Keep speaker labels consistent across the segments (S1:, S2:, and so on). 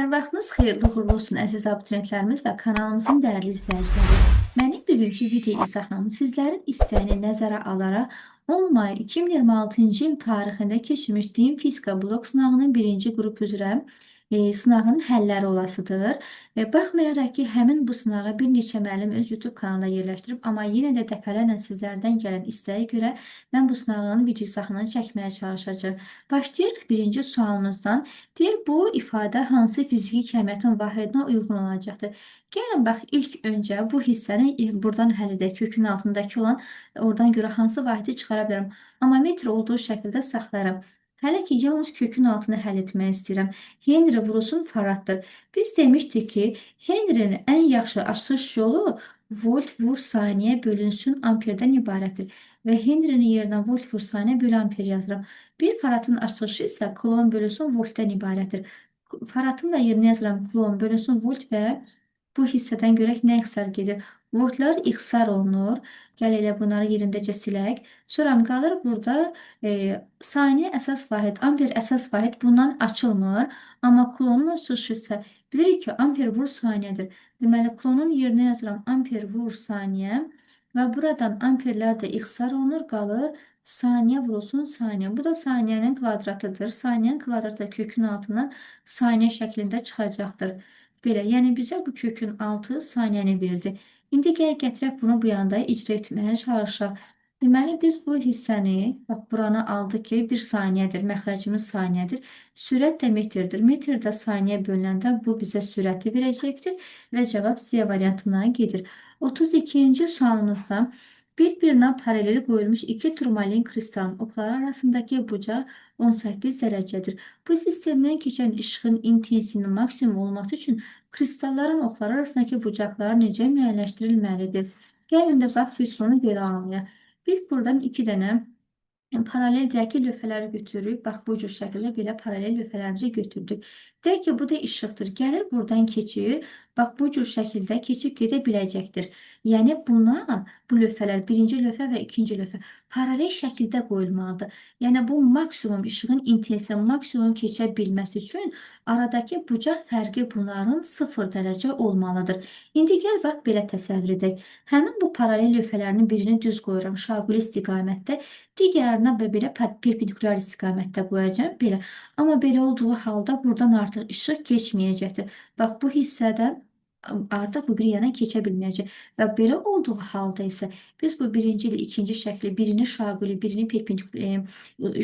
S1: Hər vaxtınız xeyirli uğurlu olsun əziz abituriyentlərimiz və kanalımızın dəyərli izləyiciləri. Mənim bugünkü video izahım sizlərin istəyini nəzərə alaraq 10 may 2026-cı il tarixində keçirilmiş din fizika blok sınağının birinci qrup üzrə sınağın həlləri olasıdır. Baxmayaraq ki, həmin bu sınağı bir neçə müəllim öz YouTube kanalında yerləşdirib, amma yenə də dəfələrlə sizlərdən gələn istəyə görə mən bu sınağın video izahını çəkməyə çalışacağam. Başlayırıq birinci sualımızdan. Deyir, bu ifadə hansı fiziki kəmiyyətin vahidinə uyğun olacaqdır? Gəlin bax, ilk öncə bu hissəni buradan həll edək. Kökün altındakı olan oradan görə hansı vahidi çıxara bilərəm. Amma metr olduğu şəkildə saxlayıram. Hələ ki, yalnız kökün altını həll etmək istəyirəm. Henry vurulsun faraddır. Biz demişdik ki, Henry'nin ən yaxşı açılış yolu volt vur saniyə bölünsün amperdən ibarətdir. Və Henry'nin yerinə volt vur saniyə bölü amper yazıram. Bir faradın açılışı isə kulon bölünsün voltdən ibarətdir. Faradın da yerinə yazıram kulon bölünsün volt və bu hissədən görək nə ixtisar gedir. Voltlar ixtisar olunur. Gəl elə bunları yerindəcə silək. Sonra qalır burada saniyə əsas vahid, amper əsas vahid bundan açılmır. Amma kulonun açılışı isə bilirik ki, amper vur saniyədir. Deməli, kulonun yerinə yazıram amper vur saniyə və buradan amperlər də ixtisar olunur, qalır saniyə vurulsun saniyə. Bu da saniyənin kvadratıdır. Saniyənin kvadratı kökün altından saniyə şəklində çıxacaqdır. Belə, yəni bizə bu kökün altı saniyəni verdi. İndi gəl gətirək bunu bu yanda icra etməyə çalışaq. Deməli, biz bu hissəni, bax buranı aldıq ki, bir saniyədir, məxrəcimiz saniyədir. Sürət də metrdir. Metr də saniyə bölünəndə bu bizə sürəti verəcəkdir və cavab C variantına gedir. 32-ci sualımızda bir-birinə paralel qoyulmuş iki turmalin kristalın oxları arasındakı bucaq 18 dərəcədir. Bu sistemdən keçən işığın intensivinin maksimum olması üçün kristalların oxları arasındakı bucaqlar necə müəyyənləşdirilməlidir? Gəlin də bax, biz bunu belə anlayaq. Biz buradan iki dənə paralel deyək ki, lövhələri götürürük. Bax, bu cür şəkildə belə paralel lövhələrimizi götürdük. Deyək ki, bu da işıqdır. Gəlir buradan keçir. Bax, bu cür şəkildə keçib gedə biləcəkdir. Yəni, buna bu lövhələr, birinci lövhə və ikinci lövhə paralel şəkildə qoyulmalıdır. Yəni, bu maksimum işığın intensiv maksimum keçə bilməsi üçün aradakı bucaq fərqi bunların 0 dərəcə olmalıdır. İndi gəl bax, belə təsəvvür edək. Həmin bu paralel lövhələrinin birini düz qoyuram şaquli istiqamətdə, digərinə və belə perpendikulyar istiqamətdə qoyacağam. Belə. Amma belə olduğu halda buradan artıq işıq keçməyəcəkdir. Bax, bu hissədən artıq bu bir yana keçə bilməyəcək. Və belə olduğu halda isə biz bu birinci ilə ikinci şəkli birini şaquli, birini perpendikulyar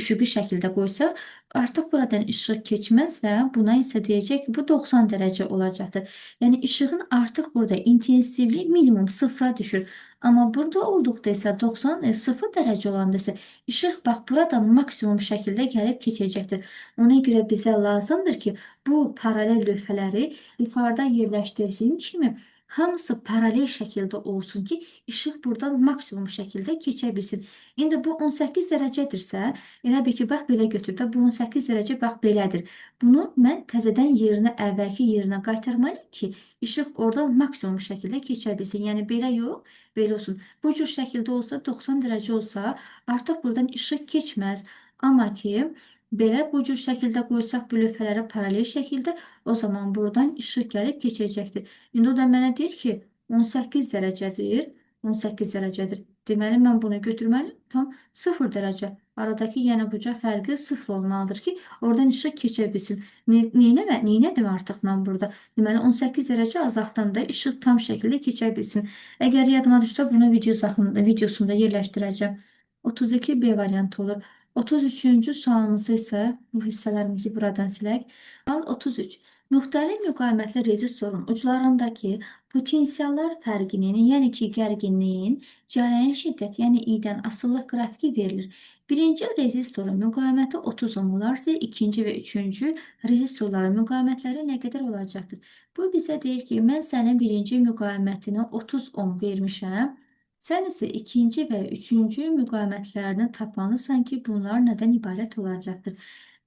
S1: üfüqi şəkildə qoysaq, artıq buradan işıq keçməz və buna isə deyəcək ki, bu 90 dərəcə olacaqdır. Yəni işığın artıq burada intensivliyi minimum sıfıra düşür. Amma burada olduqda isə 90 0 dərəcə olanda isə işıq bax buradan maksimum şəkildə gəlib keçəcəkdir. Ona görə bizə lazımdır ki, bu paralel lövhələri yuxarıda yerləşdirdiyim kimi hamısı paralel şəkildə olsun ki, işıq buradan maksimum şəkildə keçə bilsin. İndi bu 18 dərəcədirsə, elə bil ki, bax belə götür də, bu 18 dərəcə bax belədir. Bunu mən təzədən yerinə, əvvəlki yerinə qaytarmalıyam ki, işıq oradan maksimum şəkildə keçə bilsin. Yəni belə yox, belə olsun. Bu cür şəkildə olsa, 90 dərəcə olsa, artıq buradan işıq keçməz. Amma ki, belə bu cür şəkildə qoysaq bu lövhələri paralel şəkildə, o zaman buradan işıq gəlib keçəcəkdir. İndi o da mənə deyir ki, 18 dərəcədir. 18 dərəcədir. Deməli, mən bunu götürməliyim. Tam 0 dərəcə. Aradakı yəni bucaq fərqi 0 olmalıdır ki, oradan işıq keçə bilsin. Neynədim artıq mən burada? Deməli, 18 dərəcə azaltdım da işıq tam şəkildə keçə bilsin. Əgər yadıma düşsə, bunu videosunda yerləşdirəcəm. 32 B variantı olur. 33-cü sualımızda isə bu hissələrimizi buradan silək. Sual 33. Müxtəlif müqavimətli rezistorun uclarındakı potensiallar fərqinin, yəni ki, gərginliyin cərəyan şiddət, yəni I-dən asılılıq qrafiki verilir. Birinci rezistorun müqaviməti 30 ohm olarsa, ikinci və üçüncü rezistorların müqavimətləri nə qədər olacaqdır? Bu bizə deyir ki, mən sənin birinci müqavimətini 30 ohm vermişəm. Sən isə ikinci və üçüncü müqavimətlərini tapmalısan ki, bunlar nədən ibarət olacaqdır?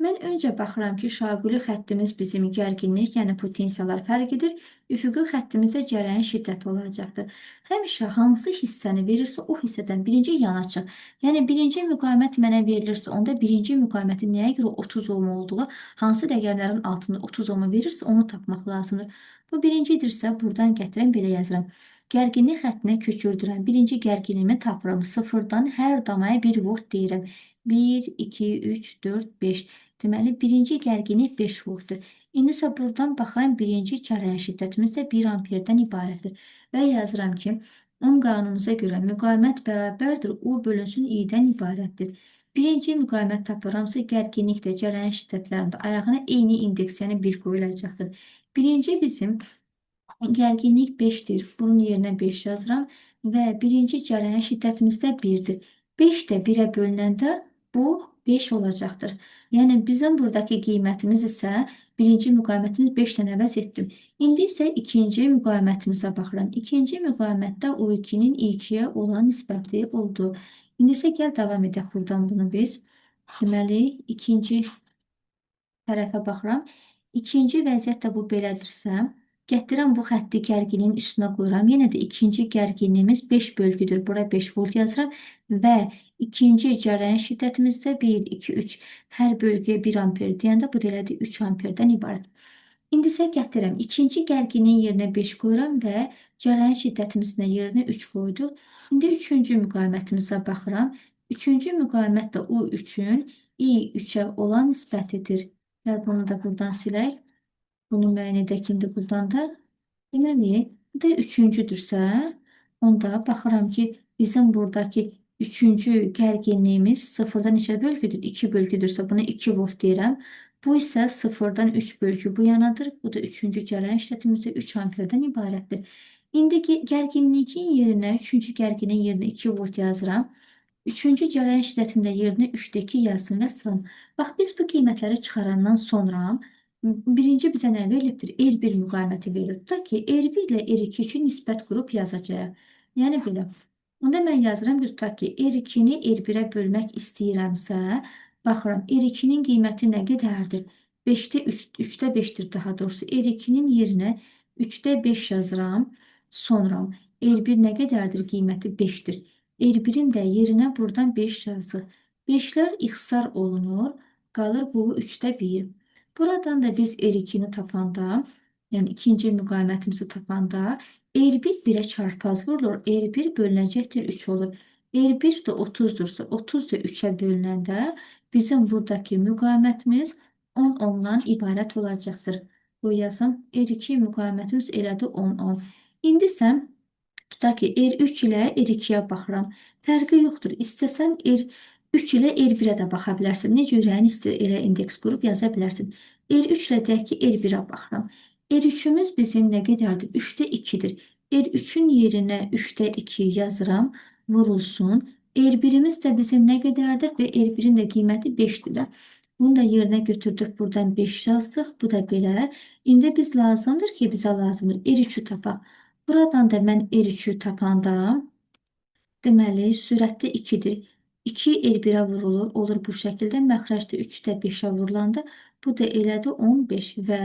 S1: Mən öncə baxıram ki, şaquli xəttimiz bizim gərginlik, yəni potensiallar fərqidir. Üfüqi xəttimizdə cərəyan şiddəti olacaqdır. Həmişə hansı hissəni verirsə, o hissədən birinci yana çıx. Yəni birinci müqavimət mənə verilirsə, onda birinci müqavimətin nəyə görə 30 ohm olduğu, hansı rəqəmlərin altında 30 ohmu verirsə, onu tapmaq lazımdır. Bu birincidirsə, buradan gətirəm, belə yazıram. Gərginlik xəttinə köçürdürəm. Birinci gərginliyimi tapıram. Sıfırdan hər damaya 1 volt deyirəm. 1, 2, 3, 4, 5. Deməli, birinci gərginlik 5 voltdur. İndi isə buradan baxıram, birinci cərəyan şiddətimiz də 1 amperdən ibarətdir. Və yazıram ki, Ohm qanunumuza görə müqavimət bərabərdir U bölünsün I-dən ibarətdir. Birinci müqavimət tapıramsa, gərginlikdə cərəyan şiddətlərində ayağına eyni indeks, yəni 1 qoyulacaqdır. Birinci bizim gərginlik 5-dir. Bunun yerinə 5 yazıram və birinci cərəyan şiddətimiz də 1-dir. 5 də 1-ə bölünəndə bu 5 olacaqdır. Yəni bizim buradakı qiymətimiz isə birinci müqavimətimiz 5-dən əvəz etdim. İndi isə ikinci müqavimətimizə baxıram. İkinci müqavimətdə U2-nin I2-yə olan nisbəti oldu. İndi isə gəl davam edək buradan bunu biz. Deməli, ikinci tərəfə baxıram. İkinci vəziyyət də bu belədirsə, gətirəm bu xətti gərginliyin üstünə qoyuram. Yenə də ikinci gərginliyimiz 5 bölgüdür. Bura 5 volt yazıram və ikinci cərəyan şiddətimiz də 1, 2, 3. Hər bölgəyə 1 amper deyəndə bu da elədir 3 amperdən ibarət. İndi isə gətirəm. İkinci gərginliyin yerinə 5 qoyuram və cərəyan şiddətimizin yerinə 3 qoyduq. İndi üçüncü müqavimətimizə baxıram. Üçüncü müqavimət də U3-ün I3-ə olan nisbətidir. Gəl bunu da buradan silək. Bunu müəyyən edək indi buradan da. Deməli, bu da üçüncüdürsə, onda baxıram ki, bizim buradakı üçüncü gərginliyimiz sıfırdan neçə bölgüdür? 2 bölgüdürsə, buna 2 volt deyirəm. Bu isə sıfırdan 3 bölgü bu yanadır. Bu da üçüncü cərəyan şiddətimizdə 3 amperdən ibarətdir. İndi gərginliyin yerinə, üçüncü gərginliyin yerinə 2 volt yazıram. Üçüncü cərəyan şiddətində yerinə 3-də 2 yazsın və salam. Bax, biz bu qiymətləri çıxarandan sonra birinci bizə nə verilibdir? R1 müqaviməti verilir. Tutaq ki, R1 ilə R2 üçün nisbət qurub yazacağıq. Yəni belə. Onda mən yazıram ki, tutaq ki, R2-ni R1-ə bölmək istəyirəmsə, baxıram, R2-nin qiyməti nə qədərdir? 5-də 3, 3-də 5-dir daha doğrusu. R2-nin yerinə 3-də 5 yazıram. Sonra R1 nə qədərdir? Qiyməti 5-dir. R1-in də yerinə buradan 5 yazdıq. 5-lər ixtisar olunur. Qalır bu 3-də 1. Buradan da biz R2-ni tapanda, yəni ikinci müqavimətimizi tapanda R1 1-ə çarpaz vurulur. R1 bölünəcəkdir 3 olur. R1 də 30-dursa, 30 da 3-ə bölünəndə bizim buradakı müqavimətimiz 10 ohmdan ibarət olacaqdır. Bu yazım R2 müqavimətimiz elədi 10 ohm. İndi isə tutaq ki, R3 ilə R2-yə baxıram. Fərqi yoxdur. İstəsən R3 ilə R1-ə də baxa bilərsən. Necə ürəyin istəyir elə indeks qurub yaza bilərsən. R3 ilə deyək ki, R1-ə baxıram. R3-ümüz bizim nə qədərdir? 3-də 2-dir. R3-ün yerinə 3-də 2 yazıram, vurulsun. R1-imiz də bizim nə qədərdir? R1-in də qiyməti 5-dir də. Bunu da yerinə götürdük, buradan 5 yazdıq. Bu da belə. İndi biz lazımdır ki, bizə lazımdır R3-ü tapaq. Buradan da mən R3-ü tapanda, deməli, sürətdə 2-dir. 2 R1-ə vurulur, olur bu şəkildə. Məxrəcdə 3-də 5-ə vurulanda, bu da elədi 15 və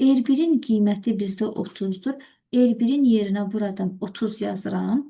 S1: R1-in qiyməti bizdə 30-dur. R1-in yerinə buradan 30 yazıram.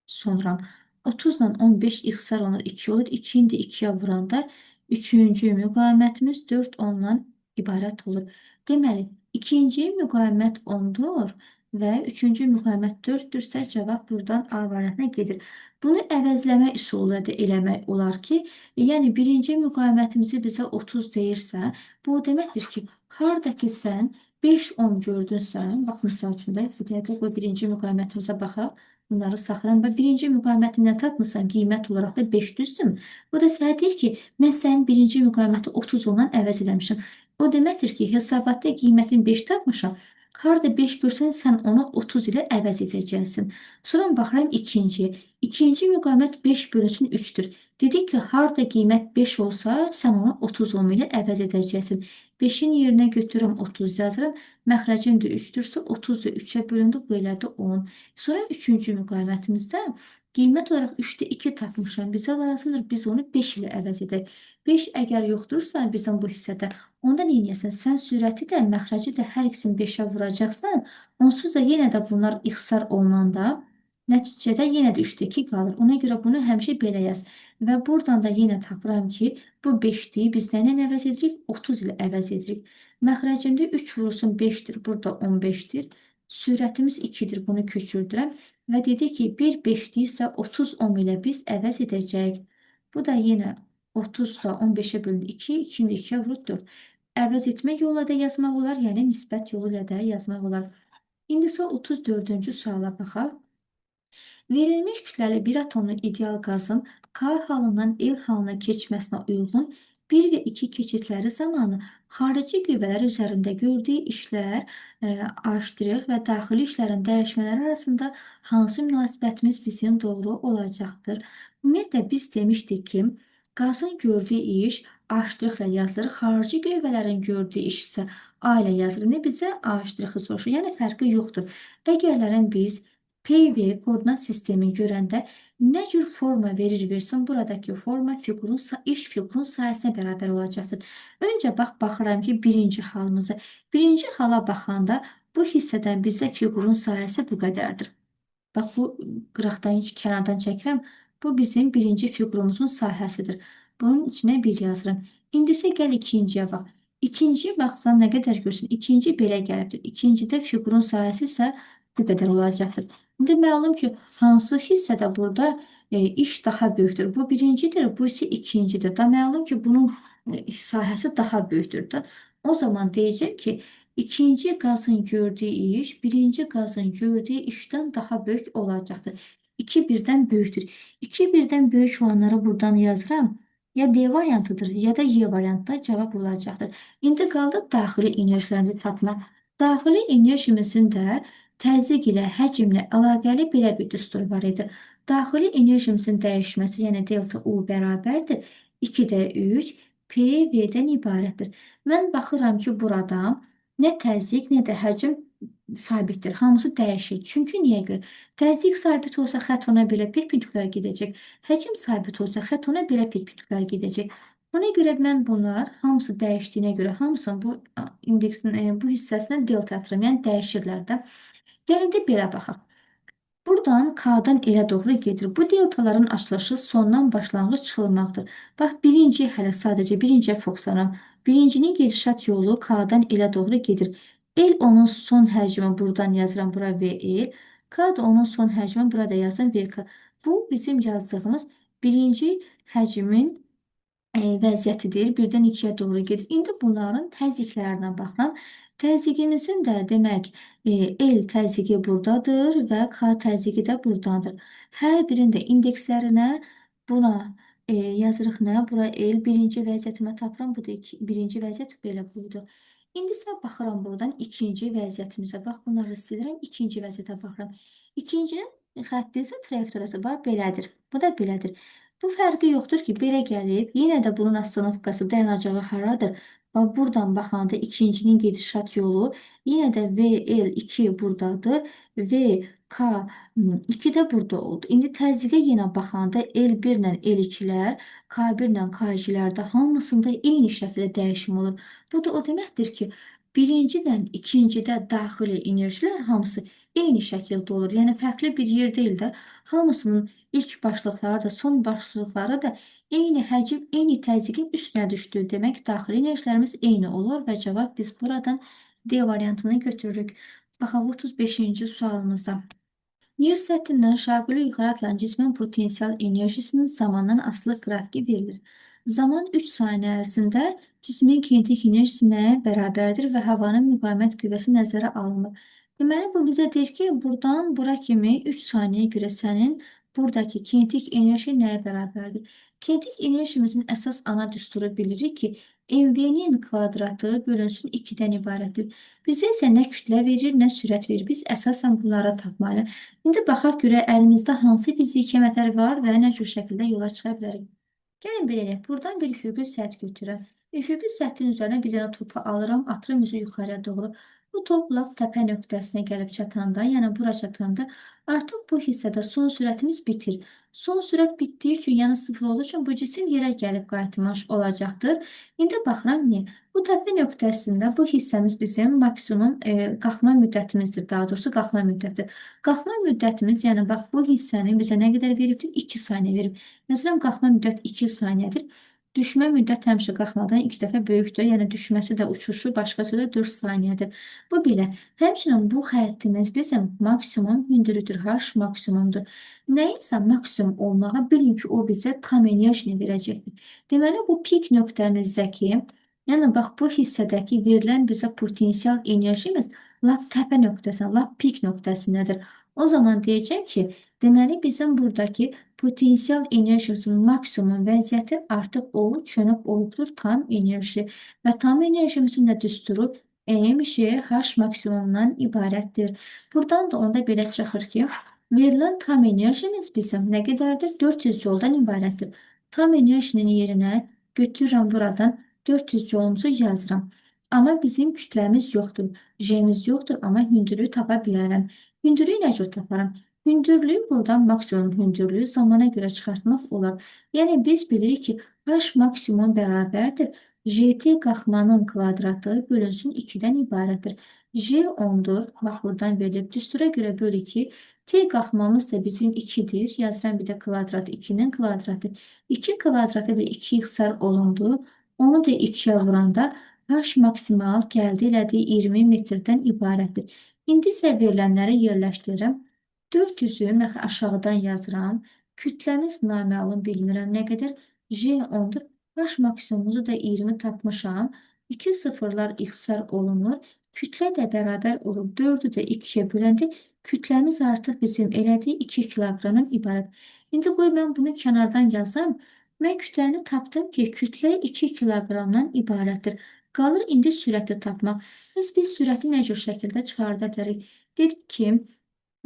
S1: Sonra 30 ilə 15 ixtisar olunur, 2 olur. 2-ni də 2-yə vuranda üçüncü müqavimətimiz 4 ohmdan ibarət olur. Deməli, ikinci müqavimət 10-dur və üçüncü müqavimət 4-dürsə, cavab buradan A variantına gedir. Bunu əvəzləmə üsulu da eləmək olar ki, yəni birinci müqavimətimizi bizə 30 deyirsə, bu o deməkdir ki, harada ki sən 5 ohm gördünsə, bax misal üçün də bir dəqiqə qoy birinci müqavimətimizə baxaq. Bunları saxlayıram. Və birinci müqaviməti nə tapmısan? Qiymət olaraq da 5 düzdürmü? Bu da sənə deyir ki, mən sənin birinci müqaviməti 30 ohmdan əvəz eləmişəm. O deməkdir ki, hesabatda qiymətini 5 tapmışam. Harada 5 görsən, sən onu 30 ilə əvəz edəcəksin. Sonra baxıram ikinciyə. İkinci müqavimət 5 bölünsün 3-dür. Dedik ki, harda qiymət 5 olsa, sən onu 30 ohm ilə əvəz edəcəksin. 5-in yerinə götürürəm 30 yazıram. Məxrəcim də 3-dürsə 30 da 3-ə bölündü, bu elədi 10. Sonra üçüncü müqavimətimizdə qiymət olaraq 3-də 2 tapmışam. Bizə lazımdır, biz onu 5 ilə əvəz edək. 5 əgər yoxdursa bizim bu hissədə, onda nə edəsən? Sən sürəti də, məxrəci də hər ikisini 5-ə vuracaqsan. Onsuz da yenə də bunlar ixtisar olunanda nəticədə yenə də 3-də 2 qalır. Ona görə bunu həmişə belə yaz. Və buradan da yenə tapıram ki, bu 5-dir. Biz nə ilə əvəz edirik? 30 ilə əvəz edirik. Məxrəcimdə 3 vurulsun 5-dir. Burada 15-dir. Sürətimiz 2-dir. Bunu köçürdürəm. Və dedi ki, 1 5-dirsə 30 ohm ilə biz əvəz edəcəyik. Bu da yenə 30 da 15-ə bölündü 2, 2-ni də 2-yə vurub 4. Əvəz etmə yolu da yazmaq olar, yəni nisbət yolu ilə də yazmaq olar. İndi isə 34-cü suala baxaq. Verilmiş kütləli bir atomlu ideal qazın K halından L halına keçməsinə uyğun 1 və 2 keçidləri zamanı xarici qüvvələr üzərində gördüyü işlər, A' və daxili işlərin dəyişmələri arasında hansı münasibətimiz bizim doğru olacaqdır? Ümumiyyətlə, biz demişdik ki, qazın gördüyü iş A' ilə yazılır, xarici qüvvələrin gördüyü iş isə A ilə yazılır. İndi bizə A'-ı soruşur, yəni fərqi yoxdur. Əgərlərin biz PV koordinat sistemi görəndə nə cür forma verir versin, buradakı forma fiqurun, iş fiqurun sahəsinə bərabər olacaqdır. Öncə bax, baxıram ki, birinci halımıza. Birinci hala baxanda bu hissədən bizə fiqurun sahəsi bu qədərdir. Bax, bu qıraqdan, kənardan çəkirəm. Bu bizim birinci fiqurumuzun sahəsidir. Bunun içinə 1 yazıram. İndi isə gəl ikinciyə bax. İkinciyə baxsan nə qədər görsün? İkinci belə gəlibdir. İkincidə fiqurun sahəsi isə bu qədər olacaqdır. İndi məlum ki, hansı hissədə burada iş daha böyükdür. Bu birincidir, bu isə ikincidir. Da məlum ki, bunun sahəsi daha böyükdür də. O zaman deyəcəm ki, ikinci qazın gördüyü iş birinci qazın gördüyü işdən daha böyük olacaqdır. 2 birdən böyükdür. 2 birdən böyük olanları buradan yazıram. Ya D variantıdır, ya da Y variantda cavab olacaqdır. İndi qaldı daxili enerjilərini tapmaq. Daxili enerjimizin də təzyiq ilə, həcmlə əlaqəli belə bir düstur var idi. Daxili enerjimizin dəyişməsi, yəni delta U bərabərdir 2-də 3 P V-dən ibarətdir. Mən baxıram ki, burada nə təzyiq, nə də həcm sabitdir. Hamısı dəyişir. Çünki niyə görə? Təzyiq sabit olsa xətt ona belə perpendikulyar gedəcək. Həcm sabit olsa xətt ona belə perpendikulyar gedəcək. Ona görə mən bunlar hamısı dəyişdiyinə görə hamısının bu indeksin bu hissəsinə delta atıram. Yəni dəyişirlər də. Gəlin də belə baxaq. Buradan K-dan elə doğru gedir. Bu deltaların açılışı sondan başlanğıc çıxılmaqdır. Bax, birinci hələ sadəcə birinciyə fokuslanıram. Birincinin gedişat yolu K-dan elə doğru gedir. L onun son həcmi buradan yazıram, bura VL. K da onun son həcmi burada yazıram, VK. Bu bizim yazdığımız birinci həcmin vəziyyətidir. Birdən 2-yə doğru gedir. İndi bunların təzyiqlərinə baxıram. Təzyiqimizin də demək L təzyiqi buradadır və K təzyiqi də buradadır. Hər birinin də indekslərinə buna yazırıq nə? Bura L birinci vəziyyətimə tapıram. Bu da birinci vəziyyət belə buydu. İndi isə baxıram buradan ikinci vəziyyətimizə. Bax, bunları silirəm. İkinci vəziyyətə baxıram. İkincinin xətti isə trayektoriyası bax belədir. Bu da belədir. Bu fərqi yoxdur ki, belə gəlib, yenə də bunun ostanovkası dayanacağı haradır? Bax, buradan baxanda ikincinin gedişat yolu yenə də VL2 buradadır. VK2 də burada oldu. İndi təzyiqə yenə baxanda L1 ilə L2-lər, K1 ilə K2-lərdə hamısında eyni şəkildə dəyişim olur. Bu da o deməkdir ki, birinci ilə ikincidə daxili enerjilər hamısı eyni şəkildə olur. Yəni fərqli bir yer deyil də, hamısının ilk başlıqları da, son başlıqları da eyni həcm, eyni təzyiqin üstünə düşdü. Demək, daxili enerjilərimiz eyni olur və cavab biz buradan D variantını götürürük. Baxaq 35-ci sualımıza. Yer səthindən şaquli yuxarı atılan cismin potensial enerjisinin zamandan asılı qrafiki verilir. Zaman 3 saniyə ərzində cismin kinetik enerjisinə bərabərdir və havanın müqavimət qüvvəsi nəzərə alınmır. Deməli, bu bizə deyir ki, buradan bura kimi 3 saniyə görə sənin Buradakı kinetik enerji nəyə bərabərdir? Kinetik enerjimizin əsas ana düsturu bilirik ki, mv-nin kvadratı bölünsün 2-dən ibarətdir. Bizə isə nə kütlə verir, nə sürət verir. Biz əsasən bunlara tapmalıyıq. İndi baxaq görək əlimizdə hansı fiziki əmətlər var və nə cür şəkildə yola çıxa bilərik. Gəlin belə eləyək. Buradan bir üfüqi səth götürürəm. Üfüqi səthin üzərinə bir dənə topu alıram, atıram üzü yuxarıya doğru. Bu top lap təpə nöqtəsinə gəlib çatanda, yəni bura çatanda artıq bu hissədə son sürətimiz bitir. Son sürət bitdiyi üçün, yəni sıfır olduğu üçün bu cisim yerə gəlib qayıtmış olacaqdır. İndi baxıram niyə? Bu təpə nöqtəsində bu hissəmiz bizim maksimum qalxma müddətimizdir. Daha doğrusu qalxma müddətidir. Qalxma müddətimiz, yəni bax bu hissəni bizə nə qədər veribdir? 2 saniyə verib. Məsələn, qalxma müddət 2 saniyədir. Düşmə müddət həmişə qalxmadan 2 dəfə böyükdür. Yəni düşməsi də uçuşu başqa sözlə 4 saniyədir. Bu belə. Həmçinin bu xəttimiz bizim maksimum hündürüdür. H maksimumdur. Nəyinsə maksimum olmağa bilin ki, o bizə tam enerjini verəcəkdir. Deməli, bu pik nöqtəmizdəki, yəni bax bu hissədəki verilən bizə potensial enerjimiz lap təpə nöqtəsinə, lap pik nöqtəsindədir. O zaman deyəcəm ki, deməli bizim buradakı potensial enerjimizin maksimum vəziyyəti artıq o çönüb olubdur tam enerji və tam enerjimizin də düsturu M, J, H maksimumdan ibarətdir. Buradan da onda belə çıxır ki, verilən tam enerjimiz bizim nə qədərdir? 400 joldan ibarətdir. Tam enerjinin yerinə götürürəm buradan 400 jolumuzu yazıram. Amma bizim kütləmiz yoxdur, J'miz yoxdur, amma hündürlüyü tapa bilərəm. Hündürlüyü nə cür taparam? Hündürlüyü buradan maksimum hündürlüyü zamana görə çıxartmaq olar. Yəni biz bilirik ki, H maksimum bərabərdir. JT qalxmanın kvadratı bölünsün 2-dən ibarətdir. J 10-dur. Bax buradan verilib. Düstura görə böl 2. T qalxmamız da bizim 2-dir. Yazıram bir də kvadrat 2-nin kvadratı. 2 kvadratı ilə 2 ixtisar olundu. Onu da 2-yə vuranda H maksimal gəldi elədi 20 metrdən ibarətdir. İndi isə verilənləri yerləşdirirəm. 400-ü mən aşağıdan yazıram. Kütləmiz naməlum bilmirəm nə qədər. J 10-dur. H maksimumuzu da 20 tapmışam. 2 sıfırlar ixtisar olunur. Kütlə də bərabər olur. 4-ü də 2-yə böləndə kütləmiz artıq bizim elədi 2 kiloqramdan ibarət. İndi qoy mən bunu kənardan yazam. Mən kütləni tapdım ki, kütlə 2 kiloqramdan ibarətdir. Qalır indi sürəti tapmaq. Biz sürəti nə cür şəkildə çıxarda bilərik? Dedik ki,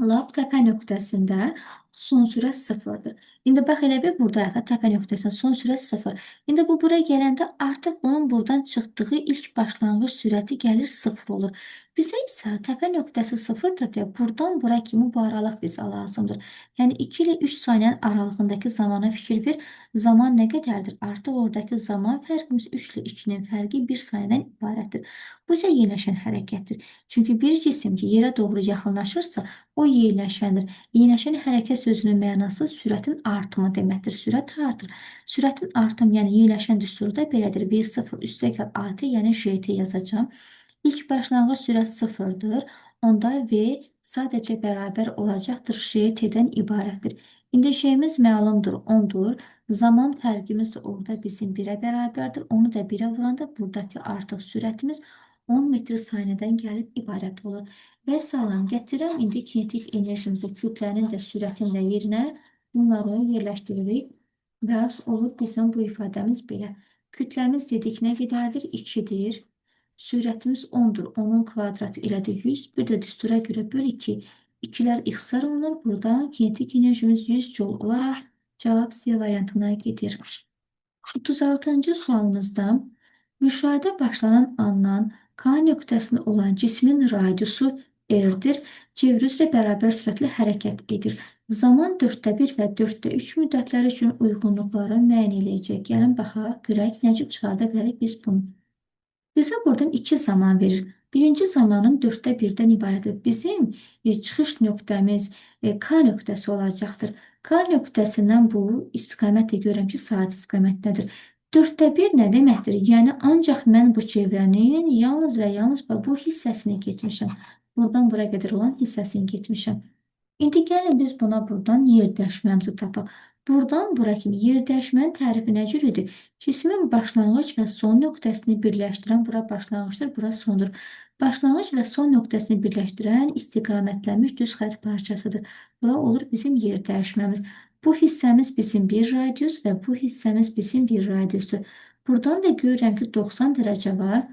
S1: lap təpə nöqtəsində son sürət sıfırdır. İndi bax elə bir buradayıq da təpə nöqtəsində son sürət sıfır. İndi bu buraya gələndə artıq onun buradan çıxdığı ilk başlanğıc sürəti gəlir sıfır olur. Bizə isə təpə nöqtəsi sıfırdır deyə buradan bura kimi bu aralıq bizə lazımdır. Yəni 2 ilə 3 saniyənin aralığındakı zamana fikir ver. Zaman nə qədərdir? Artıq oradakı zaman fərqimiz 3 ilə 2-nin fərqi 1 saniyədən ibarətdir. Bu isə yeniləşən hərəkətdir. Çünki bir cisim ki yerə doğru yaxınlaşırsa, o yeniləşəndir. Yeniləşən hərəkət sözünün mənası sürətin artımı deməkdir. Sürət artır. Sürətin artımı, yəni yeniləşən düsturu da belədir. V0 üstəgəl AT, yəni JT yazacağam. İlk başlanğıc sürət sıfırdır. Onda V sadəcə bərabər olacaqdır. JT-dən ibarətdir. İndi J-miz məlumdur, 10-dur. Zaman fərqimiz də orada bizim 1-ə bərabərdir. Onu da 1-ə vuranda buradakı artıq sürətimiz 10 metr saniyədən gəlib ibarət olur. Və salam, gətirəm indi kinetik enerjimizi kütlənin də sürətin də yerinə bunları yerləşdiririk və olur bizim bu ifadəmiz belə. Kütləmiz dedik nə qədərdir? 2-dir. Sürətimiz 10-dur. 10-un kvadratı elədi 100. Bir də düstura görə böl 2. İkilər ixtisar olunur. Burada kinetik enerjimiz 100 joule olaraq cavab C variantına gedir. 36-cı sualımızda müşahidə başlanan andan K nöqtəsində olan cismin radiusu R-dir. Çevrə üzrə bərabər sürətlə hərəkət edir. Zaman 4-də 1 və 4-də 3 müddətləri üçün uyğunluqları müəyyən eləyəcək. Gəlin baxaq, görək nə cür çıxarda bilərik biz bunu. Bizə buradan 2 zaman verir. Birinci zamanın 4-də 1-dən ibarətdir. Bizim çıxış nöqtəmiz K nöqtəsi olacaqdır. K nöqtəsindən bu istiqamətlə görürəm ki, saat istiqamətindədir. 4-də 1 nə deməkdir? Yəni ancaq mən bu çevrənin yalnız və yalnız bu hissəsini getmişəm. Buradan bura qədər olan hissəsini getmişəm. İndi gəlin biz buna buradan yer dəyişməmizi tapaq. Buradan bura kimi yer dəyişmənin tərifi nə cür idi? Cismin başlanğıc və son nöqtəsini birləşdirən, bura başlanğıcdır, bura sondur. Başlanğıc və son nöqtəsini birləşdirən istiqamətlənmiş düz xətt parçasıdır. Bura olur bizim yer dəyişməmiz. Bu hissəmiz bizim bir radius və bu hissəmiz bizim bir radiusdur. Buradan da görürəm ki, 90 dərəcə var.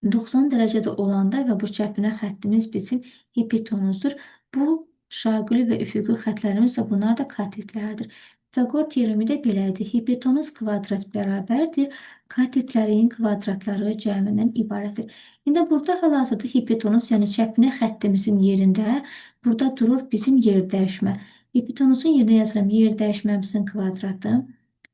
S1: 90 dərəcədə olanda və bu çəpinə xəttimiz bizim hipotenuzdur. Bu şaquli və üfüqi xətlərimiz də bunlar da katetlərdir. Pifaqor teoremi də belə idi. Hipotenuz kvadrat bərabərdir katetlərin kvadratları cəmindən ibarətdir. İndi burada hal-hazırda hipotenuz, yəni çəpinə xəttimizin yerində burada durur bizim yer dəyişmə. Hipotenuzun yerinə yazıram yer dəyişməmizin kvadratı.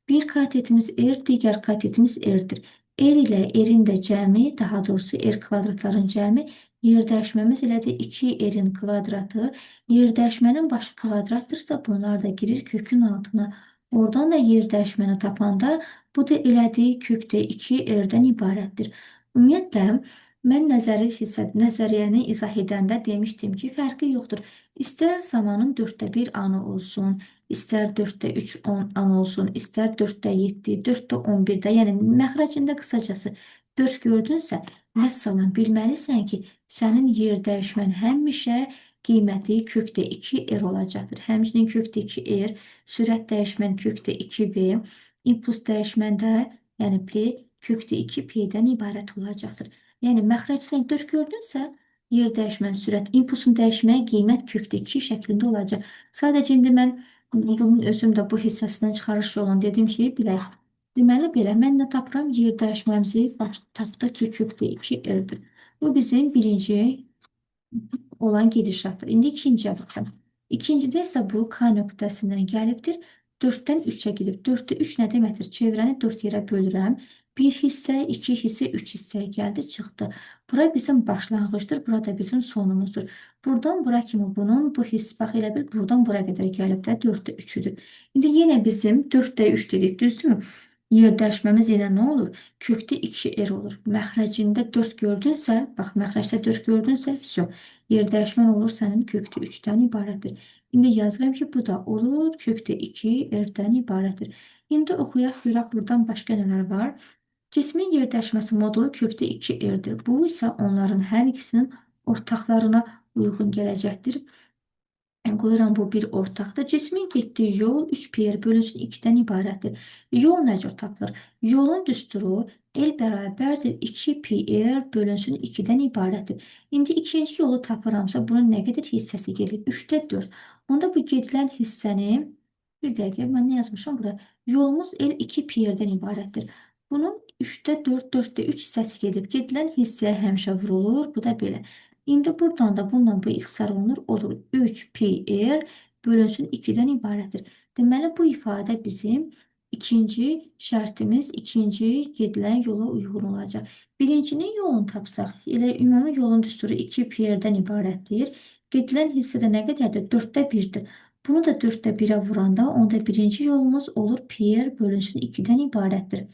S1: Bir katetimiz R, digər katetimiz R-dir. R ilə R-in də cəmi, daha doğrusu R kvadratların cəmi yer dəyişməmiz elədir 2R-in kvadratı. Yer dəyişmənin başı kvadratdırsa bunlar da girir kökün altına. Oradan da yer dəyişməni tapanda bu da elədir kökdə 2R-dən ibarətdir. Ümumiyyətlə, mən nəzəriyyəni izah edəndə demişdim ki, fərqi yoxdur. İstər zamanın 4-də 1 anı olsun, istər 4-də 3 an olsun, istər 4-də 7, 4-də 11-də, yəni məxrəcində qısacası 4 gördünsə, vəssalam bilməlisən ki, sənin yer dəyişmən həmişə qiyməti kökdə 2R olacaqdır. Həmçinin kökdə 2R, sürət dəyişmən kökdə 2V, impuls dəyişməndə, yəni P, kökdə 2P-dən ibarət olacaqdır. Yəni məxrəclə 4 gördünsə, yer dəyişmən sürət, impulsun dəyişməyi qiymət kökdə 2 şəklində olacaq. Sadəcə indi mən bunun özüm də bu hissəsindən çıxarış yolunu dedim ki, bilək. Deməli belə, mən nə tapıram? Yer dəyişməmizi baş tapdıq ki, kökdə 2R-dir. Bu bizim birinci olan gedişatdır. İndi ikinciyə baxın. İkincidə isə bu K nöqtəsindən gəlibdir. 4-dən 3-ə gedib. 4-də 3 nə deməkdir? Çevrəni 4 yerə bölürəm. 1 hissə, 2 hissə, 3 hissəyə gəldi, çıxdı. Bura bizim başlanğıcdır, bura da bizim sonumuzdur. Buradan bura kimi bunun bu hiss, bax elə bil, buradan bura qədər gəlib də 4-də 3-üdür. İndi yenə bizim 4-də 3 dedik, düzdürmü? Yer dəyişməmiz yenə nə olur? Kökdə 2R olur. Məxrəcində 4 gördünsə, bax məxrəcdə 4 gördünsə, vəsyo. Yer dəyişmən olur sənin kökdə 3-dən ibarətdir. İndi yazıram ki, bu da olur kökdə 2R-dən ibarətdir. İndi oxuyaq, görək buradan başqa nələr var. Cismin yer dəyişməsi modulu kökdə 2R-dir. Bu isə onların hər ikisinin ortaqlarına uyğun gələcəkdir. Yəni, qoyuram bu bir ortaqdır. Cismin getdiyi yol 3PR bölünsün 2-dən ibarətdir. Yol nə cür tapılır? Yolun düsturu L bərabərdir 2PR bölünsün 2-dən ibarətdir. İndi ikinci yolu tapıramsa bunun nə qədər hissəsi gedir? 3-də 4. Onda bu gedilən hissəni, bir dəqiqə mən nə yazmışam bura? Yolumuz L 2PR-dən ibarətdir. Bunun 3-də 4, 4-də 3 hissəsi gedib. Gedilən hissəyə həmişə vurulur. Bu da belə. İndi buradan da bundan bu ixtisar olunur. Olur 3PR bölünsün 2-dən ibarətdir. Deməli, bu ifadə bizim ikinci şərtimiz, ikinci gedilən yola uyğun olacaq. Birincinin yolunu tapsaq, elə ümumi yolun düsturu 2PR-dən ibarətdir. Gedilən hissədə nə qədərdir? 4-də 1-dir. Bunu da 4-də 1-ə vuranda, onda birinci yolumuz olur PR bölünsün 2-dən ibarətdir.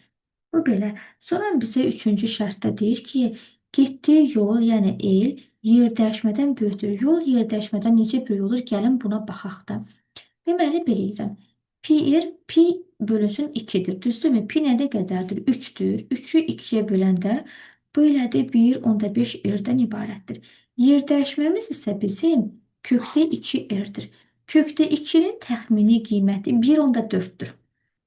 S1: Bu belə. Sonra bizə üçüncü şərtdə deyir ki, getdiyi yol, yəni L, yer dəyişmədən böyükdür. Yol yer dəyişmədən necə böyük olur? Gəlin buna baxaq da. Deməli, belə edirəm. PR, pi bölünsün 2-dir. Düzdürmü? Pi nə qədərdir? 3-dür. 3-ü 2-yə böləndə bu elədir 1,5 R-dən ibarətdir. Yer dəyişməmiz isə bizim kökdə 2 R-dir. Kökdə 2-nin təxmini qiyməti 1,4-dür.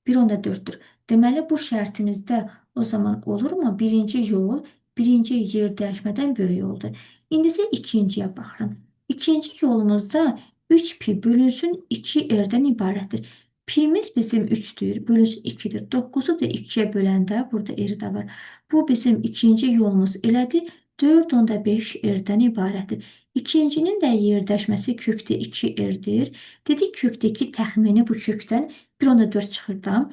S1: 1,4-dür. Deməli, bu şərtimizdə o zaman olurmu? Birinci yol birinci yer dəyişmədən böyük oldu. İndi isə ikinciyə baxıram. İkinci yolumuzda 3 pi bölünsün 2 R-dən ibarətdir. Pimiz bizim 3-dür, bölünsün 2-dir. 9-u da 2-yə böləndə burada R də var. Bu bizim ikinci yolumuz elədir. 4,5 R-dən ibarətdir. İkincinin də yer dəyişməsi kökdə 2 R-dir. Dedik kökdə 2 təxmini bu kökdən 1,4 çıxır da.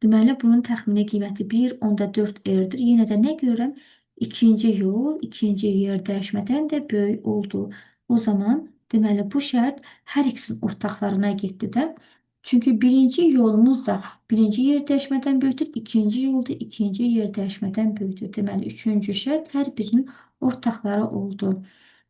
S1: Deməli, bunun təxmini qiyməti 1,4 R-dir. Yenə də nə görürəm? İkinci yol, ikinci yer dəyişmədən də böyük oldu. O zaman, deməli, bu şərt hər ikisinin ortaqlarına getdi də. Çünki birinci yolumuz da birinci yer dəyişmədən böyükdür, ikinci yol da ikinci yer dəyişmədən böyükdür. Deməli, üçüncü şərt hər birinin ortaqları oldu.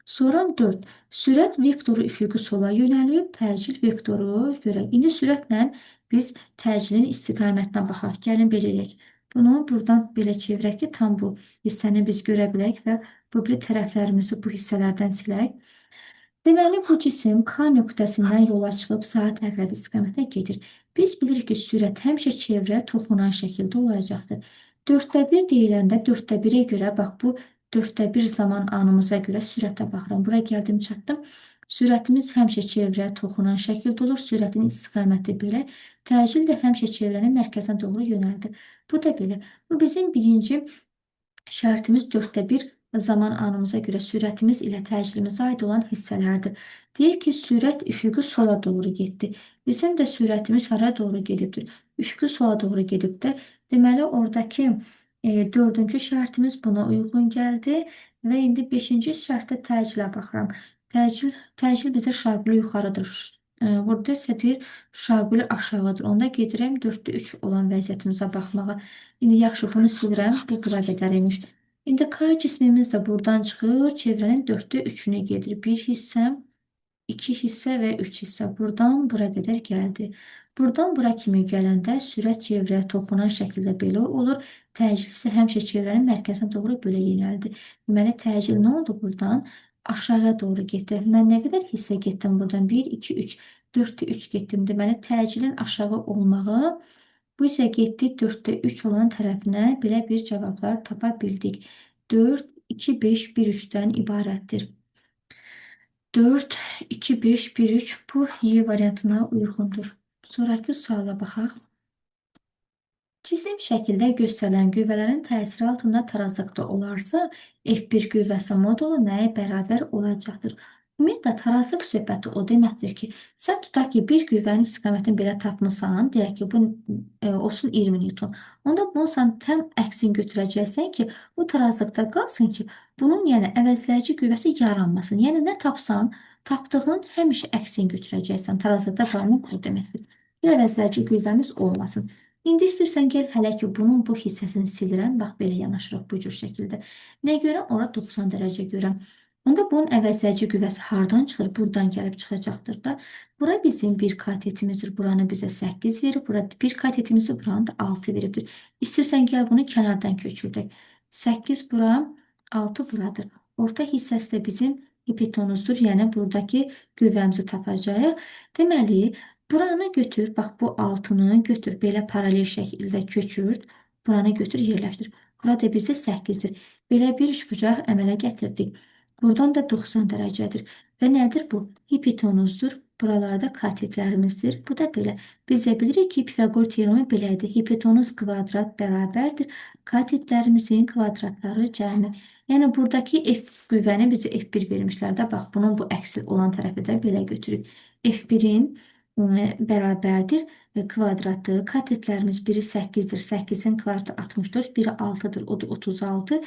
S1: Sonra 4. Sürət vektoru üfüqi sola yönəlib, təcil vektoru görək. İndi sürətlə Biz təcilin istiqamətinə baxaq. Gəlin belə eləyək. Bunu buradan belə çevirək ki, tam bu hissəni biz görə bilək və bu biri tərəflərimizi bu hissələrdən silək. Deməli, bu cisim K nöqtəsindən yola çıxıb saat əqrəbi istiqamətinə gedir. Biz bilirik ki, sürət həmişə çevrəyə toxunan şəkildə olacaqdır. 4-də 1 deyiləndə 4-də 1-ə görə, bax bu 4-də 1 zaman anımıza görə sürətə baxıram. Bura gəldim, çatdım. Sürətimiz həmişə çevrəyə toxunan şəkildə olur. Sürətin istiqaməti belə. Təcil də həmişə çevrənin mərkəzinə doğru yönəldir. Bu da belə. Bu bizim birinci şərtimiz 4-də 1 zaman anımıza görə sürətimiz ilə təcilimizə aid olan hissələrdir. Deyir ki, sürət üfüqü sola doğru getdi. Bizim də sürətimiz hara doğru gedibdir? Üfüqü sola doğru gedib də. Deməli, oradakı dördüncü şərtimiz buna uyğun gəldi və indi beşinci şərtdə təcilə baxıram. Təcil bizə şaquli yuxarıdır. Burada isə deyir şaquli aşağıdır. Onda gedirəm 4-də 3 olan vəziyyətimizə baxmağa. İndi yaxşı bunu silirəm. Bu bura qədər imiş. İndi K cismimiz də buradan çıxır. Çevrənin 4-də 3-ünə gedir. Bir hissə, 2 hissə və 3 hissə buradan bura qədər gəldi. Buradan bura kimi gələndə sürət çevrəyə toxunan şəkildə belə olur. Təcil isə həmişə çevrənin mərkəzinə doğru belə yönəldi. Deməli, təcil nə oldu buradan? Aşağıya doğru getdi. Mən nə qədər hissə getdim buradan? 1, 2, 3, 4-də 3 getdim. Deməli, təcilin aşağı olmağı bu isə getdi 4-də 3 olan tərəfinə belə bir cavablar tapa bildik. 4, 2, 5, 1, 3-dən ibarətdir. 4, 2, 5, 1, 3 bu Y variantına uyğundur. Sonraki suala baxaq. Cisim şəkildə göstərilən qüvvələrin təsiri altında tarazlıqda olarsa, F1 qüvvəsi modulu nəyə bərabər olacaqdır? Ümumiyyətlə, tarazlıq söhbəti o deməkdir ki, sən tutaq ki, bir qüvvənin istiqamətini belə tapmısan, deyək ki, bu olsun 20 Newton. Onda bunu sən tam əksini götürəcəksən ki, bu tarazlıqda qalsın ki, bunun yəni əvəzləyici qüvvəsi yaranmasın. Yəni nə tapsan, tapdığın həmişə əksini götürəcəksən. Tarazlıqda qalmaq o deməkdir. Bir əvəzləyici qüvvəmiz olmasın. İndi istəyirsən gəl hələ ki bunun bu hissəsini silirəm. Bax belə yanaşırıq bu cür şəkildə. Nə görəm? Ora 90 dərəcə görəm. Onda bunun əvəzləyici qüvvəsi hardan çıxır? Buradan gəlib çıxacaqdır da. Bura bizim bir katetimizdir. Buranı bizə 8 verib. Bura bir katetimizi buranı da 6 veribdir. İstəyirsən gəl bunu kənardan köçürdək. 8 bura, 6 buradır. Orta hissəsi də bizim hipotenuzdur. Yəni buradakı qüvvəmizi tapacağıq. Deməli, buranı götür, bax bu 6-nı götür, belə paralel şəkildə köçürt. Buranı götür, yerləşdir. Burada bizə 8-dir. Belə bir üçbucaq əmələ gətirdik. Buradan da 90 dərəcədir. Və nədir bu? Hipotenuzdur. Buralarda katetlərimizdir. Bu da belə. Biz də bilirik ki, Pifaqor teoremi belədir. Hipotenuz kvadrat bərabərdir katetlərimizin kvadratları cəmi. Yəni buradakı F qüvvəni bizə F1 vermişlər də. Bax, bunun bu əksi olan tərəfi də belə götürük. F1-in bərabərdir kvadratı. Katetlərimiz biri 8-dir. 8-in kvadratı 64, biri 6-dır, o da 36.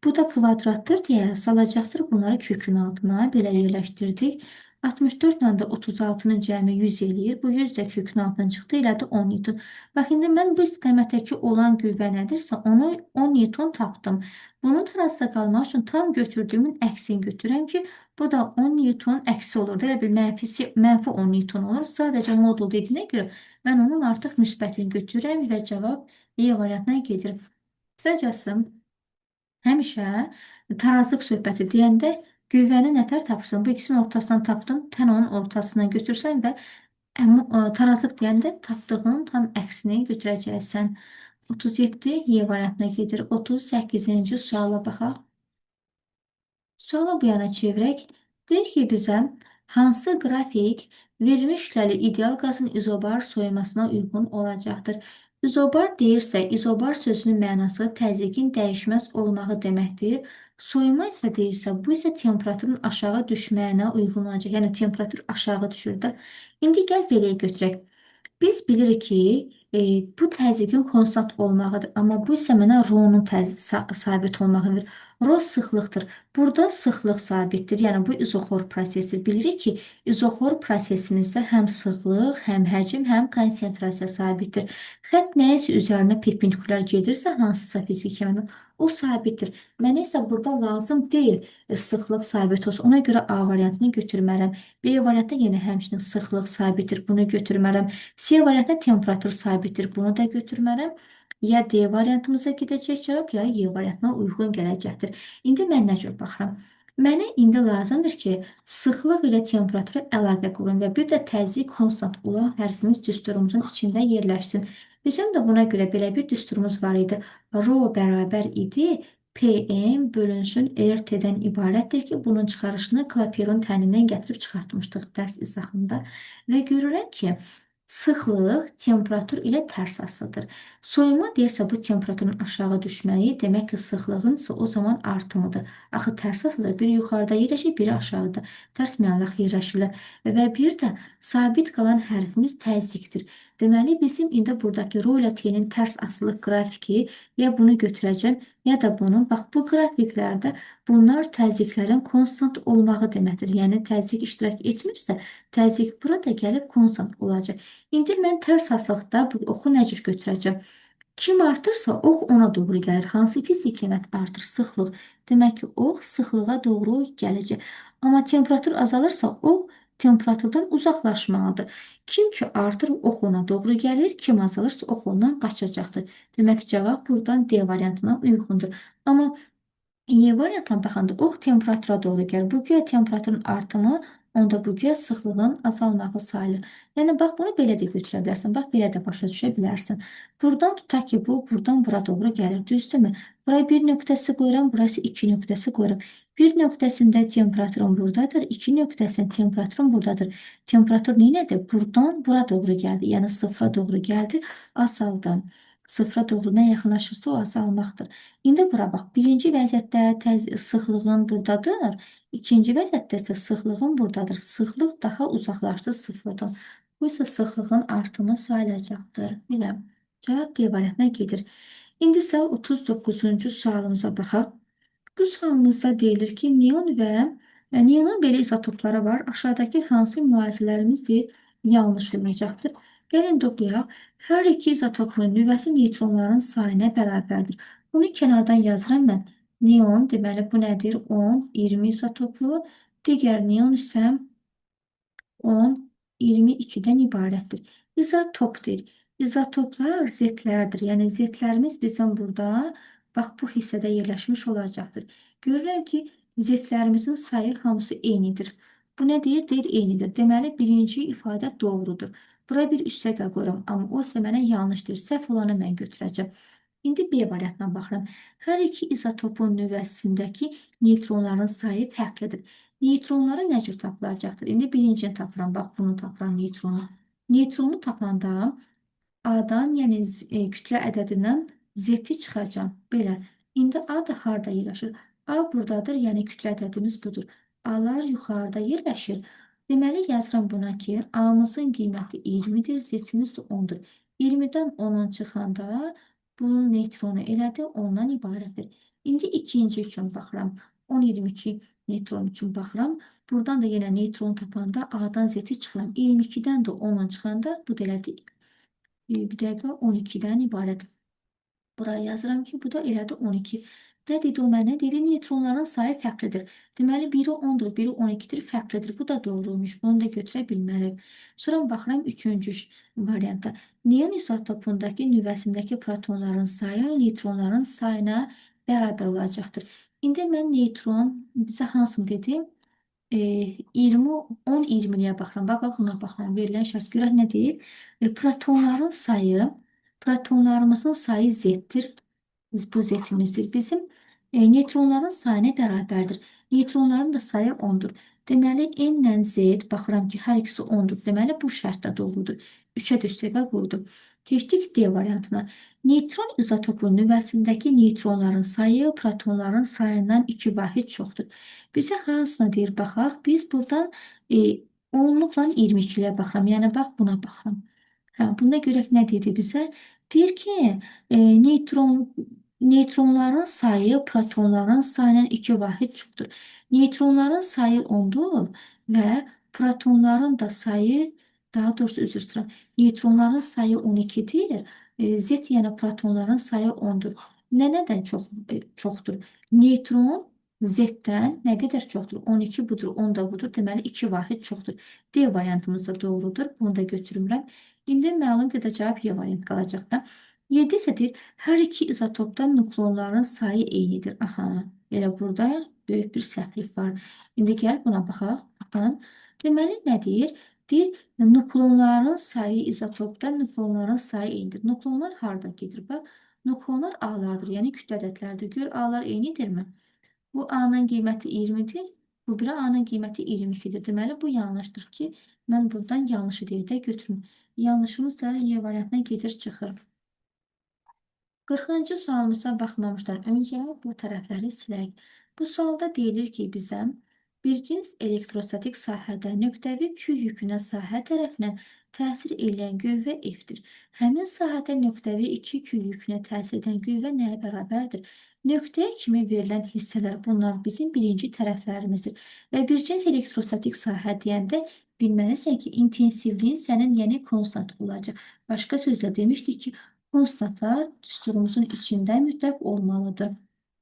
S1: Bu da kvadratdır deyə salacaqdır bunları kökün altına. Belə yerləşdirdik. 64 ilə də 36-nın cəmi 100 eləyir. Bu 100 də kökün altından çıxdı, elədi 10 Newton. Bax, indi mən bu istiqamətdəki olan qüvvə nədirsə, onu 10 Newton tapdım. Bunun tarazda qalmaq üçün tam götürdüyümün əksini götürürəm ki, bu da 10 Newton əksi olur. Elə bil mənfi 10 Newton olur. Sadəcə modul dediyinə görə mən onun artıq müsbətini götürürəm və cavab Y variantına gedir. Qısacası, həmişə tarazlıq söhbəti deyəndə qüvvəni nətər tapırsan? Bu ikisinin ortasından tapdın, tən onun ortasından götürsən və tarazlıq deyəndə tapdığının tam əksini götürəcəksən. 37 Y variantına gedir. 38-ci suala baxaq. Suala bu yana çevirək. Deyir ki, bizə hansı qrafik verilmiş kütləli ideal qazın izobar soyumasına uyğun olacaqdır? İzobar deyirsə, izobar sözünün mənası təzyiqin dəyişməz olmağı deməkdir. Soyuma isə deyirsə, bu isə temperaturun aşağı düşməyinə uyğun olacaq. Yəni temperatur aşağı düşür də. İndi gəl belə götürək. Biz bilirik ki, bu təzyiqin konstant olmağıdır. Amma bu isə mənə rho-nun sabit olmağı verir. Ro sıxlıqdır. Burada sıxlıq sabitdir. Yəni bu izoxor prosesidir. Bilirik ki, izoxor prosesimizdə həm sıxlıq, həm həcm, həm konsentrasiya sabitdir. Xətt nəyəsə üzərinə perpendikulyar gedirsə, hansısa fiziki kimyanın, o sabitdir. Mənə isə burada lazım deyil sıxlıq sabit olsun. Ona görə A variantını götürmərəm. B variantında yenə həmçinin sıxlıq sabitdir. Bunu götürmərəm. C variantında temperatur sabitdir. Bunu da götürmərəm. Ya D variantımıza gedəcək cavab, ya Y variantına uyğun gələcəkdir. İndi mən nə cür baxıram? Mənə indi lazımdır ki, sıxlıq ilə temperatura əlaqə qurun və bir də təzyiq konstant olan hərfimiz düsturumuzun içində yerləşsin. Bizim də buna görə belə bir düsturumuz var idi. Rho bərabər idi PM bölünsün RT-dən ibarətdir ki, bunun çıxarışını Clapeyron tənindən gətirib çıxartmışdıq dərs izahında. Və görürəm ki, sıxlıq temperatur ilə tərs asılıdır. Soyuma deyirsə bu temperaturun aşağı düşməyi, demək ki, sıxlığın isə o zaman artımıdır. Axı tərs asılıdır. Biri yuxarıda yerləşir, biri aşağıda. Tərs məllaq yerləşirlər. Və bir də sabit qalan hərfimiz təzyiqdir. Deməli, bizim indi buradakı Rho ilə T-nin tərs asılıq qrafiki ya bunu götürəcəm, ya da bunu. Bax, bu qrafiklərdə bunlar təzyiqlərin konstant olmağı deməkdir. Yəni, təzyiq iştirak etmirsə, təzyiq burada gəlib konstant olacaq. İndi mən tərs asılıqda bu oxu nə cür götürəcəm? Kim artırsa, ox ona doğru gəlir. Hansı fiziki qiymət artır? Sıxlıq. Demək ki, ox sıxlığa doğru gələcək. Amma temperatur azalırsa, ox temperaturdan uzaqlaşmalıdır. Kim ki artır, ox ona doğru gəlir. Kim azalırsa, ox ondan qaçacaqdır. Demək ki, cavab buradan D variantına uyğundur. Amma Y variantına baxanda ox temperatura doğru gəlir. Bu güya temperaturun artımı, onda bu güya sıxlığın azalmağı sayılır. Yəni, bax, bunu belə də götürə bilərsən. Bax, belə də başa düşə bilərsən. Buradan tutaq ki, bu buradan bura doğru gəlir. Düzdürmü? Buraya bir nöqtəsi qoyuram, burası 2 nöqtəsi qoyuram. Bir nöqtəsində temperaturum buradadır, 2 nöqtəsində temperaturum buradadır. Temperatur neynədir? Buradan bura doğru gəldi. Yəni, sıfıra doğru gəldi, azaldı. Sıfıra doğru nə yaxınlaşırsa o azalmaqdır. İndi bura bax. Birinci vəziyyətdə sıxlığın buradadır. İkinci vəziyyətdə isə sıxlığın buradadır. Sıxlıq daha uzaqlaşdı sıfırdan. Bu isə sıxlığın artımı sayılacaqdır. Belə. Cavab D variantına gedir. İndi isə 39-cu sualımıza baxaq. Bu sualımızda deyilir ki, neon və neonun belə izotopları var. Aşağıdakı hansı mülahizələrimiz deyir, yanlış olacaqdır. Gəlin oxuyaq. Hər iki izotopun nüvəsi neytronların sayına bərabərdir. Bunu kənardan yazıram mən. Neon, deməli bu nədir? 10, 20 izotoplu. Digər neon isə 10, 22-dən ibarətdir. İzotop deyir. İzotoplar Z-lərdir. Yəni Z-lərimiz bizim burada, bax bu hissədə yerləşmiş olacaqdır. Görürəm ki, Z-lərimizin sayı hamısı eynidir. Bu nə deyir? Deyir eynidir. Deməli, birinci ifadə doğrudur. Buraya bir üstəgəl qoyuram, amma o isə mənə yanlış deyir. Səhv olanı mən götürəcəm. İndi B variantına baxıram. Hər iki izotopun nüvəsindəki neytronların sayı fərqlidir. Neytronları nə cür tapılacaqdır? İndi birincini tapıram. Bax, bunu tapıram, neytronu. Neytronu tapanda A-dan, yəni kütlə ədədindən Z-i çıxacağam. Belə. İndi A da harda yerləşir? A buradadır, yəni kütlə ədədimiz budur. A-lar yuxarıda yerləşir. Deməli, yazıram buna ki, A-mızın qiyməti 20-dir, Z-imiz də 10-dur. 20-dən 10-un çıxanda bunun neytronu elədir, 10-dan ibarətdir. İndi ikinci üçün baxıram. 10-22 neytron üçün baxıram. Buradan da yenə neytron tapanda A-dan Z-i çıxıram. 22-dən də 10-un çıxanda bu da elədir. Bir dəqiqə 12-dən ibarət. Buraya yazıram ki, bu da elədir 12. Nə dedi o mənə? Dedi, neytronların sayı fərqlidir. Deməli, biri 10-dur, biri 12-dir, fərqlidir. Bu da doğruymuş. Bunu da götürə bilmərik. Sonra baxıram üçüncü varianta. Neon izotopundakı nüvəsindəki protonların sayı neytronların sayına bərabər olacaqdır. İndi mən neytron bizə hansını dedi? 20, 10, 20-liyə baxıram. Bax, bax, buna baxıram. Verilən şərt görək nə deyir? Protonların sayı, protonlarımızın sayı Z-dir. Bu Z-imizdir bizim. Neytronların sayına bərabərdir. Neytronların da sayı 10-dur. Deməli, N ilə Z, baxıram ki, hər ikisi 10-dur. Deməli, bu şərt də doğrudur. 3-ə də üstəgəl qoydum. Keçdik D variantına. Neytron izotopun nüvəsindəki neytronların sayı protonların sayından 2 vahid çoxdur. Bizə hansına deyir, baxaq. Biz buradan onluqla 22-liyə baxıram. Yəni, bax, buna baxıram. Hə, bunda görək nə dedi bizə? Deyir ki, neytron Neytronların sayı protonların sayından 2 vahid çoxdur. Neytronların sayı 10-dur və protonların da sayı, daha doğrusu üzr istəyirəm, neytronların sayı 12-dir. Z, yəni protonların sayı 10-dur. Nə nədən çoxdur? Neytron Z-dən nə qədər çoxdur? 12 budur, 10 da budur. Deməli, 2 vahid çoxdur. D variantımız da doğrudur. Bunu da götürmürəm. İndi məlum ki, də cavab Y variant qalacaq da. 7 isə deyir, hər iki izotopda nukleonların sayı eynidir. Aha, elə burada böyük bir səhvlik var. İndi gəl buna baxaq. Buradan. Deməli, nə deyir? Deyir, nukleonların sayı izotopda nukleonların sayı eynidir. Nukleonlar harda gedir? Bax, nukleonlar A-lardır, yəni kütlə ədədlərdir. Gör, A-lar eynidirmi? Bu A-nın qiyməti 20-dir. Bu biri A-nın qiyməti 22-dir. Deməli, bu yanlışdır ki, mən buradan yanlışı deyir də götürüm. Yanlışımız da Y variantına gedir, çıxır. 40-cı sualımıza baxmamışdan öncə bu tərəfləri silək. Bu sualda deyilir ki, bizə bir cins elektrostatik sahədə nöqtəvi Q yükünə sahə tərəfindən təsir edən qüvvə F-dir. Həmin sahədə nöqtəvi 2Q yükünə təsir edən qüvvə nəyə bərabərdir? Nöqtəyə kimi verilən hissələr bunlar bizim birinci tərəflərimizdir. Və bir cins elektrostatik sahə deyəndə bilməlisən ki, intensivliyin sənin yəni konstant olacaq. Başqa sözlə demişdik ki, konstantlar düsturumuzun içində mütləq olmalıdır.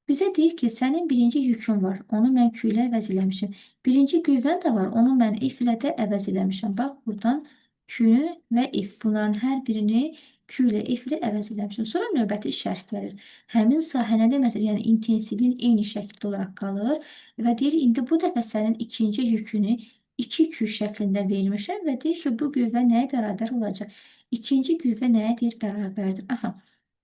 S1: Bizə deyir ki, sənin birinci yükün var, onu mən Q ilə əvəz eləmişim. Birinci qüvvən də var, onu mən F ilə də əvəz eləmişəm. Bax, buradan Q və F, bunların hər birini Q ilə F ilə əvəz eləmişim. Sonra növbəti şərh gəlir. Həmin sahə nə deməkdir? Yəni, intensivliyin eyni şəkildə olaraq qalır və deyir, indi bu dəfə sənin ikinci yükünü 2Q şəklində vermişəm və deyir ki, bu qüvvə nəyə bərabər olacaq? İkinci qüvvə nəyə deyir? Bərabərdir. Aha.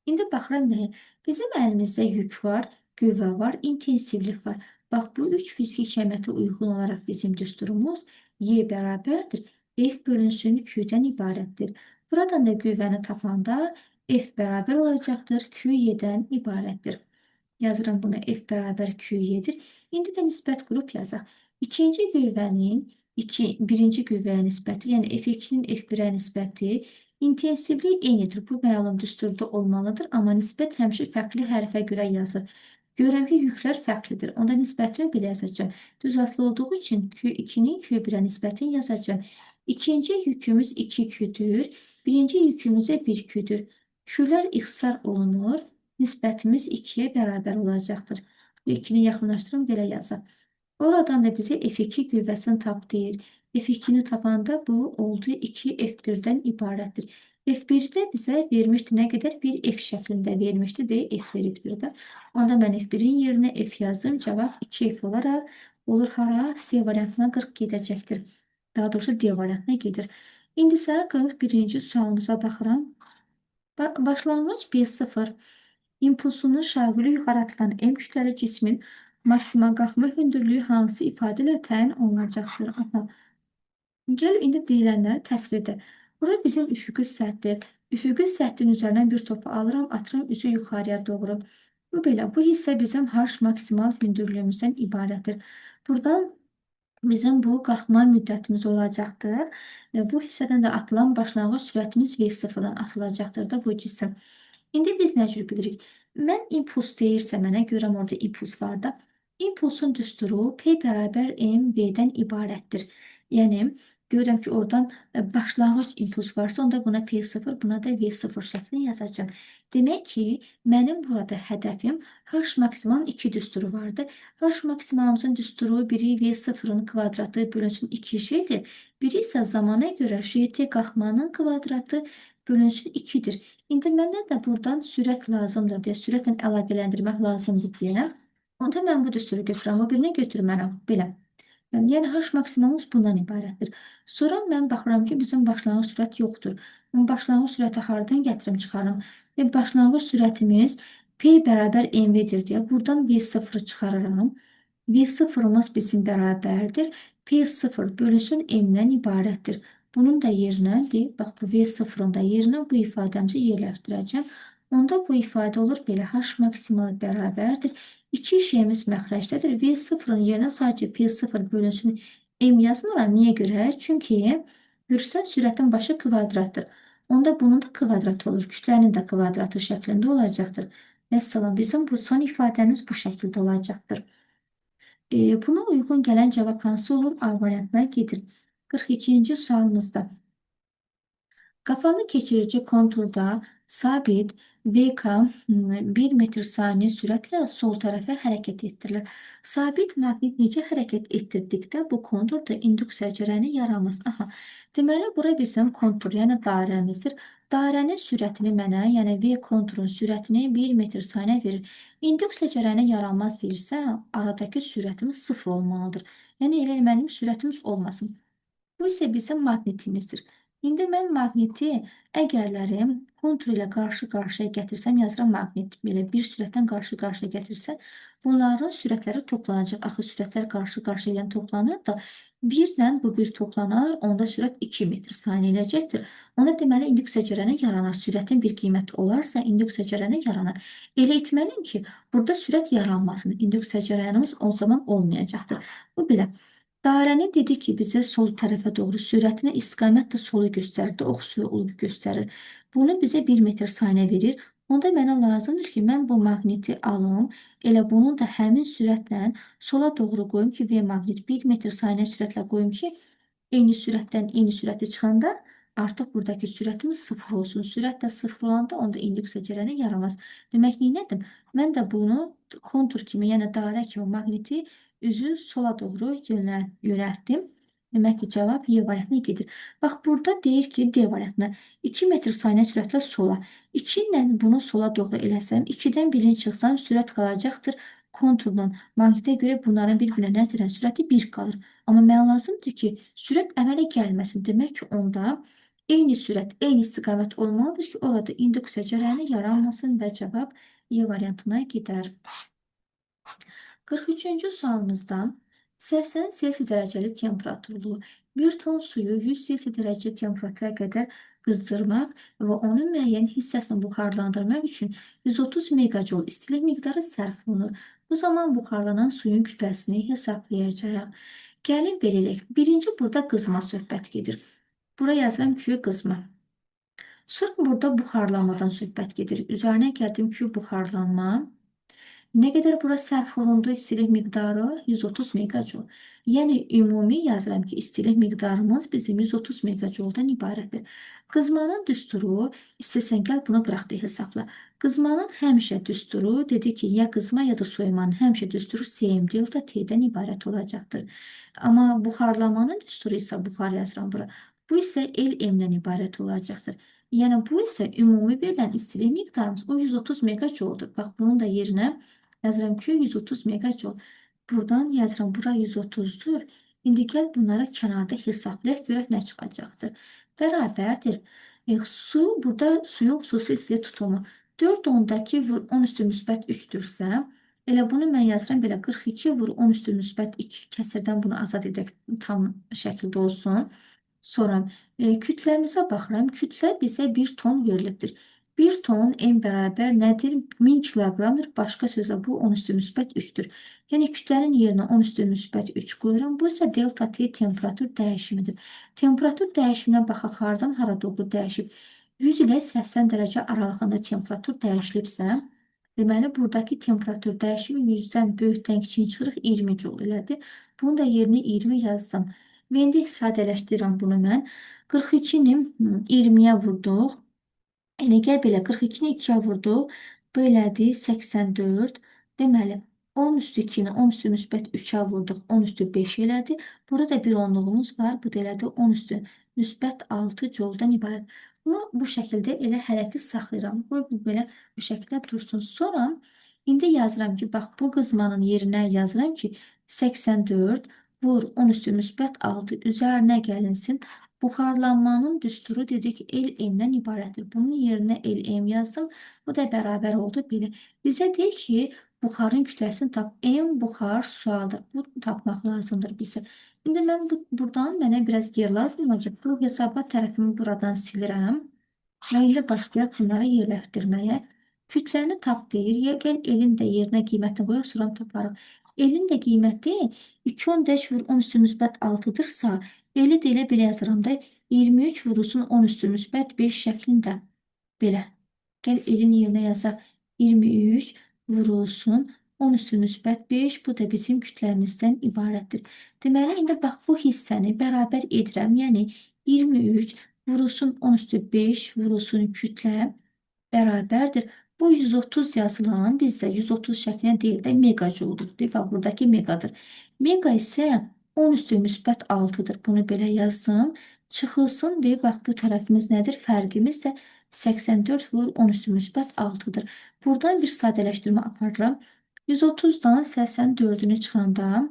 S1: İndi baxıram nəyə? Bizim əlimizdə yük var, qüvvə var, intensivlik var. Bax, bu üç fiziki kəmiyyətə uyğun olaraq bizim düsturumuz Y bərabərdir. F bölünsün Q-dən ibarətdir. Buradan da qüvvəni tapanda F bərabər olacaqdır, Q Y-dən ibarətdir. Yazıram bunu F bərabər Q Y-dir. İndi də nisbət qrup yazaq. İkinci qüvvənin birinci qüvvəyə nisbəti, yəni F2-nin F1-ə nisbəti intensivlik eynidir. Bu məlum düsturda olmalıdır, amma nisbət həmişə fərqli hərfə görə yazılır. Görürəm ki, yüklər fərqlidir. Onda nisbətini belə yazacağam. Düz asılı olduğu üçün Q2-nin Q1-ə nisbətini yazacağam. İkinci yükümüz 2Q-dür. Birinci yükümüzə 1Q-dür. Q-lər ixtisar olunur. Nisbətimiz 2-yə bərabər olacaqdır. Bu 2-ni yaxınlaşdırım, belə yazaq. Oradan da bizə F2 qüvvəsini tap deyir. F2-ni tapanda bu oldu 2 F1-dən ibarətdir. F1-də bizə vermişdi nə qədər? Bir F şəklində vermişdi deyə F veribdir də. Onda mən F1-in yerinə F yazdım. Cavab 2F olaraq olur hara? C variantına 40 gedəcəkdir. Daha doğrusu D variantına gedir. İndi isə 41-ci sualımıza baxıram. Başlanğıc B0 impulsunun şaquli yuxarı atılan M kütləli cismin maksimal qalxma hündürlüyü hansı ifadə ilə təyin olunacaqdır? Aha. Gəl indi deyilənləri təsvir edək. Bura bizim üfüqi səthdir. Üfüqi səthin üzərindən bir topu alıram, atıram üzü yuxarıya doğru. Bu belə, bu hissə bizim H maksimal hündürlüyümüzdən ibarətdir. Buradan bizim bu qalxma müddətimiz olacaqdır. Və bu hissədən də atılan başlanğıc sürətimiz V0-dan atılacaqdır da bu cisim. İndi biz nə cür bilirik? Mən impuls deyirsə mənə, görəm orada impuls var da. İmpulsun düsturu P bərabər MV-dən ibarətdir. Yəni, görürəm ki, oradan başlanğıc impuls varsa, onda buna P0, buna da V0 şəklini yazacağam. Demək ki, mənim burada hədəfim H maksimalın 2 düsturu vardı. H maksimalımızın düsturu biri V0-ın kvadratı bölünsün 2J-dir. Biri isə zamana görə JT qalxmanın kvadratı bölünsün 2-dir. İndi məndən də buradan sürət lazımdır deyə, sürətlə əlaqələndirmək lazımdır deyə. Onda mən bu düsturu götürürəm, o birini götürmərəm. Belə. Yəni H maksimalımız bundan ibarətdir. Sonra mən baxıram ki, bizim başlanğıc sürət yoxdur. Başlanğıc sürəti hardan gətirim çıxarım? Və başlanğıc sürətimiz P bərabər MV-dir deyə buradan V0-ı çıxarıram. V0-ımız bizim bərabərdir. P0 bölünsün M-dən ibarətdir. Bunun da yerinə, bax bu V0-ın da yerinə bu ifadəmizi yerləşdirəcəm. Onda bu ifadə olur belə H maksimal bərabərdir. 2 şeyimiz məxrəcdədir. V0-ın yerinə sadəcə P0 bölünsün M yazmıram. Niyə görə? Çünki görürsən sürətin başı kvadratdır. Onda bunun da kvadratı olur. Kütlənin də kvadratı şəklində olacaqdır. Vəssalam, bizim bu son ifadəmiz bu şəkildə olacaqdır. Buna uyğun gələn cavab hansı olur? A variantına gedir. 42-ci sualımızda. Qapalı keçirici konturda sabit VK 1 metr saniyə sürətlə sol tərəfə hərəkət etdirilir. Sabit maqnit necə hərəkət etdirdikdə bu konturda induksiya cərəyanı yaranmaz. Aha, deməli, bura bizim kontur, yəni dairəmizdir. Dairənin sürətini mənə, yəni V konturun sürətini 1 metr saniyə verir. İnduksiya cərəyanı yaranmaz deyirsə, aradakı sürətimiz 0 olmalıdır. Yəni, elə mənim sürətimiz olmasın. Bu isə bizim maqnitimizdir. İndi mən maqniti əgərləri kontur ilə qarşı-qarşıya gətirsəm, yazıram maqnit belə bir sürətdən qarşı-qarşıya gətirsə, bunların sürətləri toplanacaq. Axı sürətlər qarşı-qarşıya ilə toplanır da, 1 ilə bu 1 toplanar, onda sürət 2 metr saniyə eləyəcəkdir. Onda deməli induksiya cərəyanı yaranar. Sürətin bir qiyməti olarsa, induksiya cərəyanı yaranar. Elə etməliyim ki, burada sürət yaranmasın. İnduksiya cərəyanımız o zaman olmayacaqdır. Bu belə. Dairəni dedi ki, bizə sol tərəfə doğru sürətinə istiqamət də solu göstərir, ox solu göstərir. Bunu bizə 1 metr saniyə verir. Onda mənə lazımdır ki, mən bu maqniti alım, elə bunu da həmin sürətlə sola doğru qoyum ki, V maqnit 1 metr saniyə sürətlə qoyum ki, eyni sürətdən eyni sürəti çıxanda artıq buradakı sürətimiz 0 olsun. Sürət də 0 olanda onda induksiya cərəyanı yaranmaz. Demək, nə etdim? Mən də bunu kontur kimi, yəni dairə kimi maqniti üzü sola doğru yönəltdim. Demək ki, cavab Y variantına gedir. Bax, burada deyir ki, D variantına 2 metr saniyə sürətlə sola. 2 ilə bunu sola doğru eləsəm, 2-dən birini çıxsam, sürət qalacaqdır. Konturdan maqnitə görə bunların bir-birinə nəzərən sürəti 1 qalır. Amma mənə lazımdır ki, sürət əmələ gəlməsin. Demək ki, onda eyni sürət, eyni istiqamət olmalıdır ki, orada induksiya cərəyanı yaranmasın və cavab Y variantına gedər. 43-cü sualımızda 80 Selsi dərəcəli temperaturlu 1 ton suyu 100 Selsi dərəcə temperatura qədər qızdırmaq və onun müəyyən hissəsini buxarlandırmaq üçün 130 megajoule istilik miqdarı sərf olunur. Bu zaman buxarlanan suyun kütləsini hesablayacağıq. Gəlin belə eləyək. Birinci burada qızma söhbət gedir. Bura yazıram Q qızma. Sonra burada buxarlanmadan söhbət gedir. Üzərinə gəldim Q buxarlanma. Nə qədər bura sərf olundu istilik miqdarı? 130 megajoule. Yəni ümumi yazıram ki, istilik miqdarımız bizim 130 megajouldan ibarətdir. Qızmanın düsturu, istəsən gəl bunu qıraqda hesabla. Qızmanın həmişə düsturu, dedi ki, ya qızma ya da soyumanın həmişə düsturu CM delta T-dən ibarət olacaqdır. Amma buxarlamanın düsturu isə buxar yazıram bura. Bu isə L-M-dən ibarət olacaqdır. Yəni bu isə ümumi verilən istilik miqdarımız o 130 megajouldur. Bax, bunun da yerinə yazıram ki, 130 megajoule. Buradan yazıram, bura 130-dur. İndi gəl bunlara kənarda hesablayaq, görək nə çıxacaqdır. Bərabərdir. Su, burada suyun xüsusi istilik tutumu. 4,2 vur 10 üstü müsbət 3-dürsə, elə bunu mən yazıram belə 42 vur 10 üstü müsbət 2 kəsirdən bunu azad edək tam şəkildə olsun. Sonra kütləmizə baxıram. Kütlə bizə 1 ton verilibdir. 1 ton M bərabər nədir? 1000 kiloqramdır. Başqa sözlə bu 10 üstü müsbət 3-dür. Yəni kütlənin yerinə 10 üstü müsbət 3 qoyuram. Bu isə delta T temperatur dəyişimidir. Temperatur dəyişiminə baxaq hardan hara doğru dəyişib. 100 ilə 80 dərəcə aralığında temperatur dəyişilibsə, deməli buradakı temperatur dəyişimi 100-dən böyükdən kiçiyi çıxırıq 20 joule elədi. Bunu da yerinə 20 yazdım. Və indi sadələşdirirəm bunu mən. 42-ni 20-yə vurduq. Elə gəl belə 42-ni 2-yə vurduq. Bu elədi 84. Deməli 10 üstü 2-ni 10 üstü müsbət 3-ə vurduq. 10 üstü 5 elədi. Burada da bir onluğumuz var. Bu da elədi 10 üstü müsbət 6 jouldan ibarət. Bunu bu şəkildə elə hələ ki saxlayıram. Qoy bu belə bu şəkildə dursun. Sonra indi yazıram ki, bax bu qızmanın yerinə yazıram ki, 84 vur 10 üstü müsbət 6 üzərinə gəlinsin. Buxarlanmanın düsturu dedik L-M-dən ibarətdir. Bunun yerinə L-M yazdım. Bu da bərabər oldu belə. Bizə deyir ki, buxarın kütləsini tap. M buxar sualdır. Bu tapmaq lazımdır bizə. İndi mən buradan mənə biraz yer lazım olacaq. Bu hesabat tərəfimi buradan silirəm. Və indi başlayaq bunları yerləşdirməyə. Kütləni tap deyir. Ya gəl L-in də yerinə qiymətini qoyaq, sonra taparıq. L-in də qiyməti 2,5 vur 10 üstü müsbət 6-dırsa, L-i də elə belə yazıram da 23 vurulsun 10 üstü müsbət 5 şəklində. Belə. Gəl L-in yerinə yazaq. 23 vurulsun 10 üstü müsbət 5. Bu da bizim kütləmizdən ibarətdir. Deməli, indi bax bu hissəni bərabər edirəm. Yəni 23 vurulsun 10 üstü 5 vurulsun kütlə bərabərdir. Bu 130 yazılan bizdə 130 şəklində deyil də megajouldur. Və buradakı megadır. Mega isə 10 üstü müsbət 6-dır. Bunu belə yazdım. Çıxılsın deyib, bax bu tərəfimiz nədir? Fərqimiz də 84 vur 10 üstü müsbət 6-dır. Buradan bir sadələşdirmə aparıram. 130-dan 84-ünü çıxanda,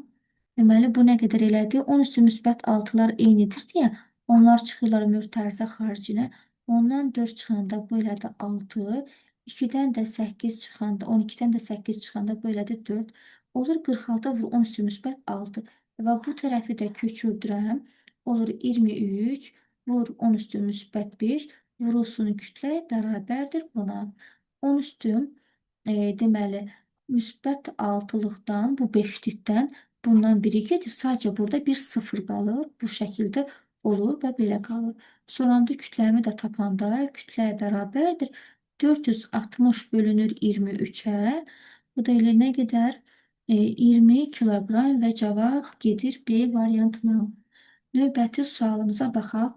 S1: deməli bu nə qədər elədi? 10 üstü müsbət 6-lar eynidir deyə onlar çıxırlar mütərzə xaricinə. Ondan 4 çıxanda bu elədi 6. 2-dən də 8 çıxanda, 12-dən də 8 çıxanda bu elədi 4. Olur 46 vur 10 üstü müsbət 6. Və bu tərəfi də köçürdürəm. Olur 23 vur 10 üstü müsbət 5 vurulsun kütlə bərabərdir buna. 10 üstü deməli müsbət 6-lıqdan bu 5-likdən bundan biri gedir. Sadəcə burada bir 0 qalır. Bu şəkildə olur və belə qalır. Sonra da kütləmi də tapanda kütlə bərabərdir. 460 bölünür 23'e. Bu da elə nə qədər? 20 kiloqram və cavab gedir B variantına. Növbəti sualımıza baxaq.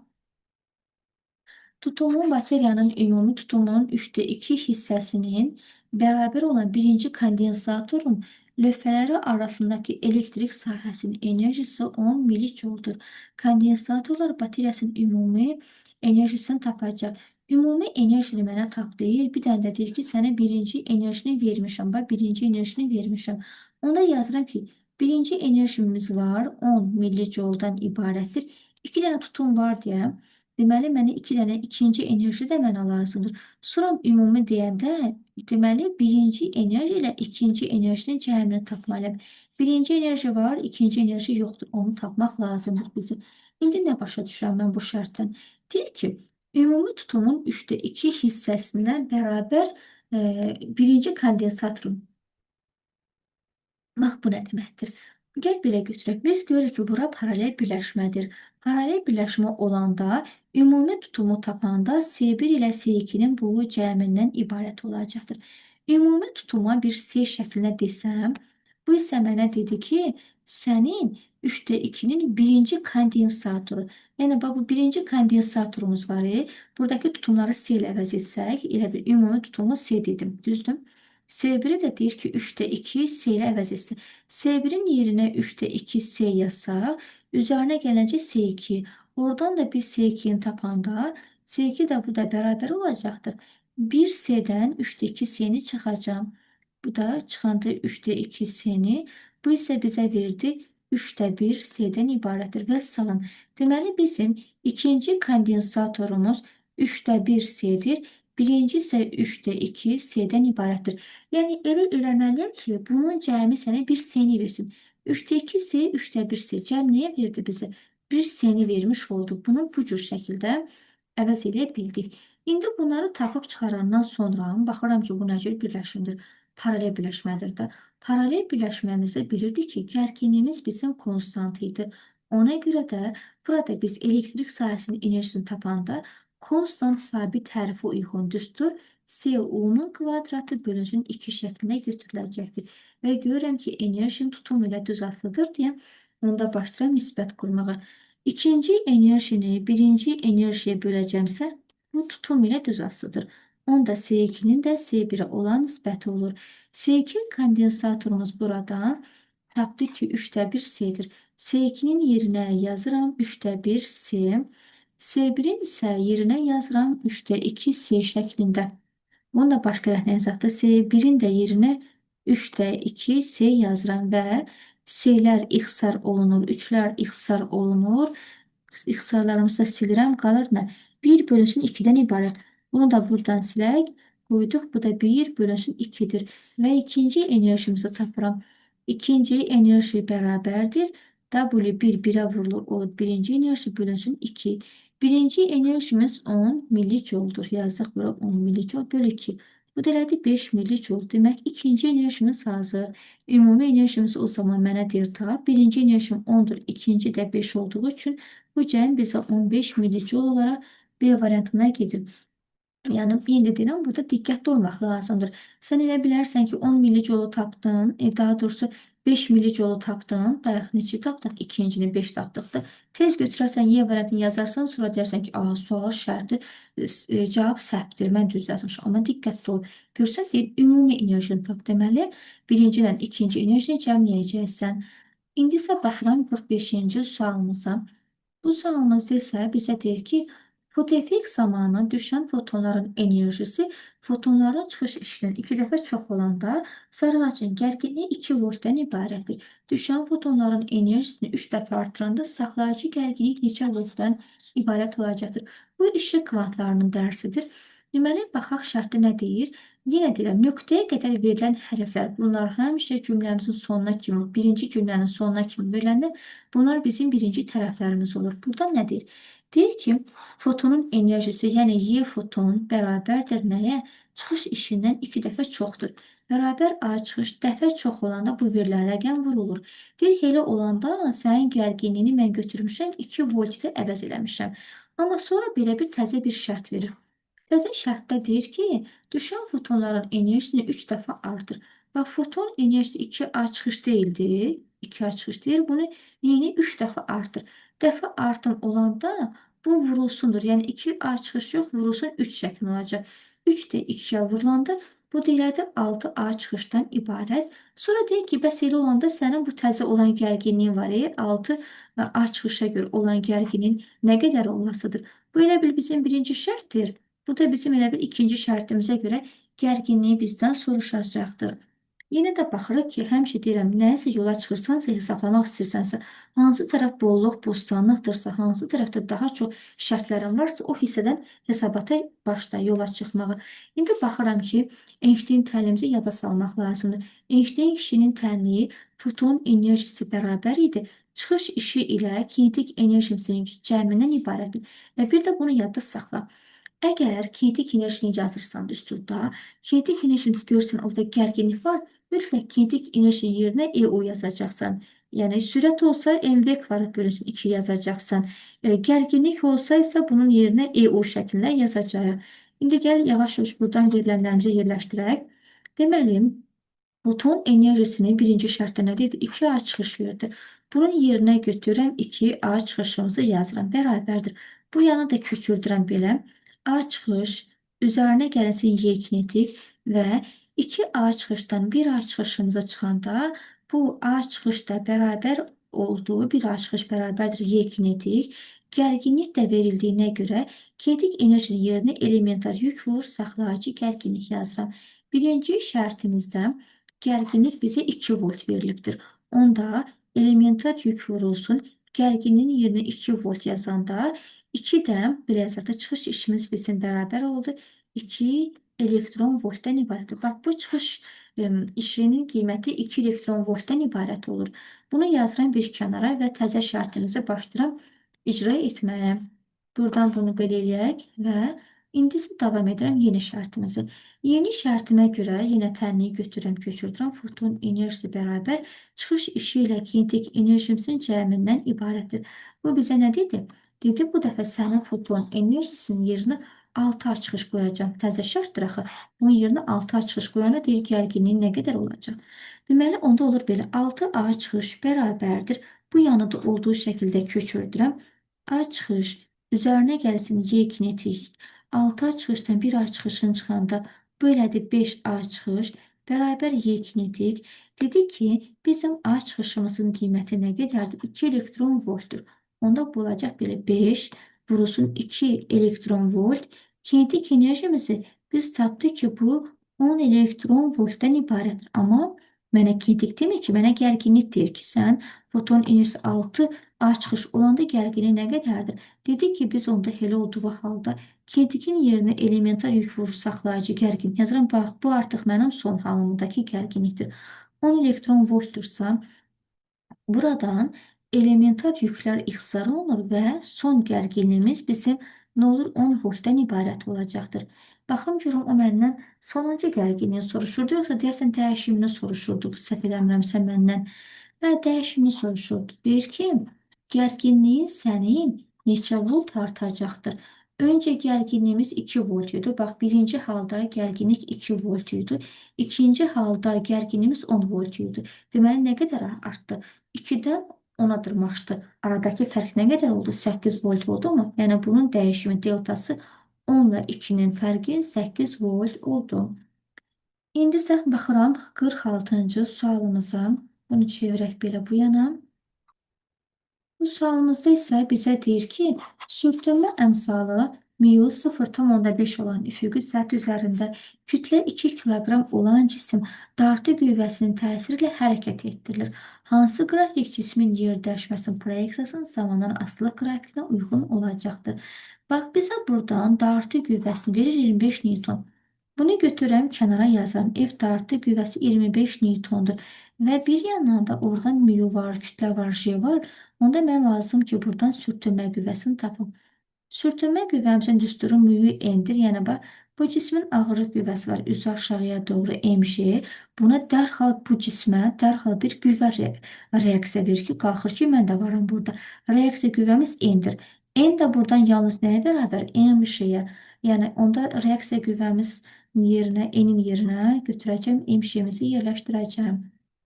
S1: Tutumun bateriyanın ümumi tutumunun 3'te 2 hissəsinin bərabər olan birinci kondensatorun lövhələri arasındakı elektrik sahəsinin enerjisi 10 milijouldur. Kondensatorlar bateriyasının ümumi enerjisini tapacaq. Ümumi enerjini mənə tap deyir. Bir dənə də deyir ki, sənə birinci enerjini vermişəm. Bax, birinci enerjini vermişəm. Onda yazıram ki, birinci enerjimiz var 10 milijouldan ibarətdir. 2 dənə tutum var deyə. Deməli, mənə 2 dənə ikinci enerji də mənə lazımdır. Sonra ümumi deyəndə, deməli, birinci enerji ilə ikinci enerjinin cəmini tapmalıyam. Birinci enerji var, ikinci enerji yoxdur. Onu tapmaq lazımdır bizə. İndi nə başa düşürəm mən bu şərtdən? Deyir ki, ümumi tutumun 3'te 2 hissəsindən bərabər birinci kondensatorun. Bax, bu nə deməkdir? Gəl belə götürək. Biz görürük ki, bura paralel birləşmədir. Paralel birləşmə olanda ümumi tutumu tapanda S1 ilə S2-nin bu cəmindən ibarət olacaqdır. Ümumi tutuma bir S şəklində desəm, bu isə mənə dedi ki, sənin 3'te 2'nin birinci kondensatoru. Yəni, bax, bu birinci kondensatorumuz var. Buradakı tutumları S ilə əvəz etsək, elə bir ümumi tutumu S dedim. Düzdür? S1'i də deyir ki, 3'te 2 S ilə əvəz etsin. S1'in yerinə 3'te 2 S yazsaq, üzərinə gələcək S2. Oradan da biz S2'ni tapanda, S2 də bu da bərabər olacaqdır. 1 S-dən 3'te 2 S-ni çıxacağam. Bu da çıxanda 3'te 2 S-ni. Bu isə bizə verdi 3'te 1 S-dən ibarətdir. Vəssalam. Deməli, bizim ikinci kondensatorumuz 3'te 1 S-dir. Birinci isə 3'te 2 S-dən ibarətdir. Yəni, elə eləməliyəm ki, bunun cəmi sənə bir S-ni versin. 3'te 2 S, 3'te 1 S. Cəm nəyə verdi bizə? 1 S-ni vermiş olduq. Bunu bu cür şəkildə əvəz eləyə bildik. İndi bunları tapıb çıxarandan sonra baxıram ki, bu nə cür birləşimdir? Paralel birləşmədir də. Paralel birləşməmizdə bilirdik ki, gərginliyimiz bizim konstant idi. Ona görə də burada biz elektrik sahəsinin enerjisini tapanda konstant sabit hərfi uyğun düstur SU-nun kvadratı bölünsün 2 şəklində götürüləcəkdir. Və görürəm ki, enerjinin tutumu ilə düz asılıdır deyə onda başlayıram nisbət qurmağa. İkinci enerjini birinci enerjiyə böləcəmsə, bu tutum ilə düz asılıdır. Onda S2-nin də S1-ə olan nisbəti olur. S2 kondensatorumuz buradan tapdı ki, 3'te 1 S-dir. S2-nin yerinə yazıram 3'te 1 S. S1-in isə yerinə yazıram 3'te 2 S şəklində. Bunu da başqa rənglə yazaq da. S1-in də yerinə 3'te 2 S yazıram və S-lər ixtisar olunur, 3-lər ixtisar olunur. İxtisarlarımızı da silirəm. Qalır nə? 1 bölünsün 2-dən ibarət. Bunu da buradan silək. Qoyduq. Bu da 1 bölünsün 2-dir. Və ikinci enerjimizi tapıram. İkinci enerji bərabərdir. W1 1'e vurulur. Olur. Birinci enerji bölünsün 2. Birinci enerjimiz 10 milijouldur. Yazdıq bura 10 milijoul bölü 2. Bu da elədi 5 milijoul. Demək, ikinci enerjimiz hazır. Ümumi enerjimiz o zaman mənə deyir tap. Birinci enerjim 10-dur. İkinci də 5 olduğu üçün bu cəm bizə 15 milijoul olaraq B variantına gedir. Yəni, yenə də deyirəm, burada diqqətli olmaq lazımdır. Sən elə bilərsən ki, 10 millijolu tapdın, daha doğrusu 5 millijolu tapdın. Bayaq neçə tapdıq? İkincini 5 tapdıq da. Tez götürərsən, Y variantını yazarsan, sonra deyərsən ki, sual şərti, cavab səhvdir, mən düz yazmışam. Amma diqqətli ol. Görsən, deyir, ümumi enerjini tap. Deməli, birinci ilə ikinci enerjini cəmləyəcəksən. İndi isə baxıram 45-ci sualımıza. Bu sualımızda isə bizə deyir ki, fotoeffekt zamanı düşən fotonların enerjisi fotonların çıxış işindən 2 dəfə çox olanda sarığacın gərginliyi 2 voltdan ibarətdir. Düşən fotonların enerjisini 3 dəfə artıranda saxlayıcı gərginlik neçə voltdan ibarət olacaqdır? Bu işıq kvantlarının dərsidir. Deməli, baxaq şərtdə nə deyir? Yenə deyirəm, nöqtəyə qədər verilən hərflər, bunlar həmişə cümləmizin sonuna kimi, birinci cümlənin sonuna kimi veriləndə bunlar bizim birinci tərəflərimiz olur. Burada nə deyir? Deyir ki, fotonun enerjisi, yəni Y foton bərabərdir nəyə? Çıxış işindən 2 dəfə çoxdur. Bərabər A çıxış dəfə çox olanda bu verilən rəqəm vurulur. Deyir ki, elə olanda sənin gərginliyini mən götürmüşəm, 2 volt ilə əvəz eləmişəm. Amma sonra belə bir təzə bir şərt verir. Təzə şərtdə deyir ki, düşən fotonların enerjisini 3 dəfə artır. Bax, foton enerjisi 2A çıxış deyildi. 2A çıxış deyil. Bunu neyini 3 dəfə artır. Dəfə artım olanda bu vurulsundur. Yəni 2A çıxış yox, vurulsun 3 şəklində olacaq. 3 də 2-yə vurulanda bu deyilədir 6A çıxışdan ibarət. Sonra deyir ki, bəs elə olanda sənin bu təzə olan gərginliyin var, 6A çıxışa görə olan gərginliyin nə qədər olasıdır? Bu elə bil bizim birinci şərtdir. Bu da bizim elə bir ikinci şərtimizə görə gərginliyi bizdən soruşacaqdır. Yenə də baxırıq ki, həmişə deyirəm, nəyisə yola çıxırsansa, hesablamaq istəyirsənsə, hansı tərəf bolluq, bostanlıqdırsa, hansı tərəfdə daha çox şərtlərin varsa, o hissədən hesabata başla yola çıxmağa. İndi baxıram ki, Einstein tənliyimizi yada salmaq lazımdır. Einstein kişinin tənliyi foton enerjisi bərabər idi. Çıxış işi ilə kinetik enerjimizin cəmindən ibarətdir. Və bir də bunu yadda saxla. Əgər kinetik enerjini yazırsan düsturda, kinetik enerjimiz görürsən orada gərginlik var, mütləq kinetik enerjinin yerinə EO yazacaqsan. Yəni sürət olsa mv kvadrat bölünsün 2 yazacaqsan. Gərginlik olsa isə bunun yerinə EO şəklində yazacağıq. İndi gəl yavaş-yavaş buradan verilənlərimizi yerləşdirək. Deməli, foton enerjisinin birinci şərtdə nə dedi? 2A çıxış verdi. Bunun yerinə götürürəm 2A çıxışımızı yazıram. Bərabərdir. Bu yanı da köçürdürəm belə. A çıxış, üzərinə gəlsin Y kinetik və 2A çıxışdan 1A çıxışımıza çıxanda bu A çıxış da bərabər olduğu 1A çıxış bərabərdir Y kinetik. Gərginlik də verildiyinə görə kinetik enerjinin yerinə elementar yük vur saxlayıcı gərginlik yazıram. Birinci şərtimizdə gərginlik bizə 2 volt verilibdir. Onda elementar yük vurulsun. Gərginliyin yerinə 2 volt yazanda 2 də belə yazaq da çıxış işimiz bizim bərabər oldu. 2 elektron voltdan ibarətdir. Bax, bu çıxış işinin qiyməti 2 elektron voltdan ibarət olur. Bunu yazıram bir kənara və təzə şərtimizi başlayıram icra etməyə. Buradan bunu belə eləyək və indi isə davam edirəm yeni şərtimizi. Yeni şərtimə görə yenə tənliyi götürürəm, köçürdürəm. Foton enerjisi bərabər çıxış işi ilə kinetik enerjimizin cəmindən ibarətdir. Bu bizə nə dedi? Dedi, bu dəfə sənin foton enerjisinin yerinə 6A çıxış qoyacağam. Təzə şərtdir axı. Bunun yerinə 6A çıxış qoyanda deyir, gərginliyin nə qədər olacaq? Deməli, onda olur belə 6A çıxış bərabərdir. Bu yanı da olduğu şəkildə köçürdürəm. A çıxış üzərinə gəlsin Y kinetik. 6A çıxışdan 1A çıxışın çıxanda belədir 5A çıxış bərabər Y kinetik. Dedi ki, bizim A çıxışımızın qiyməti nə qədərdir? 2 elektron voltdur. Onda bu olacaq belə 5 vurulsun 2 elektron volt. Kinetik enerjimizi biz tapdıq ki, bu 10 elektron voltdan ibarətdir. Amma mənə kinetik demir ki, mənə gərginlik deyir ki, sən foton enerjisi 6 A çıxış olanda gərginlik nə qədərdir? Dedik ki, biz onda elə olduğu halda kinetikin yerinə elementar yük vuru saxlayıcı gərginlik yazıram. Bax, bu artıq mənim son halımdakı gərginlikdir. 10 elektron voltdursa, buradan elementar yüklər ixtisar olunur və son gərginliyimiz bizim nə olur? 10 voltdan ibarət olacaqdır. Baxım görüm o məndən sonuncu gərginliyi soruşurdu, yoxsa deyəsən dəyişimini soruşurdu. Bu səhv eləmirəmsə məndən. Və dəyişimini soruşurdu. Deyir ki, gərginliyin sənin neçə volt artacaqdır? Öncə gərginliyimiz 2 volt idi. Bax, birinci halda gərginlik 2 volt idi. İkinci halda gərginliyimiz 10 volt idi. Deməli, nə qədər artdı? 2-dən 10-a dırmaşdı. Aradakı fərq nə qədər oldu? 8 volt oldu mu? Yəni, bunun dəyişimi deltası 10 ilə 2-nin fərqi 8 volt oldu. İndi isə baxıram 46-cı sualımıza. Bunu çevirək belə bu yana. Bu sualımızda isə bizə deyir ki, sürtünmə əmsalı mu 0,5 olan üfüqi səth üzərində kütlə 2 kiloqram olan cisim dartı qüvvəsinin təsiri ilə hərəkət etdirilir. Hansı qrafik cismin yerdəyişməsinin proyeksiyasının zamandan asılı qrafikinə uyğun olacaqdır? Bax, bizə buradan dartı qüvvəsini verir 25 Newton. Bunu götürürəm, kənara yazıram. F dartı qüvvəsi 25 Newtondur. Və bir yandan da oradan mu var, kütlə var, J var. Onda mənə lazım ki, buradan sürtünmə qüvvəsini tapım. Sürtünmə qüvvəmizin düsturu mu N-dir. Yəni, bax, bu cismin ağırlıq qüvvəsi var. Üzü aşağıya doğru mg. Buna dərhal bu cismə dərhal bir qüvvə reaksiya verir ki, qalxır ki, mən də varam burada. Reaksiya qüvvəmiz N-dir. N də buradan yalnız nəyə bərabər? MG-yə. Yəni, onda reaksiya qüvvəmiz yerinə, N-in yerinə götürəcəm, MG-mizi yerləşdirəcəm.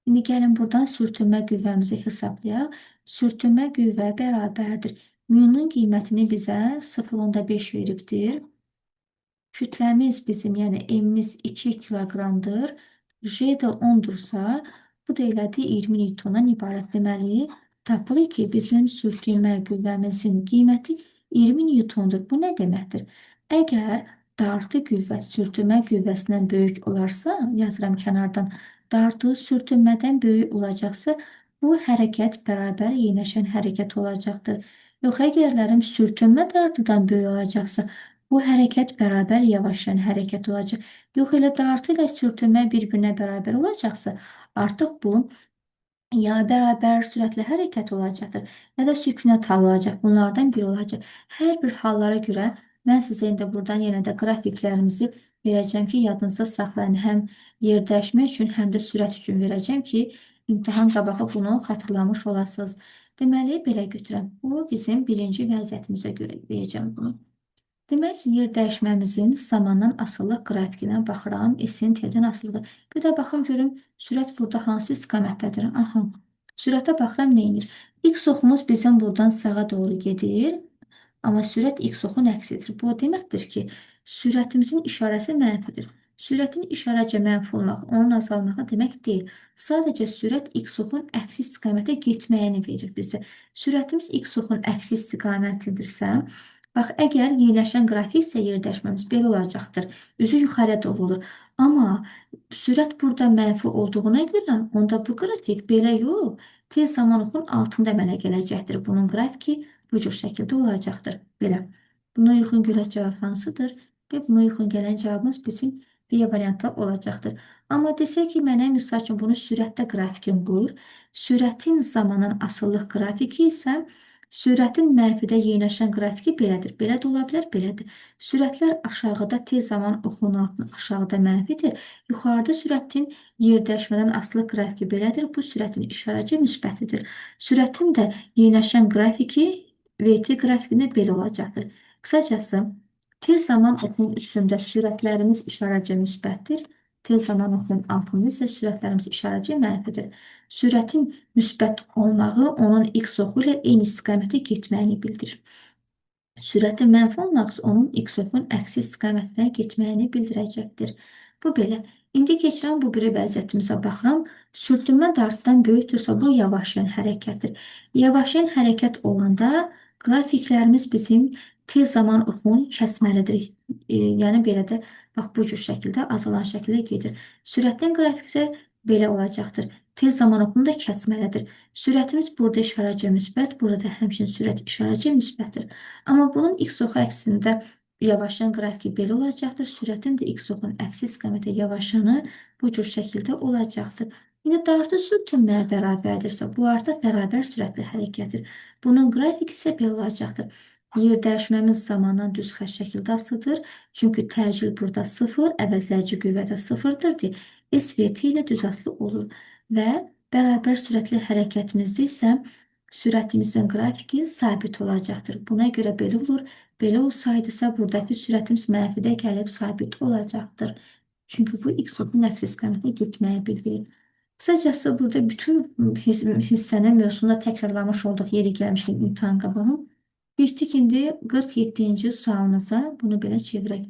S1: İndi gəlin buradan sürtünmə qüvvəmizi hesablayaq. Sürtünmə qüvvə bərabərdir. Mu-nun qiymətini bizə 0,5 veribdir. Kütləmiz bizim, yəni M-imiz 2 kiloqramdır. J də 10-dursa, bu da elədir 20 Newtondan ibarət. Deməli, tapırıq ki, bizim sürtünmə qüvvəmizin qiyməti 20 Newtondur. Bu nə deməkdir? Əgər dartı qüvvə sürtünmə qüvvəsindən böyük olarsa, yazıram kənardan, dartı sürtünmədən böyük olacaqsa, bu hərəkət bərabər yeniləşən hərəkət olacaqdır. Yox, əgərlərim sürtünmə dartıdan böyük olacaqsa, bu hərəkət bərabər yavaşlayan hərəkət olacaq. Yox, elə dartı ilə sürtünmə bir-birinə bərabər olacaqsa, artıq bu ya bərabər sürətli hərəkət olacaqdır, ya da sükunət halı olacaq. Bunlardan biri olacaq. Hər bir hallara görə mən sizə indi buradan yenə də qrafiklərimizi verəcəm ki, yadınızda saxlayın. Həm yerdəyişmə üçün, həm də sürət üçün verəcəm ki, imtahan qabağı bunu xatırlamış olasınız. Deməli, belə götürəm. Bu, bizim birinci vəziyyətimizə görə deyəcəm bunu. Demək, yerdəyişməmizin zamandan asılı qrafikinə baxıram. S-in T-dən asılığı. Bir də baxım görüm, sürət burada hansı istiqamətdədir? Aha. Sürətə baxıram, nə edir? X oxumuz bizim buradan sağa doğru gedir. Amma sürət X oxun əksidir. Bu o deməkdir ki, sürətimizin işarəsi mənfidir. Sürətin işarəcə mənfi olmaq, onun azalmağı demək deyil. Sadəcə sürət X oxun əksi istiqamətə getməyini verir bizə. Sürətimiz X oxun əksi istiqamətlidirsə, bax, əgər yeniləşən qrafiksə yerdəşməmiz belə olacaqdır. Üzü yuxarıya doğru olur. Amma sürət burada mənfi olduğuna görə onda bu qrafik belə yox, tez zaman oxun altında əmələ gələcəkdir. Bunun qrafiki bu cür şəkildə olacaqdır. Belə. Buna uyğun gələn cavab hansıdır? Və buna uyğun gələn cavabımız bizim B variantı olacaqdır. Amma desək ki, mənə misal üçün bunu sürətdə qrafikin qoyur. Sürətin zamandan asılılıq qrafiki isə sürətin mənfidə yeniləşən qrafiki belədir. Belə də ola bilər, belədir. Sürətlər aşağıda tez zaman oxunun altında aşağıda mənfidir. Yuxarıda sürətin yerdəyişmədən asılı qrafiki belədir. Bu sürətin işarəci müsbətidir. Sürətin də yeniləşən qrafiki VT qrafikində belə olacaqdır. Qısacası, tez zaman oxunun üstündə sürətlərimiz işarəcə müsbətdir. Tez zaman oxunun altında isə sürətlərimiz işarəcə mənfidir. Sürətin müsbət olmağı onun x oxu ilə eyni istiqamətə getməyini bildirir. Sürətin mənfi olmağı isə onun x oxunun əksi istiqamətinə getməyini bildirəcəkdir. Bu belə. İndi keçirəm bu biri vəziyyətimizə baxıram. Sürtünmə dartıdan böyükdürsə bu yavaşlayan hərəkətdir. Yavaşlayan hərəkət olanda qrafiklərimiz bizim tez zaman oxun kəsməlidir. Yəni belə də bax bu cür şəkildə azalan şəkildə gedir. Sürətin qrafiki isə belə olacaqdır. Tez zaman oxunu da kəsməlidir. Sürətimiz burada işarəcə müsbət, burada da həmçinin sürət işarəcə müsbətdir. Amma bunun x oxu əksində yavaşlayan qrafiki belə olacaqdır. Sürətin də x oxunun əksi istiqamətə yavaşlanı bu cür şəkildə olacaqdır. İndi dartı sürtünməyə bərabərdirsə, bu artıq bərabər sürətli hərəkətdir. Bunun qrafiki isə belə olacaqdır. Yerdəyişməmiz zamandan düz xətt şəkildə asılıdır. Çünki təcil burada 0, əvəzləyici qüvvə də 0-dır. S və T ilə düz asılı olur. Və bərabər sürətli hərəkətimizdə isə sürətimizin qrafiki sabit olacaqdır. Buna görə belə olur, Belə olsaydısa, buradakı sürətimiz mənfidə gəlib sabit olacaqdır. Çünki bu x oxunun əks istiqamətində getməyi bildirir. Qısacası, burada bütün hissənin mövzusunda təkrarlamış olduq yeri gəlmişkən imtahan qabağı. Keçdik indi 47-ci sualımıza, bunu belə çevirək.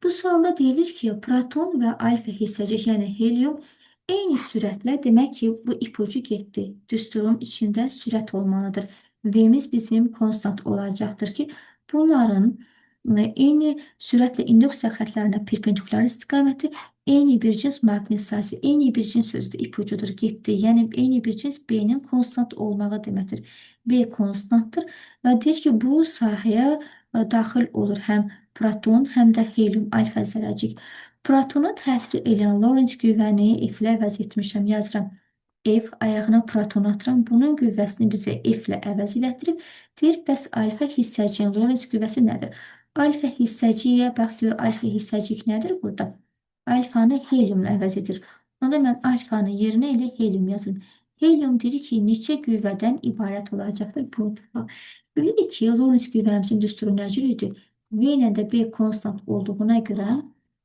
S1: Bu sualda deyilir ki, proton və alfa hissəcik, yəni helium eyni sürətlə, demək ki, bu ipucu getdi. Düsturun içində sürət olmalıdır. V-miz bizim konstant olacaqdır ki, bunların eyni sürətlə induksiya xətlərinə perpendikulyar istiqaməti, eyni bir cins maqnit sahəsi, eyni bir cins sözü ipucudur, getdi. Yəni eyni bir cins B-nin konstant olmağı deməkdir. B konstantdır və deyir ki, bu sahəyə daxil olur həm proton, həm də helium alfa zərrəcik. Protona təsir edən Lorentz qüvvəni F ilə əvəz etmişəm, yazıram. F ayağına proton atıram. Bunun qüvvəsini bizə F ilə əvəz elətdirib. Deyir, bəs alfa hissəciyin Lorentz qüvvəsi nədir? Alfa hissəciyə bax gör, alfa hissəcik nədir burada? Alfanı heliumla əvəz edir. Onda mən alfanın yerinə elə helium yazıram. Helium deyir ki, neçə qüvvədən ibarət olacaqdır bu. Bilirik ki, Lorentz qüvvəmizin düsturu nə cür idi? V ilə də B konstant olduğuna görə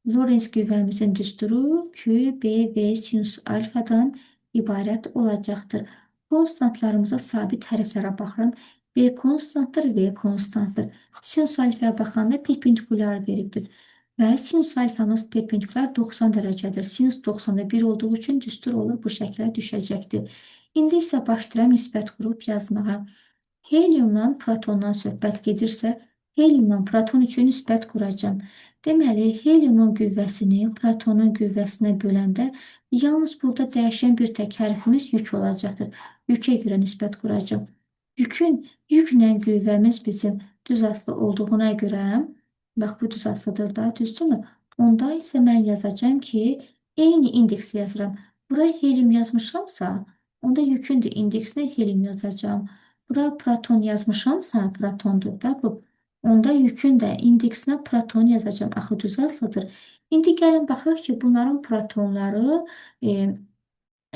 S1: Lorentz qüvvəmizin düsturu Q, B, V sinus alfadan ibarət olacaqdır. Konstantlarımıza sabit hərflərə baxıram. B konstantdır, V konstantdır. Sinus alfaya baxanda perpendikulyar veribdir. Və sinus alfamız perpendikulyar 90 dərəcədir. Sinus 90-da 1 olduğu üçün düstur olur, bu şəklə düşəcəkdir. İndi isə başlayıram nisbət qurub yazmağa. Heliumla protondan söhbət gedirsə, heliumla proton üçün nisbət quracağam. Deməli, heliumun qüvvəsini protonun qüvvəsinə böləndə yalnız burada dəyişən bir tək hərfimiz yük olacaqdır. Yükə görə nisbət quracağam. Yüklə qüvvəmiz bizim düz asılı olduğuna görə, bax bu düz asılıdır da, düzdürmü? Onda isə mən yazacağam ki, eyni indeksi yazıram. Buraya helium yazmışamsa, onda yükün də indeksinə helium yazacağam. Bura proton yazmışamsa, protondur da bu. Onda yükün də indeksinə proton yazacağam. Axı düz asılıdır. İndi gəlin baxaq ki, bunların protonları,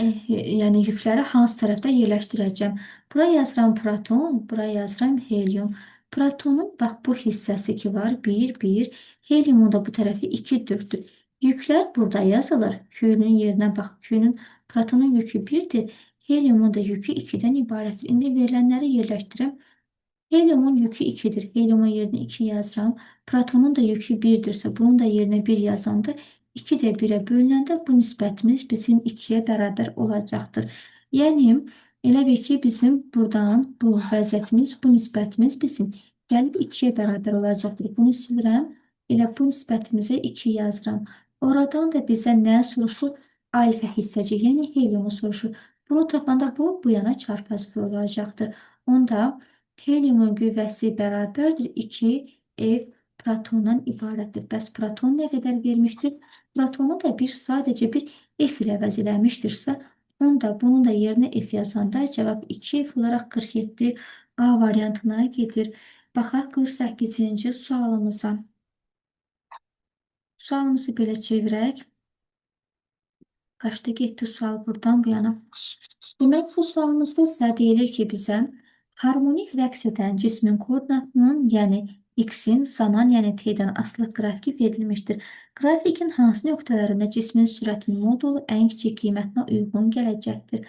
S1: yəni yükləri hansı tərəfdə yerləşdirəcəm. Bura yazıram proton, bura yazıram helium. Protonun bax bu hissəsi ki var 1, 1. Heliumun da bu tərəfi 2, 4-dür. Yüklər burada yazılır. Q-nün yerinə bax, Q-nün protonun yükü 1-dir. Heliumun da yükü 2-dən ibarətdir. İndi verilənləri yerləşdirəm. Heliumun yükü 2-dir. Heliumun yerinə 2 yazıram. Protonun da yükü 1-dirsə, bunun da yerinə 1 yazanda 2 də 1-ə bölünəndə bu nisbətimiz bizim 2-yə bərabər olacaqdır. Yəni, elə bil ki, bizim buradan bu vəziyyətimiz, bu nisbətimiz bizim gəlib 2-yə bərabər olacaqdır. Bunu silirəm. Elə bu nisbətimizə 2 yazıram. Oradan da bizə nə soruşur? Alfa hissəcik, yəni heliumu soruşur. Bunu tapanda bu yana çarpaz vurulacaqdır. Onda heliumun qüvvəsi bərabərdir 2 F protondan ibarətdir. Bəs proton nə qədər vermişdir? Protonu da sadəcə bir F ilə əvəz eləmişdirsə, onda bunun da yerinə F yazanda cavab 2F olaraq 47 A variantına gedir. Baxaq 48-ci sualımıza. Sualımızı belə çevirək. Qaçda getdi sual buradan bu yana. Demək, bu sualımızda isə deyilir ki, bizə harmonik rəqs edən cismin koordinatının, yəni x-in zaman, yəni t-dən asılıq qrafiki verilmişdir. Qrafikin hansı nöqtələrində cismin sürətinin modulu ən kiçik qiymətinə uyğun gələcəkdir?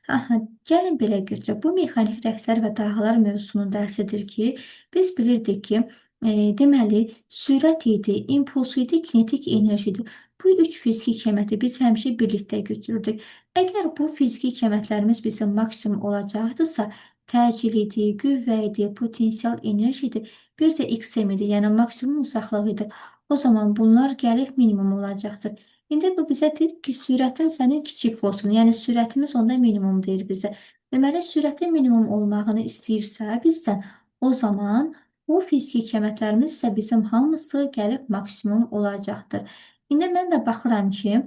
S1: Aha, gəlin belə götürək. Bu mexanik rəqslər və dalğalar mövzusunun dərsidir ki, biz bilirdik ki, deməli, sürət idi, impuls idi, kinetik enerji idi. Bu üç fiziki qiyməti biz həmişə birlikdə götürürdük. Əgər bu fiziki qiymətlərimiz bizim maksimum olacaqdısa, təcil idi, qüvvə idi, potensial enerji idi, bir də XM idi, yəni maksimum uzaqlıq idi. O zaman bunlar gəlib minimum olacaqdır. İndi bu bizə deyir ki, sürətin sənin kiçik olsun. Yəni sürətimiz onda minimum deyir bizə. Deməli, sürətin minimum olmağını istəyirsə bizdən, o zaman bu fiziki qiymətlərimiz isə bizim hamısı gəlib maksimum olacaqdır. İndi mən də baxıram ki,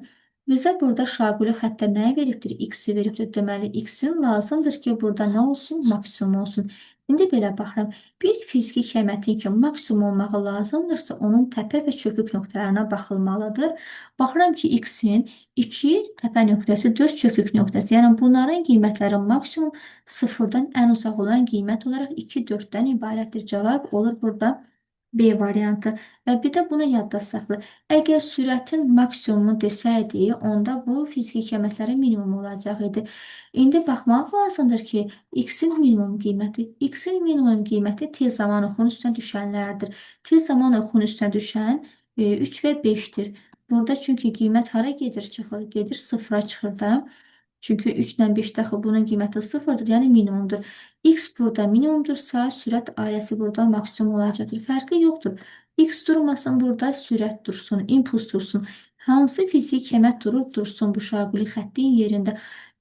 S1: bizə burada şaquli xəttə nə veribdir? X-i veribdir. Deməli, X-in lazımdır ki, burada nə olsun? Maksimum olsun. İndi belə baxıram. Bir fiziki qiymətin ki, maksimum olmağı lazımdırsa, onun təpə və çökük nöqtələrinə baxılmalıdır. Baxıram ki, X-in 2 təpə nöqtəsi, 4 çökük nöqtəsi. Yəni, bunların qiymətləri maksimum sıfırdan ən uzaq olan qiymət olaraq 2, 4-dən ibarətdir. Cavab olur burada B variantı. Və bir də bunu yadda saxla. Əgər sürətin maksimumu desəydi, onda bu fiziki qiymətlərin minimumu olacaq idi. İndi baxmaq lazımdır ki, x-in minimum qiyməti. X-in minimum qiyməti tez zaman oxunun üstünə düşənlərdir. Tez zaman oxunun üstünə düşən 3 və 5-dir. Burada çünki qiymət hara gedir, çıxır? Gedir 0-a çıxır da. Çünki 3 ilə 5 dəxi bunun qiyməti 0-dır, yəni minimumdur. X burada minimumdursa, sürət ailəsi burada maksimum olacaqdır. Fərqi yoxdur. X durmasın burada, sürət dursun, impuls dursun. Hansı fiziki qiymət durur, dursun bu şaquli xəttin yerində.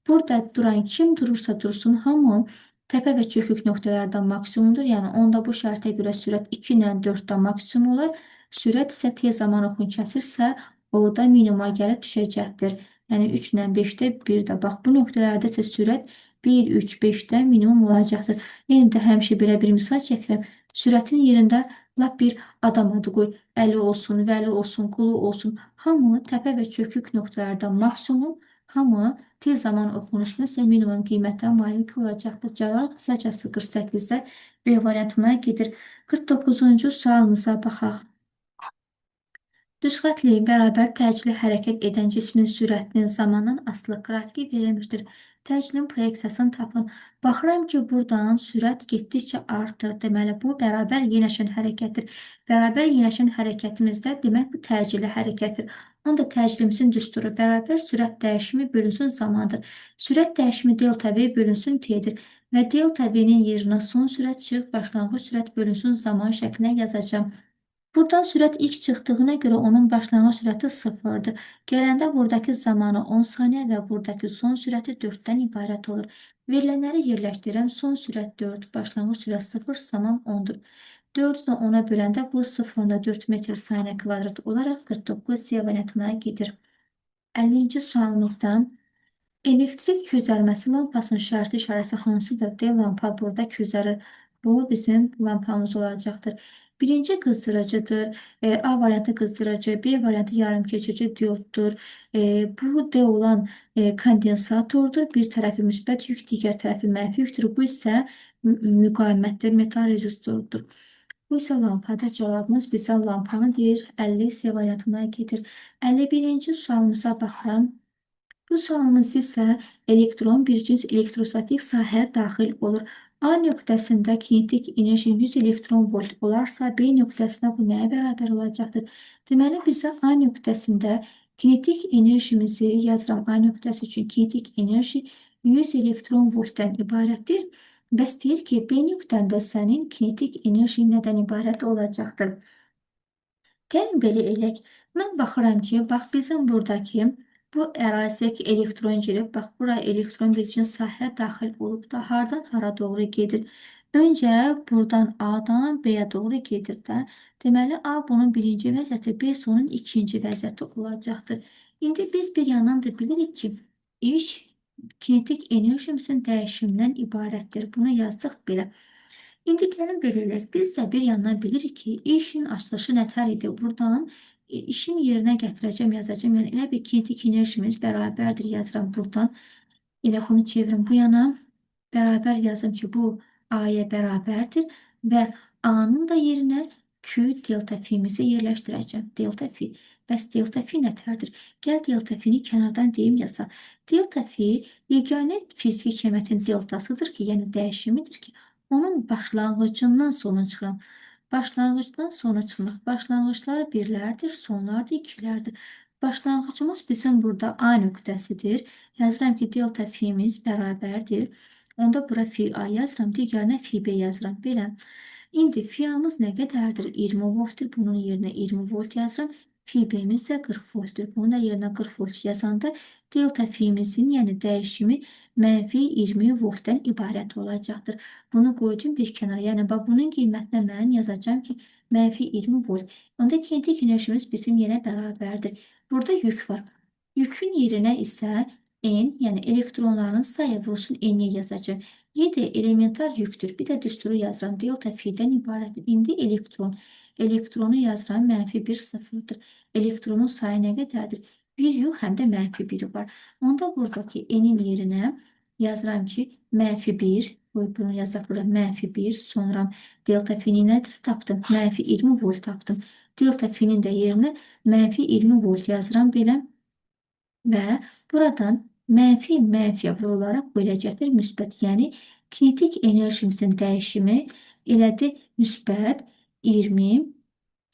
S1: Burada duran kim durursa dursun, hamı təpə və çökük nöqtələrdən maksimumdur. Yəni onda bu şərtə görə sürət 2 ilə 4-də maksimum olar. Sürət isə tez zaman oxun kəsirsə, orada minimuma gəlib düşəcəkdir. Yəni 3 ilə 5-də 1 də. Bax, bu nöqtələrdə isə sürət 1, 3, 5-də minimum olacaqdır. Yenə də həmişə belə bir misal çəkirəm. Sürətin yerində lap bir adam adı qoy. Əli olsun, vəli olsun, qulu olsun. Hamı təpə və çökük nöqtələrdə maksimum, hamı tez zaman oxunuşunda isə minimum qiymətə malik olacaqdır. Cavab qısacası 48-də B variantına gedir. 49-cu sualımıza baxaq. Düz xətli bərabər təcili hərəkət edən cismin sürətinin zamandan asılı qrafiki verilmişdir. Təcilin proyeksiyasını tapın. Baxıram ki, buradan sürət getdikcə artır. Deməli, bu bərabər yenəşən hərəkətdir. Bərabər yenəşən hərəkətimizdə demək bu təcili hərəkətdir. Onda təcilimizin düsturu bərabər sürət dəyişimi bölünsün zamandır. Sürət dəyişimi delta V bölünsün T-dir. Və delta V-nin yerinə son sürət çıx, başlanğıc sürət bölünsün zaman şəklinə yazacağam. Buradan sürət ilk çıxdığına görə onun başlanğıc sürəti 0-dır. Gələndə buradakı zamanı 10 saniyə və buradakı son sürəti 4-dən ibarət olur. Verilənləri yerləşdirirəm. Son sürət 4, başlanğıc sürət 0, zaman 10-dur. 4-ü də 10-a böləndə bu 0,4 metr saniyə kvadrat olaraq 49 C variantına gedir. 50-ci sualımızda elektrik közərməsi lampasının şərti işarəsi hansıdır? D lampa burada közərir. Bu bizim lampamız olacaqdır. Birinci qızdırıcıdır. A variantı qızdırıcı, B variantı yarımkeçici dioddur. Bu D olan kondensatordur. Bir tərəfi müsbət yük, digər tərəfi mənfi yükdür. Bu isə müqavimətdir, metal rezistordur. Bu isə lampadır. Cavabımız bizə lampanı deyir. 50 C variantına gedir. 51-ci sualımıza baxıram. Bu sualımız isə elektron bir cins elektrostatik sahəyə daxil olur. A nöqtəsində kinetik enerji 100 elektron volt olarsa, B nöqtəsinə bu nəyə bərabər olacaqdır? Deməli, bizə A nöqtəsində kinetik enerjimizi yazıram. A nöqtəsi üçün kinetik enerji 100 elektron voltdan ibarətdir. Bəs deyir ki, B nöqtəndə sənin kinetik enerji nədən ibarət olacaqdır? Gəlin belə elək. Mən baxıram ki, bax bizim buradakı bu ərazidəki elektron girib, bax bura elektron bir cins sahəyə daxil olub da hardan hara doğru gedir? Öncə buradan A-dan B-yə doğru gedir də. Deməli, A bunun birinci vəziyyəti, B isə onun ikinci vəziyyəti olacaqdır. İndi biz bir yandan da bilirik ki, iş kinetik enerjimizin dəyişimindən ibarətdir. Bunu yazdıq belə. İndi gəlin belə eləyək. Biz də bir yandan bilirik ki, işin açılışı nətər idi? Buradan işin yerinə gətirəcəm, yazacağım. Yəni elə bir kinetik enerjimiz bərabərdir yazıram buradan. Elə bunu çevirim bu yana. Bərabər yazım ki, bu A-ya bərabərdir və A-nın da yerinə Q delta fi-mizi yerləşdirəcəm. Delta fi. Bəs delta fi nətərdir? Gəl delta fi-ni kənardan deyim yazaq. Delta fi yeganə fiziki qiymətin deltasıdır ki, yəni dəyişimidir ki, onun başlanğıcından sona çıxıram. Başlanğıcdan sona çıxmaq. Başlanğıclar birlərdir, sonlar da ikilərdir. Başlanğıcımız bizim burada A nöqtəsidir. Yazıram ki, delta fi-miz bərabərdir. Onda bura fi A yazıram, digərinə fi B yazıram. Belə. İndi fi A-mız nə qədərdir? 20 voltdur. Bunun yerinə 20 volt yazıram. Fi B-miz də 40 voltdur. Bunun da yerinə 40 volt yazanda delta fi-mizin, yəni dəyişimi mənfi 20 voltdan ibarət olacaqdır. Bunu qoydum bir kənara. Yəni bax bunun qiymətinə mən yazacağam ki, mənfi 20 volt. Onda kinetik enerjimiz bizim yenə bərabərdir. Burada yük var. Yükün yerinə isə N, yəni elektronların sayı vurulsun N-yə yazacağam. Y də elementar yüktür. Bir də düsturu yazıram. Delta fi-dən ibarətdir. İndi elektron. Elektronu yazıram. Mənfi 1 sıfırdır. Elektronun sayı nə qədərdir? Bir yox, həm də mənfi 1 var. Onda buradakı N-in yerinə yazıram ki, mənfi 1 Qoy bunu yazaq bura mənfi 1. Sonra delta F-ni nədir tapdım? Mənfi 20 volt tapdım. Delta F-nin də yerinə mənfi 20 volt yazıram belə. Və buradan mənfi mənfiyə vurularaq böləcəkdir müsbət. Yəni kinetik enerjimizin dəyişimi elədi müsbət 20.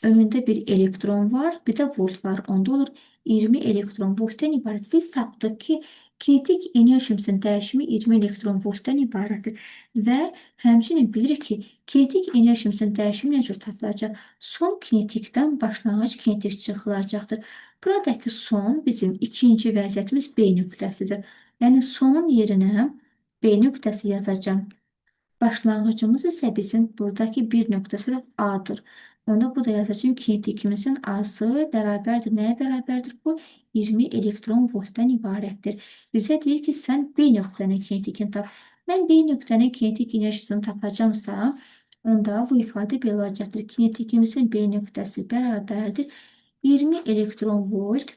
S1: Önündə bir elektron var, bir də volt var. Onda olur 20 elektron voltdan ibarət. Biz tapdıq ki, kinetik enerjimizin dəyişimi 20 elektron voltdan ibarətdir. Və həmçinin bilirik ki, kinetik enerjimizin dəyişimi nə cür tapılacaq? Son kinetikdən başlanğıc kinetik çıxılacaqdır. Buradakı son bizim ikinci vəziyyətimiz B nöqtəsidir. Yəni sonun yerinə B nöqtəsi yazacağam. Başlanğıcımız isə bizim buradakı bir nöqtəsi olaraq A-dır. Onda bu da yazacağım kinetikimizin A-sı bərabərdir. Nəyə bərabərdir bu? 20 elektron voltdan ibarətdir. Bizə deyir ki, sən B nöqtənin kinetikini tap. Mən B nöqtənin kinetik enerjisini tapacağımsa, onda bu ifadə belə olacaqdır. Kinetikimizin B nöqtəsi bərabərdir. 20 elektron volt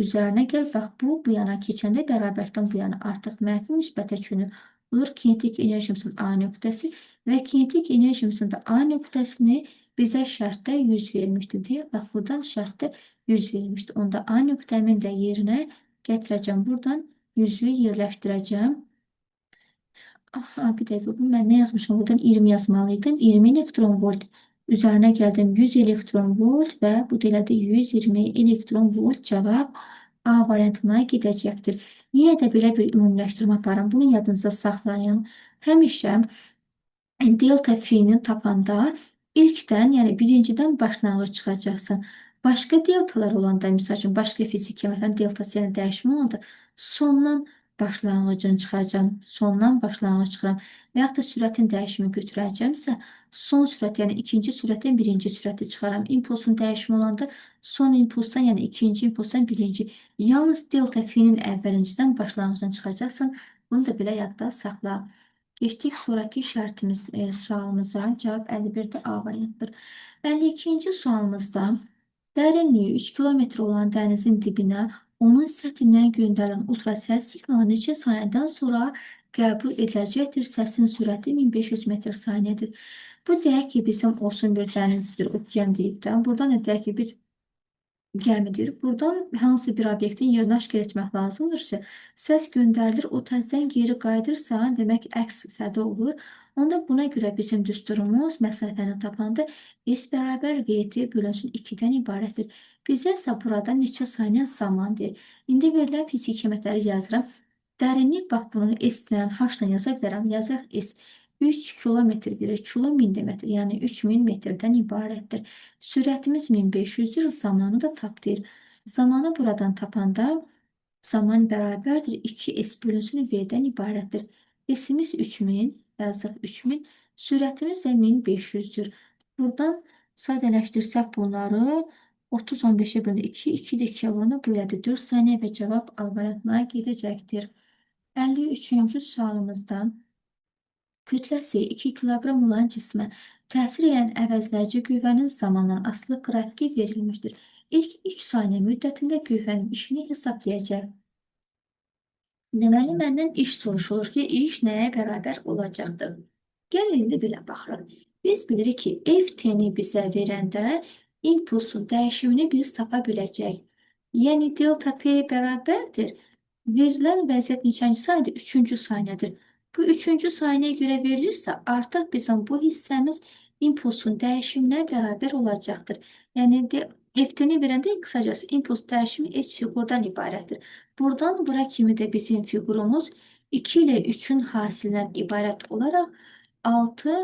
S1: üzərinə gəl. Bax, bu yana keçəndə bərabərdən bu yana artıq mənfi müsbətə çönür. Olur kinetik enerjimizin A nöqtəsi və kinetik enerjimizin də A nöqtəsini bizə şərtdə 100 vermişdi deyə. Bax, buradan şərtdə 100 vermişdi. Onda A nöqtəmin də yerinə gətirəcəm. Buradan 100-ü yerləşdirəcəm. Aha, bir dəqiqə, bu mən nə yazmışım? Buradan 20 yazmalıydım. 20 elektron volt. Üzərinə gəldim 100 elektron volt və bu da elədi 120 elektron volt cavab A variantına gedəcəkdir. Yenə də belə bir ümumiləşdirmə aparım. Bunu yadınızda saxlayın. Həmişə delta F-ni tapanda ilkdən, yəni birincidən başlanğıc çıxacaqsan. Başqa deltalar olanda, misal üçün, başqa fiziki, məsələn, delta S-nin dəyişimi olanda sondan başlanğıcını çıxacağam. Sondan başlanğıc çıxıram. Və yaxud da sürətin dəyişimi götürəcəmsə, son sürət, yəni ikinci sürətdən birinci sürəti çıxaram. İmpulsun dəyişimi olanda son impulsdan, yəni ikinci impulsdan birinci. Yalnız delta F-nin əvvəlincidən başlanğıcdan çıxacaqsan. Bunu da belə yadda saxla. Keçdik sonraki şərtimiz, sualımıza. Cavab 51-də A variantıdır. 52-ci sualımızda dərinliyi 3 kilometr olan dənizin dibinə onun səthindən göndərilən ultrasəs siqnalı neçə saniyədən sonra qəbul ediləcəkdir? Səsin sürəti 1500 metr saniyədir. Bu deyək ki, bizim olsun bir dənizdir, okean deyib də. Buradan da deyək ki, bir gəmidir. Buradan hansı bir obyektin yerini aşkar etmək lazımdırsa, səs göndərilir, o təzədən geri qayıdırsa, demək əks səda olur. Onda buna görə bizim düsturumuz məsafəni tapanda S bərabər VT bölünsün 2-dən ibarətdir. Bizə isə burada neçə saniyə zaman deyir. İndi verilən fiziki qiymətləri yazıram. Dərinlik, bax bunu S-lə, H-la yaza bilərəm. Yazaq S. 3 kilometr verir. Kilo 1000 metr, yəni 3000 metrdən ibarətdir. Sürətimiz 1500-dür. Zamanı da tap deyir. Zamanı buradan tapanda zaman bərabərdir 2S bölünsün V-dən ibarətdir. S-imiz 3000, yazdıq 3000. Sürətimiz də 1500-dür. Buradan sadələşdirsək bunları 30 15-ə bölünür 2, 2 də 2-yə vurulur, belədir 4 saniyə və cavab A variantına gedəcəkdir. 53-cü sualımızda kütləsi 2 kiloqram olan cismə təsir edən əvəzləyici qüvvənin zamandan asılı qrafiki verilmişdir. İlk 3 saniyə müddətində qüvvənin işini hesablayacaq. Deməli, məndən iş soruşulur ki, iş nəyə bərabər olacaqdır? Gəlin indi belə baxırıq. Biz bilirik ki, F-T-ni bizə verəndə impulsun dəyişimini biz tapa biləcəyik. Yəni, delta P bərabərdir. Verilən vəziyyət neçənci saniyədir? Üçüncü saniyədir. Bu üçüncü saniyəyə görə verilirsə, artıq bizim bu hissəmiz impulsun dəyişiminə bərabər olacaqdır. Yəni, F-T-ni verəndə qısacası impuls dəyişimi S fiqurdan ibarətdir. Buradan bura kimi də bizim fiqurumuz 2 ilə 3-ün hasilindən ibarət olaraq 6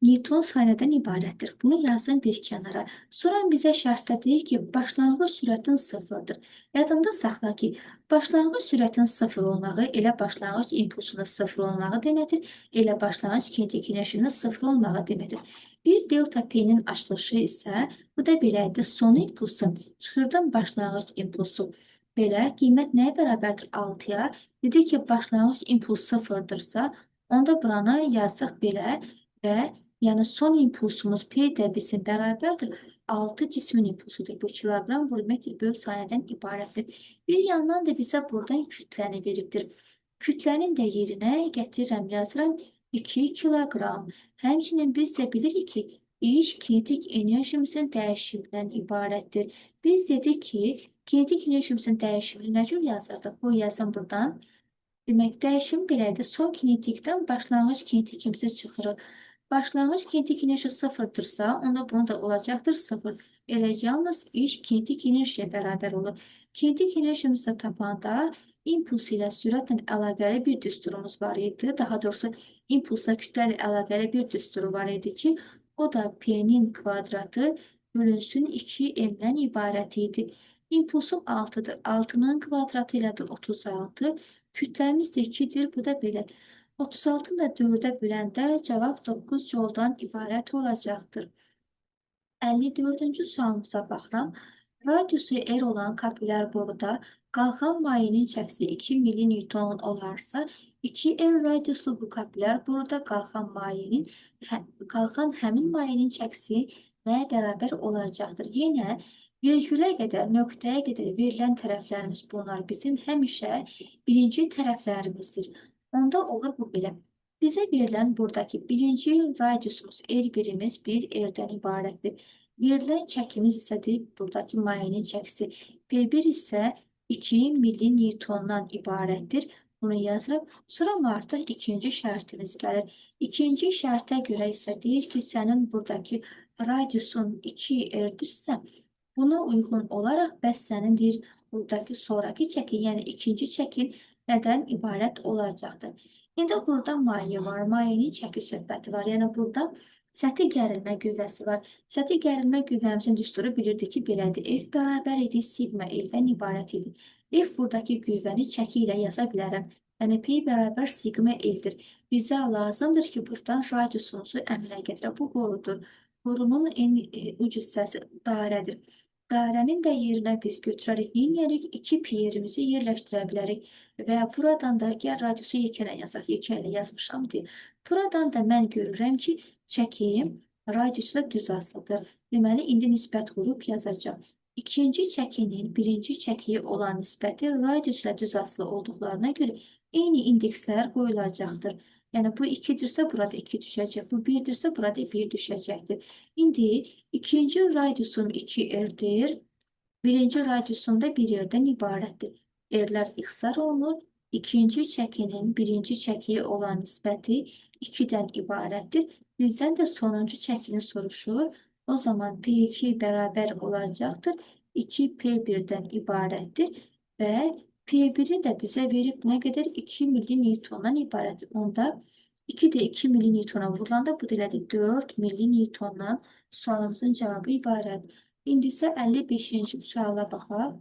S1: Newton saniyədən ibarətdir. Bunu yazın bir kənara. Sonra bizə şərtdə deyir ki, başlanğıc sürətin sıfırdır. Yadında saxla ki, başlanğıc sürətin sıfır olmağı elə başlanğıc impulsunda sıfır olmağı deməkdir, elə başlanğıc kinetik enerjinin sıfır olmağı deməkdir. Bir delta P-nin açılışı isə bu da belə idi. Son impulsun, çıxırdım başlanğıc impulsu. Belə qiymət nəyə bərabərdir? 6-ya. Dedik ki, başlanğıc impuls sıfırdırsa, onda buranı yazdıq belə və yəni son impulsumuz P də bizim bərabərdir. 6 cismin impulsudur. Bu kiloqram vur metr böl saniyədən ibarətdir. Bir yandan da bizə buradan kütləni veribdir. Kütlənin də yerinə gətirirəm, yazıram 2 kiloqram. Həmçinin biz də bilirik ki, iş kinetik enerjimizin dəyişimindən ibarətdir. Biz dedik ki, kinetik enerjimizin dəyişimini nə cür yazırdıq? Bu yazın buradan. Demək, dəyişim belədir. Son kinetikdən başlanğıc kinetikimizi çıxırıq. Başlanğıc kinetik enerji sıfırdırsa, onda bunu da olacaqdır 0. Elə yalnız iş kinetik enerjiyə bərabər olur. Kinetik enerjimizi tapanda impuls ilə sürətlə əlaqəli bir düsturumuz var idi. Daha doğrusu impulsla kütlə ilə əlaqəli bir düsturu var idi ki, o da P-nin kvadratı bölünsün 2M-dən ibarət idi. İmpulsum 6-dır. 6-nın kvadratı ilə də 36. Kütləmiz də 2-dir. Bu da belə. 36-nı da 4-ə böləndə cavab 9 jouldan ibarət olacaqdır. 54-cü sualımıza baxıram. Radiusu R olan kapilər boruda qalxan mayenin çəkisi 2 millinewton olarsa, 2R radiuslu bu kapilər boruda qalxan həmin mayenin çəkisi nəyə bərabər olacaqdır? Yenə virgülə qədər, nöqtəyə qədər verilən tərəflərimiz bunlar bizim həmişə birinci tərəflərimizdir. Onda olur bu belə. Bizə verilən buradakı birinci radiusumuz R1-imiz 1 R-dən ibarətdir. Verilən çəkimiz isə buradakı mayenin çəkisi P1 isə 2 millinewtondan ibarətdir. Bunu yazıram. Sonra artıq ikinci şərtimiz gəlir. İkinci şərtə görə isə deyir ki, sənin buradakı radiusun 2R-dirsə, buna uyğun olaraq bəs sənin deyir buradakı sonraki çəki, yəni ikinci çəkin nədən ibarət olacaqdır? İndi burada maye var, mayenin çəki söhbəti var. Yəni burada səthi gərilmə qüvvəsi var. Səthi gərilmə qüvvəmizin düsturu bilirdik ki, belədir. F bərabər idi, sigma L-dən ibarət idi. F buradakı qüvvəni çəki ilə yaza bilərəm. Yəni P bərabər sigma L-dir. Bizə lazımdır ki, buradan radiusumuzu əmələ gətirək. Bu borudur. Borunun en uc hissəsi dairədir. Dairənin də yerinə biz götürərik, neyniyərik? 2 pi yerimizi yerləşdirə bilərik. Və buradan da gəl radiusu yekənə yazaq. Yekə ilə yazmışam deyə. Buradan da mən görürəm ki, çəkim radiusla düz asılıdır. Deməli, indi nisbət qurub yazacağam. İkinci çəkinin birinci çəkiyə olan nisbəti radiusla düz asılı olduqlarına görə eyni indekslər qoyulacaqdır. Yəni bu 2-dirsə burada 2 düşəcək, bu 1-dirsə burada 1 düşəcəkdir. İndi ikinci radiusum 2R-dir. Birinci radiusum da 1R-dən ibarətdir. R-lər ixtisar olunur. İkinci çəkinin birinci çəkiyə olan nisbəti 2-dən ibarətdir. Bizdən də sonuncu çəkini soruşur. O zaman P2 bərabər olacaqdır. 2P1-dən ibarətdir və P1-i də bizə verib nə qədər? 2 millinewtondan ibarətdir. Onda 2 də 2 millinewtona vurulanda bu da elədir 4 millinewtondan sualımızın cavabı ibarət. İndi isə 55-ci suala baxaq.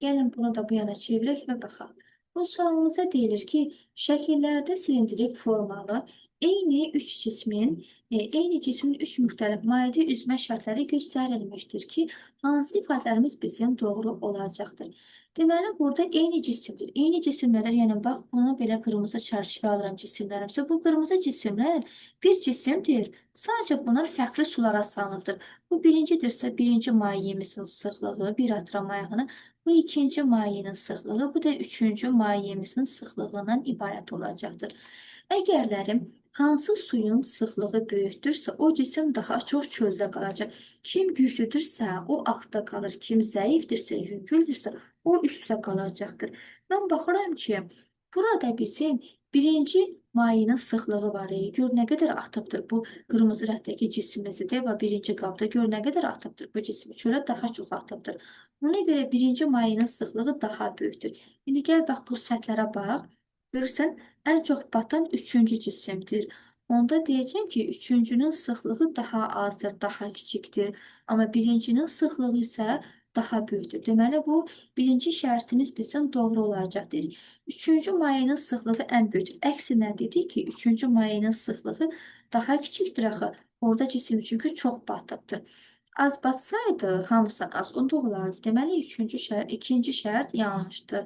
S1: Gəlin bunu da bu yana çevirək və baxaq. Bu sualımıza deyilir ki, şəkillərdə silindrik formalı eyni üç cismin, eyni cismin üç müxtəlif mayedə üzmə şərtləri göstərilmişdir ki, hansı ifadələrimiz bizim doğru olacaqdır. Deməli, burada eyni cisimdir. Eyni cisim nədir? Yəni, bax, bunu belə qırmızı çərçivə alıram cisimlərimsə. Bu qırmızı cisimlər bir cisimdir. Sadəcə bunlar fərqli sulara salınıbdır. Bu birincidirsə, birinci mayemizin sıxlığı, bir atıram ayağını. Bu ikinci mayenin sıxlığı, bu da üçüncü mayemizin sıxlığından ibarət olacaqdır. Əgərlərim, hansı suyun sıxlığı böyükdürsə, o cisim daha çox çöldə qalacaq. Kim güclüdürsə, o altda qalır. Kim zəifdirsə, yüngüldürsə, o üstdə qalacaqdır. Mən baxıram ki, burada bizim birinci mayenin sıxlığı var. Gör nə qədər atıbdır bu qırmızı rəngdəki cismimizi də və birinci qabda gör nə qədər atıbdır bu cismi. Çölə daha çox atıbdır. Buna görə birinci mayenin sıxlığı daha böyükdür. İndi gəl bax bu səthlərə bax. Görürsən, ən çox batan üçüncü cisimdir. Onda deyəcəm ki, üçüncünün sıxlığı daha azdır, daha kiçikdir. Amma birincinin sıxlığı isə daha böyükdür. Deməli, bu birinci şərtimiz bizim doğru olacaqdır. Üçüncü mayenin sıxlığı ən böyükdür. Əksinə dedik ki, üçüncü mayenin sıxlığı daha kiçikdir axı. Orada cisim çünki çox batıbdır. Az batsaydı, hamısından az, onda olardı. Deməli, ikinci şərt yanlışdır.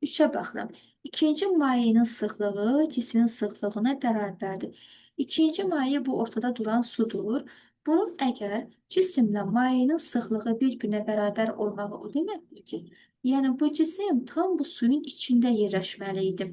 S1: 3-ə baxıram. İkinci mayenin sıxlığı cismin sıxlığına bərabərdir. İkinci maye bu ortada duran sudur. Bunun əgər cisimlə mayenin sıxlığı bir-birinə bərabər olmağı o deməkdir ki, yəni bu cisim tam bu suyun içində yerləşməli idi.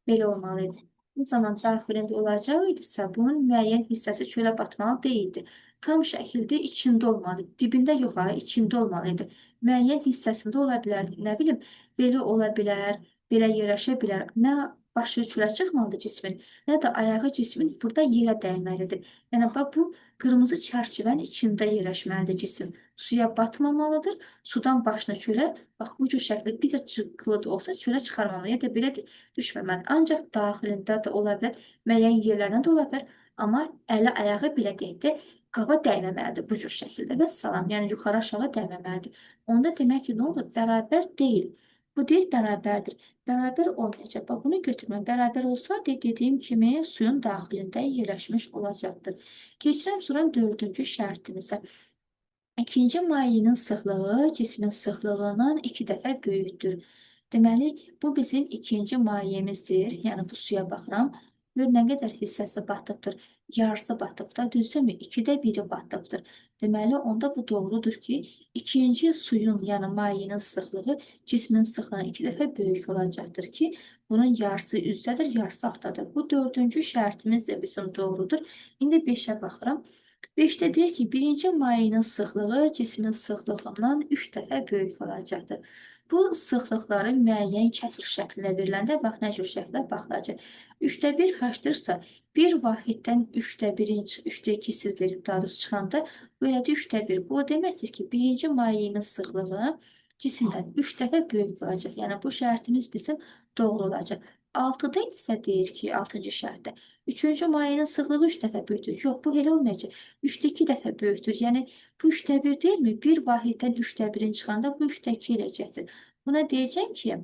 S1: Belə olmalı idi. Bu zaman daxilində olacaq idisə, bunun müəyyən hissəsi çölə batmalı deyildi. Tam şəkildə içində olmalı. Dibində yox, ha, içində olmalı idi. Müəyyən hissəsində ola bilər. Nə bilim, belə ola bilər, belə yerləşə bilər. Nə başı çölə çıxmalıdır cismin, nə də ayağı cismin burada yerə dəyməlidir. Yəni, bax, bu qırmızı çərçivənin içində yerləşməlidir cisim. Suya batmamalıdır. Sudan başını çölə, bax, bu cür şəkildə bir də cıqqılı da olsa çölə çıxarmamalı, ya da belə də düşməməlidir. Ancaq daxilində də ola bilər, müəyyən yerlərdən də ola bilər, amma əli, ayağı belə deyək də, qaba dəyməməlidir bu cür şəkildə və salam, yəni yuxarı aşağı dəyməməlidir. Onda demək ki, nə olur? Bərabər deyil. Bu deyil, bərabərdir. Bərabər olmayacaq. Bax, bunu götürməm. Bərabər olsa, dediyim kimi suyun daxilində yerləşmiş olacaqdır. Keçirəm sonra dördüncü şərtimizə. İkinci mayenin sıxlığı cismin sıxlığından 2 dəfə böyükdür. Deməli, bu bizim ikinci mayemizdir. Yəni, bu suya baxıram. Gör, nə qədər hissəsi batıbdır. Yarısı batıbdır. Da, düzdürmü? 2-də 1-i batıbdır. Deməli, onda bu doğrudur ki, ikinci suyun, yəni mayenin sıxlığı cismin sıxlığından 2 dəfə böyük olacaqdır ki, bunun yarısı üzdədir, yarısı altdadır. Bu dördüncü şərtimiz də bizim doğrudur. İndi 5-ə baxıram. 5-də deyir ki, birinci mayenin sıxlığı cismin sıxlığından 3 dəfə böyük olacaqdır. Bu sıxlıqları müəyyən kəsir şəklində veriləndə, bax, nə cür şəkildə baxılacaq. 3-də 1 H-dırsa, bir vahiddən 3-də 1-in, 3-də 2-si verib daha doğrusu çıxanda, bu elədir 3-də 1. Bu o deməkdir ki, birinci mayenin sıxlığı cisimdən 3 dəfə böyük olacaq. Yəni, bu şərtimiz bizim doğru olacaq. 6-da isə deyir ki, 6-cı şərtdə, 3-cü mayenin sıxlığı 3 dəfə böyükdür. Yox, bu elə olmayacaq. 3-də 2 dəfə böyükdür. Yəni, bu 3-də 1 deyilmi? Bir vahiddən 3-də 1-in çıxanda bu 3-də 2 eləyəcəkdir. Buna deyəcəm ki,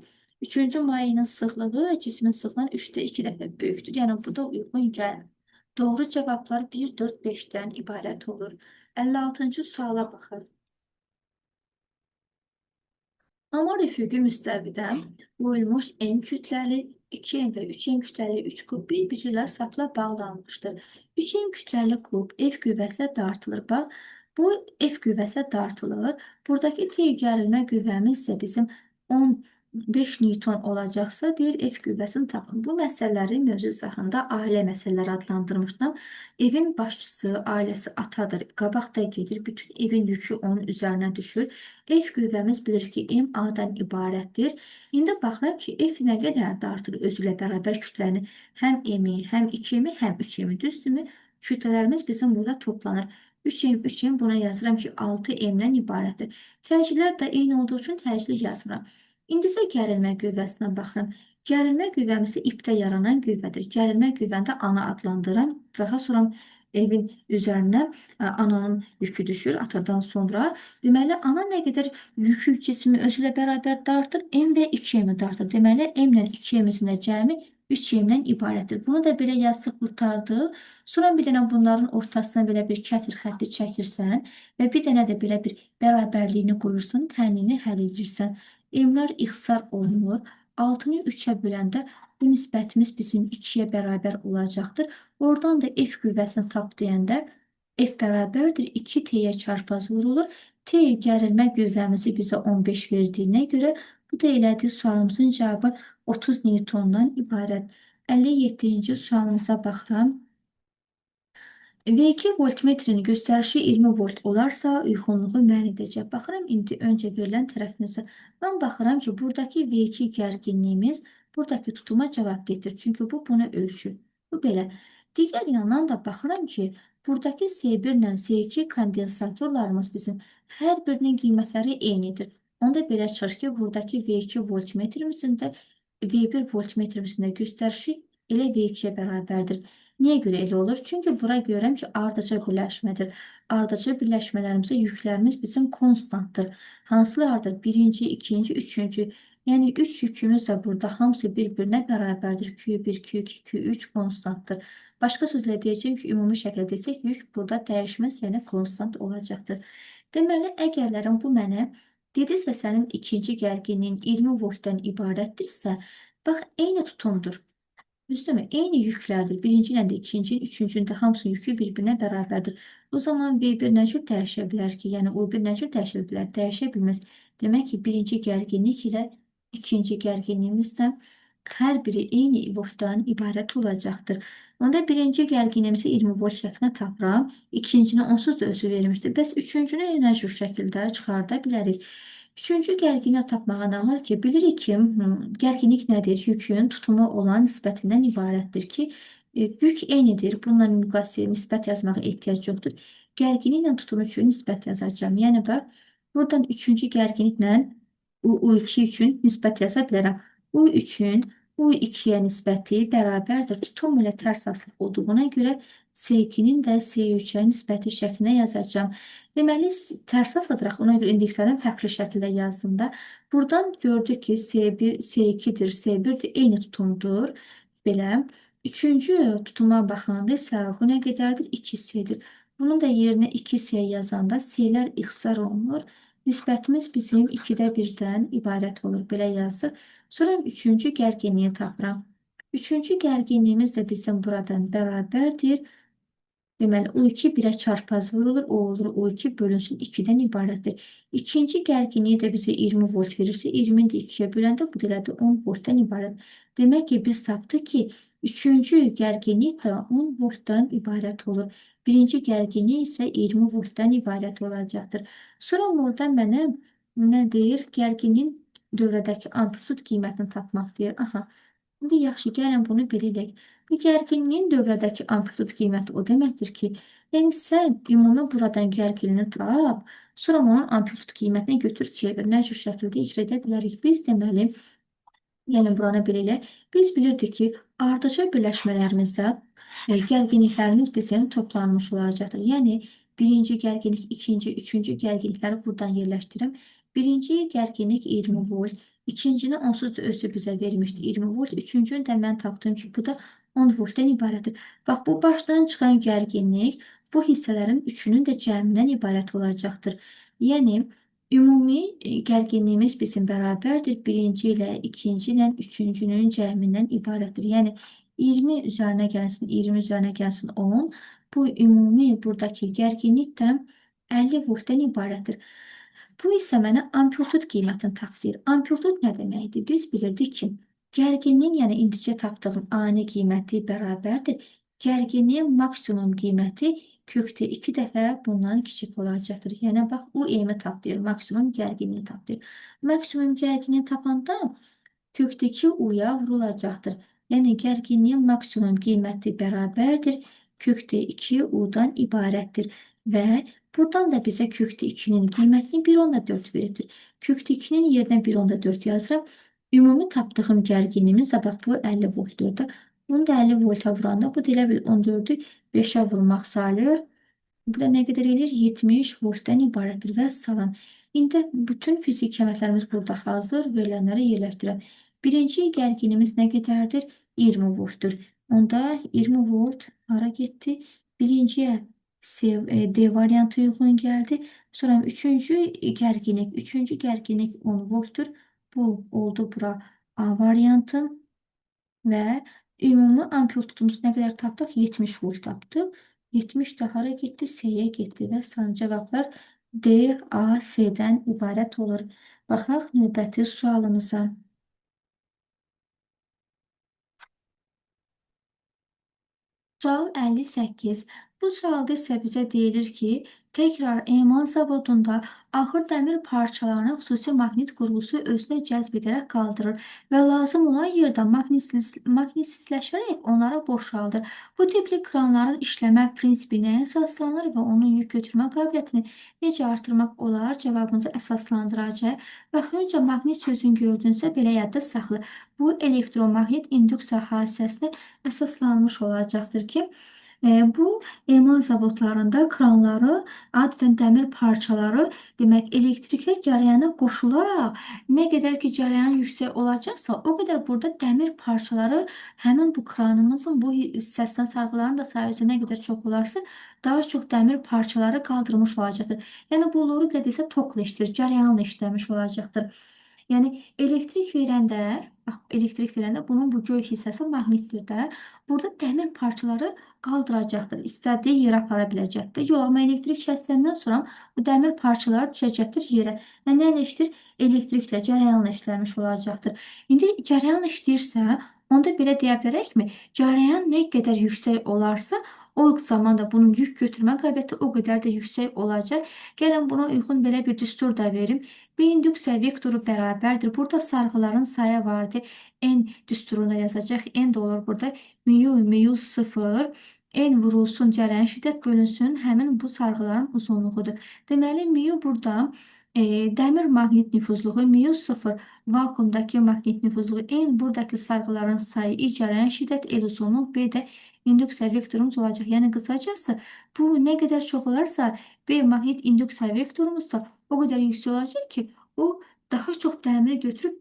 S1: 3-cü mayenin sıxlığı cismin sıxlığından 3-də 2 dəfə böyükdür. Yəni, bu da uyğun gəlmir. Doğru cavablar 1, 4, 5-dən ibarət olur. 56-cı suala baxaq. Hamar üfüqü müstəvidə qoyulmuş M kütləli, 2M və 3M kütləli 3 kub bir-biri ilə sapla bağlanmışdır. 3M kütləli kub F qüvvəsinə dartılır. Bax, bu F qüvvəsinə dartılır. Buradakı T gərilmə qüvvəmiz isə bizim 15 Newton olacaqsa, deyir F qüvvəsini tapın. Bu məsələləri mövzu izahında ailə məsələləri adlandırmışdım. Evin başçısı, ailəsi atadır. Qabaqda gedir. Bütün evin yükü onun üzərinə düşür. F qüvvəmiz bilir ki, M A-dan ibarətdir. İndi baxıram ki, F nə qədər dartır özü ilə bərabər kütləni. Həm M-i, həm 2M-i, həm 3M-i. Düzdürmü? Kütlələrimiz bizim burada toplanır. 3M, 3M buna yazıram ki, 6M-dən ibarətdir. Təcillər də eyni olduğu üçün təcili yazmıram. İndi isə gərilmə qüvvəsinə baxıram. Gərilmə qüvvəmiz ipdə yaranan qüvvədir. Gərilmə qüvvəni də ana adlandıram. Daha sonra evin üzərinə ananın yükü düşür atadan sonra. Deməli, ana nə qədər yükü cismi özü ilə bərabər dartır? M və 2M-i dartır. Deməli, M ilə 2M-in də cəmi 3M-dən ibarətdir. Bunu da belə yazdıq, qurtardıq. Sonra bir dənə bunların ortasına belə bir kəsir xətti çəkirsən və bir dənə də belə bir bərabərliyini qoyursun, tənliyini həll edirsən. M-lər ixtisar olunur. 6-nı 3-ə böləndə bu nisbətimiz bizim 2-yə bərabər olacaqdır. Oradan da F qüvvəsini tap deyəndə F bərabərdir 2T-yə çarpaz vurulur. T gərilmə qüvvəmizi bizə 15 verdiyinə görə bu da elədiyi sualımızın cavabı 30 Newtondan ibarət. 57-ci sualımıza baxıram. V2 voltmetrin göstərişi 20 volt olarsa, uyğunluğu müəyyən edəcək. Baxıram indi öncə verilən tərəfimizə. Mən baxıram ki, buradakı V2 gərginliyimiz buradakı tutuma cavab getir. Çünki bu bunu ölçür. Bu belə. Digər yandan da baxıram ki, buradakı S1 ilə S2 kondensatorlarımız bizim hər birinin qiymətləri eynidir. Onda belə çıxır ki, buradakı V2 voltmetrimizin də V1 voltmetrimizin də göstərişi elə V2-yə bərabərdir. Niyə görə elə olur? Çünki bura görürəm ki, ardıcıl birləşmədir. Ardıcıl birləşmələrimizdə yüklərimiz bizim konstantdır. Hansılardır? Birinci, ikinci, üçüncü. Yəni 3 yükümüz də burada hamısı bir-birinə bərabərdir. Q1, Q2, Q3 konstantdır. Başqa sözlə deyəcəyim ki, ümumi şəkildə desək, yük burada dəyişməz, yəni konstant olacaqdır. Deməli, əgərlərin bu mənə dedisə sənin ikinci gərginliyin 20 voltdan ibarətdirsə, bax, eyni tutumdur. Düzdürmü? Eyni yüklərdir. Birinci ilə də ikincinin, üçüncünün də hamısının yükü bir-birinə bərabərdir. O zaman V1 nə cür dəyişə bilər ki? Yəni U1 nə cür dəyişə bilər? Dəyişə bilməz. Demək ki, birinci gərginlik ilə ikinci gərginliyimiz də hər biri eyni voltdan ibarət olacaqdır. Onda birinci gərginliyimizi 20 volt şəklində tapıram. İkincini onsuz da özü vermişdir. Bəs üçüncünü nə cür şəkildə çıxarda bilərik? Üçüncü gərginliyi tapmağa nə var ki, bilirik ki, gərginlik nədir? Yükün tutumu olan nisbətindən ibarətdir ki, yük eynidir. Bununla müqayisə nisbət yazmağa ehtiyac yoxdur. Gərginliklə tutum üçün nisbət yazacağam. Yəni, bax, buradan üçüncü gərginliklə U2 üçün nisbət yaza bilərəm. U3-ün U2-yə nisbəti bərabərdir. Tutum ilə tərs asılı olduğuna görə S2-nin də S3-ə nisbəti şəklində yazacağam. Deməli, tərs asıldıraq. Ona görə indekslərini fərqli şəkildə yazdım da. Buradan gördük ki, S1, S2-dir, S1-dir, eyni tutumdur. Belə. Üçüncü tutuma baxanda isə bu nə qədərdir? 2S-dir. Bunun da yerinə 2S yazanda S-lər ixtisar olunur. Nisbətimiz bizim 2-də 1-dən ibarət olur. Belə yazdıq. Sonra üçüncü gərginliyi tapıram. Üçüncü gərginliyimiz də bizim buradan bərabərdir. Deməli, U2 1-ə çarpaz vurulur. O olur U2 bölünsün 2-dən ibarətdir. İkinci gərginliyi də bizə 20 volt verirsə, 20-ni də 2-yə böləndə bu da elədir 10 voltdan ibarət. Demək ki, biz tapdıq ki, üçüncü gərginlik də 10 voltdan ibarət olur. Birinci gərginlik isə 20 voltdan ibarət olacaqdır. Sonra orada mənə nə deyir? Gərginliyin dövrədəki amplitud qiymətini tapmaq deyir. Aha. İndi yaxşı, gəlin bunu belə eləyək. Bu gərginliyin dövrədəki amplitud qiyməti o deməkdir ki, yəni sən ümumi buradan gərginliyini tap, sonra onun amplitud qiymətini götür, çevir. Nə cür şəkildə icra edə bilərik? Biz deməli, gəlin buranı belə eləyək. Biz bilirdik ki, ardıcıl birləşmələrimizdə gərginliklərimiz bizim toplanmış olacaqdır. Yəni, birinci gərginlik, ikinci, üçüncü gərginlikləri buradan yerləşdirirəm. Birinci gərginlik 20 volt, ikincini onsuz da özü bizə vermişdi 20 volt, üçüncünü də mən tapdım ki, bu da 10 voltdan ibarətdir. Bax, bu başdan çıxan gərginlik bu hissələrin üçünün də cəmindən ibarət olacaqdır. Yəni, ümumi gərginliyimiz bizim bərabərdir. Birinci ilə ikinci ilə üçüncünün cəmindən ibarətdir. Yəni, 20 üzərinə gəlsin, 20 üzərinə gəlsin 10. Bu ümumi buradakı gərginlik də 50 voltdan ibarətdir. Bu isə mənə amplitud qiymətini tap deyir. Amplitud nə deməkdir? Biz bilirdik ki, gərginliyin, yəni indicə tapdığım ani qiyməti bərabərdir. Gərginliyin maksimum qiyməti kökdə 2 dəfə bundan kiçik olacaqdır. Yəni, bax, UM-i tap deyir, maksimum gərginliyi tap deyir. Maksimum gərginliyi tapanda kökdə 2 U-ya vurulacaqdır. Yəni, gərginliyin maksimum qiyməti bərabərdir. Kökdə 2 U-dan ibarətdir. Və buradan da bizə kökdə 2-nin qiymətini 1,4 veribdir. Kökdə 2-nin yerinə 1,4 yazıram. Ümumi tapdığım gərginliyimiz də bax bu 50 voltdur da. Bunu da 50 volta vuranda bu da elə bil 14-ü 5-ə vurmaq sayılır. Bu da nə qədər eləyir? 70 voltdan ibarətdir və salam. İndi bütün fiziki kəmətlərimiz burada hazır. Verilənləri yerləşdirəm. Birinci gərginliyimiz nə qədərdir? 20 voltdur. Onda 20 volt hara getdi? Birinciyə D variantı uyğun gəldi. Sonra üçüncü gərginlik, üçüncü gərginlik 10 voltdur. Bu oldu bura A variantı və ümumi amplitudumuzu nə qədər tapdıq? 70 volt tapdıq. 70 də hara getdi? S-yə getdi və son cavablar D, A, S-dən ibarət olur. Baxaq növbəti sualımıza. Sual 58. Bu sualda isə bizə deyilir ki, təkrar emal zavodunda ağır dəmir parçalarını xüsusi maqnit qurğusu özünə cəzb edərək qaldırır və lazım olan yerdə maqnitsizləşərək onları boşaldır. Bu tipli kranların işləmə prinsipi nəyə əsaslanır və onun yük götürmə qabiliyyətini necə artırmaq olar? Cavabınızı əsaslandıracaq. Bax, öncə maqnit sözünü gördünüzsə, belə yadda saxla. Bu elektromaqnit induksiya hadisəsinə əsaslanmış olacaqdır ki, bu emal zavodlarında kranları adətən dəmir parçaları, demək, elektrikli cərəyana qoşularaq nə qədər ki cərəyan yüksək olacaqsa, o qədər burada dəmir parçaları həmin bu kranımızın bu hissəsinə sarğıların da sayı nə qədər çox olarsa, daha çox dəmir parçaları qaldırmış olacaqdır. Yəni bu loru belə desə tokla işləyir, cərəyanla işləmiş olacaqdır. Yəni elektrik verəndə Bax, elektrik verəndə bunun bu göy hissəsi maqnitdir də. Burada dəmir parçaları qaldıracaqdır. İstədiyi yerə apara biləcəkdir. Yox, amma elektrik kəsiləndən sonra bu dəmir parçaları düşəcəkdir yerə. Və nə ilə işləyir? Elektriklə, cərəyanla işləmiş olacaqdır. İndi cərəyan işləyirsə, onda belə deyə bilərəkmi? Cərəyan nə qədər yüksək olarsa, o zaman da bunun yük götürmə qabiliyyəti o qədər də yüksək olacaq. Gəlin buna uyğun belə bir düstur da verim. B induksiya vektoru bərabərdir. Burada sarğıların sayı vardı. N düsturunda yazacaq. N də olur burada. Mu, mu 0. N vurulsun cərəyan şiddət bölünsün. Həmin bu sarğıların uzunluğudur. Deməli, mu burada dəmir maqnit nüfuzluğu, mu 0 vakuumdakı maqnit nüfuzluğu, N buradakı sarğıların sayı, I cərəyan şiddət, L uzunluq, B də induksiya vektorumuz olacaq. Yəni qısacası bu nə qədər çox olarsa B maqnit induksiya vektorumuz da o qədər yüksək olacaq ki, o daha çox dəmiri götürüb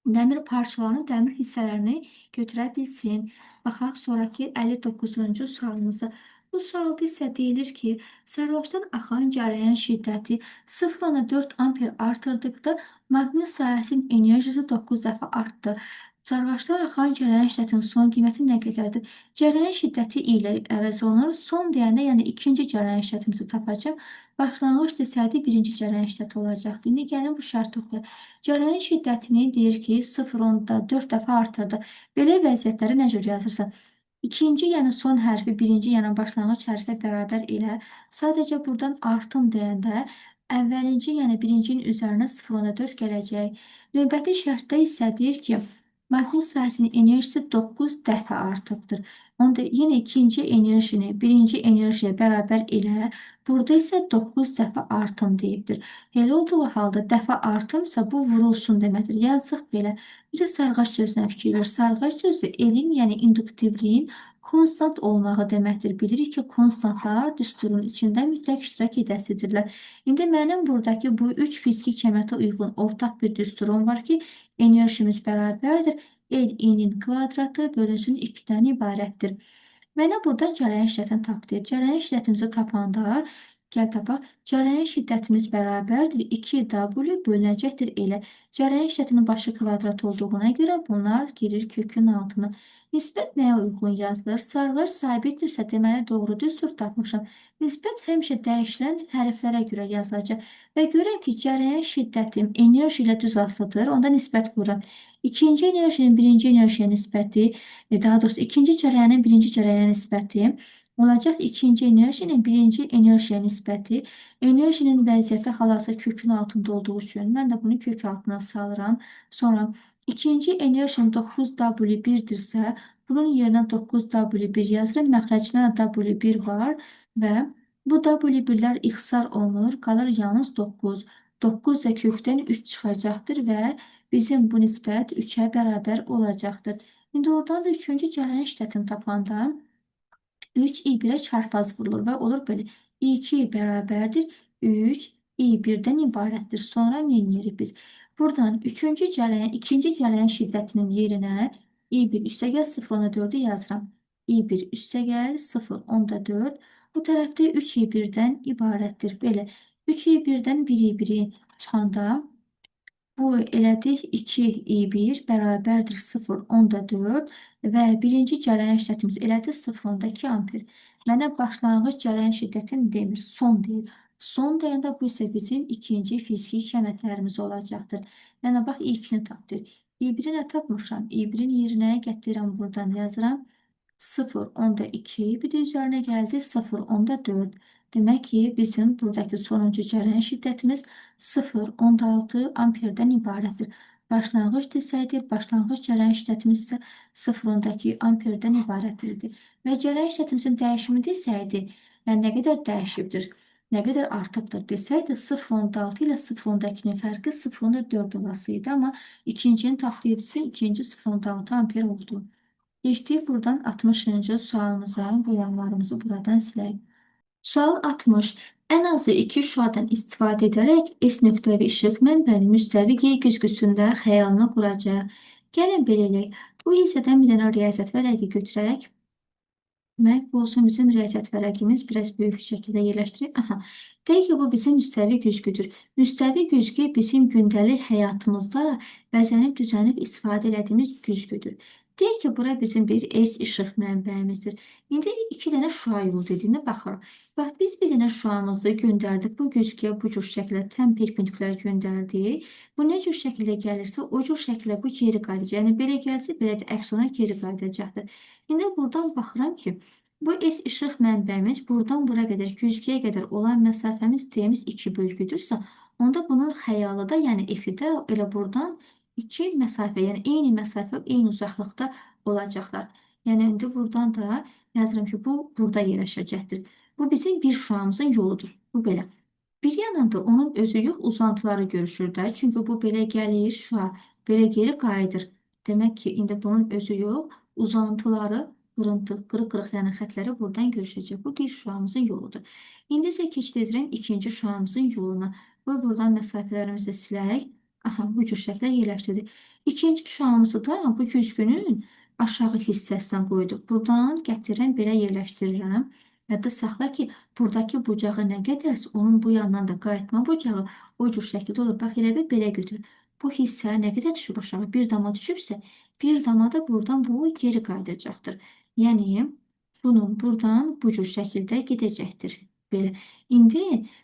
S1: dəmir parçalarını, dəmir hissələrini götürə bilsin. Baxaq sonraki 59-cu sualımıza. Bu sualda isə deyilir ki, sarıbaşdan axan cərəyan şiddəti 0,4 amper artırdıqda maqnit sahəsinin enerjisi 9 dəfə artdı. Sarıbaşdan axan cərəyan şiddətinin son qiyməti nə qədərdir? Cərəyan şiddəti ilə əvəz olunur. Son deyəndə, yəni ikinci cərəyan şiddətimizi tapacağım. Başlanğıc desəydi birinci cərəyan şiddəti olacaqdı. İndi gəlin bu şərti oxuyaq. Cərəyan şiddətini deyir ki, 0,4 dəfə artırdı. Belə vəziyyətləri nə cür yazırsan? İkinci, yəni son hərfi birinci, yəni başlanğıc hərfə bərabər elə. Sadəcə buradan artım deyəndə əvvəlinci, yəni birincinin üzərinə 0,4 gələcək. Növbəti şərtdə isə deyir ki, maqnit sahəsinin enerjisi 9 dəfə artıbdır. Onda yenə ikinci enerjini birinci enerjiyə bərabər elə, burada isə 9 dəfə artım deyibdir. Elə olduğu halda dəfə artımsa bu vurulsun deməkdir. Yazıq belə. Bir də sarğac sözünə fikir ver. Sarğac sözü elin, yəni induktivliyin konstant olmağı deməkdir. Bilirik ki, konstantlar düsturun içində mütləq iştirak edəsidirlər. İndi mənim buradakı bu 3 fiziki kəmətə uyğun ortaq bir düsturum var ki, enerjimiz bərabərdir. L i-nin kvadratı bölünsün 2-dən ibarətdir. Mənə buradan cərəyan şiddətini tap deyir. Cərəyan şiddətimizi tapanda, gəl tapaq. Cərəyan şiddətimiz bərabərdir. 2W bölünəcəkdir elə. Cərəyan şiddətinin başı kvadrat olduğuna görə bunlar girir kökün altına. Nisbət nəyə uyğun yazılır? Sarğac sabitdirsə, deməli doğru düstur tapmışam. Nisbət həmişə dəyişilən hərflərə görə yazılacaq. Və görürəm ki, cərəyan şiddətim enerji ilə düz asılıdır. Onda nisbət qururam. İkinci enerjinin birinci enerjiyə nisbəti, daha doğrusu ikinci cərəyanın birinci cərəyana nisbəti olacaq ikinci enerjinin birinci enerjiyə nisbəti. Enerjinin vəziyyəti hal-hazırda kökün altında olduğu üçün mən də bunu kök altına salıram. Sonra ikinci enerjinin 9W1-dirsə, bunun yerinə 9W1 yazıram. Məxrəcinə W1 var və bu W1-lər ixtisar olunur. Qalır yalnız 9. 9 da kökdən 3 çıxacaqdır və bizim bu nisbət 3-ə bərabər olacaqdır. İndi oradan da üçüncü cərəyan şiddətini tapanda 3 I1-ə çarpaz vurulur və olur belə. I2 bərabərdir 3 I1-dən ibarətdir. Sonra nə edirik biz? Buradan üçüncü cərəyan, ikinci cərəyan şiddətinin yerinə I1 üstəgəl 0,4-ü yazıram. I1 üstəgəl 0,4. Bu tərəfdə 3 I1-dən ibarətdir. Belə 3 I1-dən 1 I1-i çıxanda bu elədik 2 I1 bərabərdir 0,4 və birinci cərəyan şiddətimiz elədi 0,2 amper. Mənə başlanğıc cərəyan şiddətini demir, son deyir. Son deyəndə bu isə bizim ikinci fiziki kəmətlərimiz olacaqdır. Yəni bax I2-ni tap deyir. I1-i nə tapmışam? I1-in yerinə gətirirəm buradan yazıram. 0,2 bir də üzərinə gəldi 0,4. Demək ki, bizim buradakı sonuncu cərəyan şiddətimiz 0,6 amperdən ibarətdir. Başlanğıc desəydi, başlanğıc cərəyan şiddətimiz isə 0,2 amperdən ibarət idi. Və cərəyan şiddətimizin dəyişimi desəydi, yəni nə qədər dəyişibdir, nə qədər artıbdır desəydi, 0,6 ilə 0,2-nin fərqi 0,4 olasıydı. Amma ikincinin tapdığı ikinci 0,6 amper oldu. Keçdik buradan 60-cı sualımıza, bu yanlarımızı buradan silək. Sual 60. Ən azı iki şüadan istifadə edərək S nöqtəvi işıq mənbəni müstəvi G güzgüsündə xəyalını quracaq. Gəlin belə eləyək. Bu hissədən bir dənə riyaziyyat vərəqi götürək. Demək, bu olsun bizim riyaziyyat vərəqimiz. Biraz böyük şəkildə yerləşdirək. Aha. Deyək ki, bu bizim müstəvi güzgüdür. Müstəvi güzgü bizim gündəlik həyatımızda bəzənib, düzənib istifadə elədiyimiz güzgüdür. Deyək ki, bura bizim bir S işıq mənbəyimizdir. İndi iki dənə şüa yolu dediyində baxırıq. Bax, biz bir dənə şüamızı göndərdik. Bu güzgüyə bu cür şəkildə təm perpendikulyar göndərdik. Bu nə cür şəkildə gəlirsə, o cür şəkildə bu geri qayıdacaq. Yəni, belə gəlsə, belə də əks ona geri qayıdacaqdır. İndi buradan baxıram ki, bu S işıq mənbəyimiz buradan bura qədər, güzgüyə qədər olan məsafəmiz D-miz 2 bölgüdürsə, onda bunun xəyalı da, yəni F-i də elə buradan 2 məsafə, yəni eyni məsafə, eyni uzaqlıqda olacaqlar. Yəni indi buradan da yazıram ki, bu burada yerləşəcəkdir. Bu bizim bir şüamızın yoludur. Bu belə. Bir yanında onun özü yox, uzantıları görüşür də. Çünki bu belə gəlir, şüa belə geri qayıdır. Demək ki, indi bunun özü yox, uzantıları qırıntı, qırıq-qırıq, yəni xətləri buradan görüşəcək. Bu bir şüamızın yoludur. İndi isə keçid edirəm ikinci şüamızın yoluna. Bu buradan məsafələrimizi də silək. Aha, bu cür şəkildə yerləşdirdik. İkinci şüamızı da bu güzgünün aşağı hissəsindən qoyduq. Buradan gətirirəm, belə yerləşdirirəm. Yadda saxla ki, buradakı bucağı nə qədərsə, onun bu yandan da qayıtma bucağı o cür şəkildə olur. Bax, elə bir belə götür. Bu hissə nə qədər düşüb aşağı? Bir dama düşübsə, bir dama da buradan bu geri qayıdacaqdır. Yəni, bunun buradan bu cür şəkildə gedəcəkdir. Belə. İndi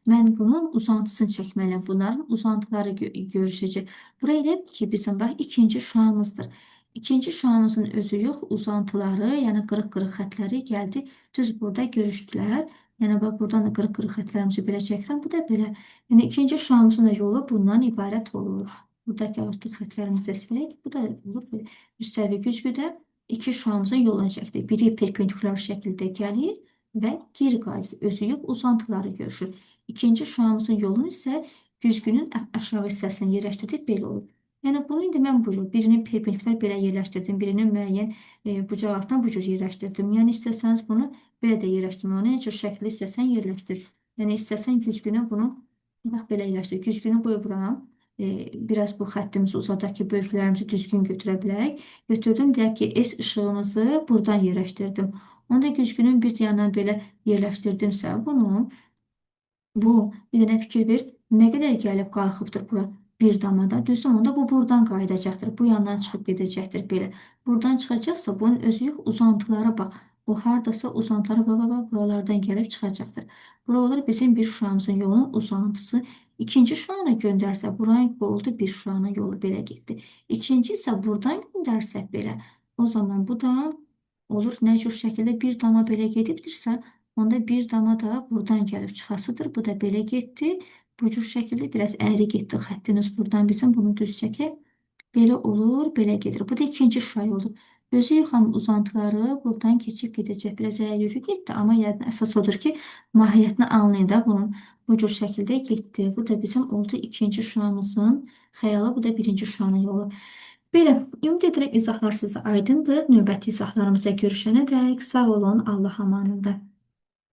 S1: mən bunun uzantısını çəkməliyəm. Bunların uzantıları görüşəcək. Bura elə ki, bizim bax ikinci şüamızdır. İkinci şüamızın özü yox, uzantıları, yəni qırıq-qırıq xətləri gəldi. Düz burada görüşdülər. Yəni bax buradan da qırıq-qırıq xətlərimizi belə çəkirəm. Bu da belə. Yəni ikinci şüamızın da yolu bundan ibarət olur. Buradakı artıq xətlərimizi də silək. Bu da olur belə. Müstəvi güzgüdə iki şüamızın yolunu çəkdik. Biri perpendikulyar şəkildə gəlir və geri qayıdır. Özü yox, uzantıları görüşür. İkinci şüamızın yolunu isə güzgünün aşağı hissəsini yerləşdirdik, belə olur. Yəni bunu indi mən bu cür, birini perpendikulyar belə yerləşdirdim, birini müəyyən bucaq altına bu cür yerləşdirdim. Yəni istəsəniz bunu belə də yerləşdirmək olar. Nə cür şəkildə istəsən yerləşdir. Yəni istəsən güzgünə bunu bax belə yerləşdir. Güzgünü qoy bura. Biraz bu xəttimizi uzadaq ki, bölgülərimizi düzgün götürə bilək. Götürdüm, deyək ki, S işığımızı buradan yerləşdirdim. Onda güzgünün bir yandan belə yerləşdirdimsə bunu, bu bir dənə fikir ver, nə qədər gəlib qalxıbdır bura bir damada. Düzdür, onda bu buradan qayıdacaqdır. Bu yandan çıxıb gedəcəkdir belə. Buradan çıxacaqsa bunun özü yox, uzantılara bax. Bu hardasa uzantılara bax, bax, bax, buralardan gəlib çıxacaqdır. Bura olur bizim bir şüamızın yolunun uzantısı. İkinci şüanı göndərsə, buranın oldu bir şüanın yolu belə getdi. İkinci isə buradan göndərsək belə. O zaman bu da olur. Nə cür şəkildə bir dama belə gedibdirsə, onda bir dama da buradan gəlib çıxasıdır. Bu da belə getdi. Bu cür şəkildə biraz əyri getdi xəttimiz buradan bizim. Bunu düz çəkək. Belə olur, belə gedir. Bu da ikinci şüa yolu. Özü yox, amma uzantıları buradan keçib gedəcək. Biraz əyri getdi, amma yəni əsas odur ki, mahiyyətini anlayın da bunun bu cür şəkildə getdi. Bu da bizim oldu ikinci şüamızın xəyalı, bu da birinci şüanın yolu. Belə, ümid edirəm izahlar sizə aydındır. Növbəti izahlarımızda görüşənə dək sağ olun, Allah amanında.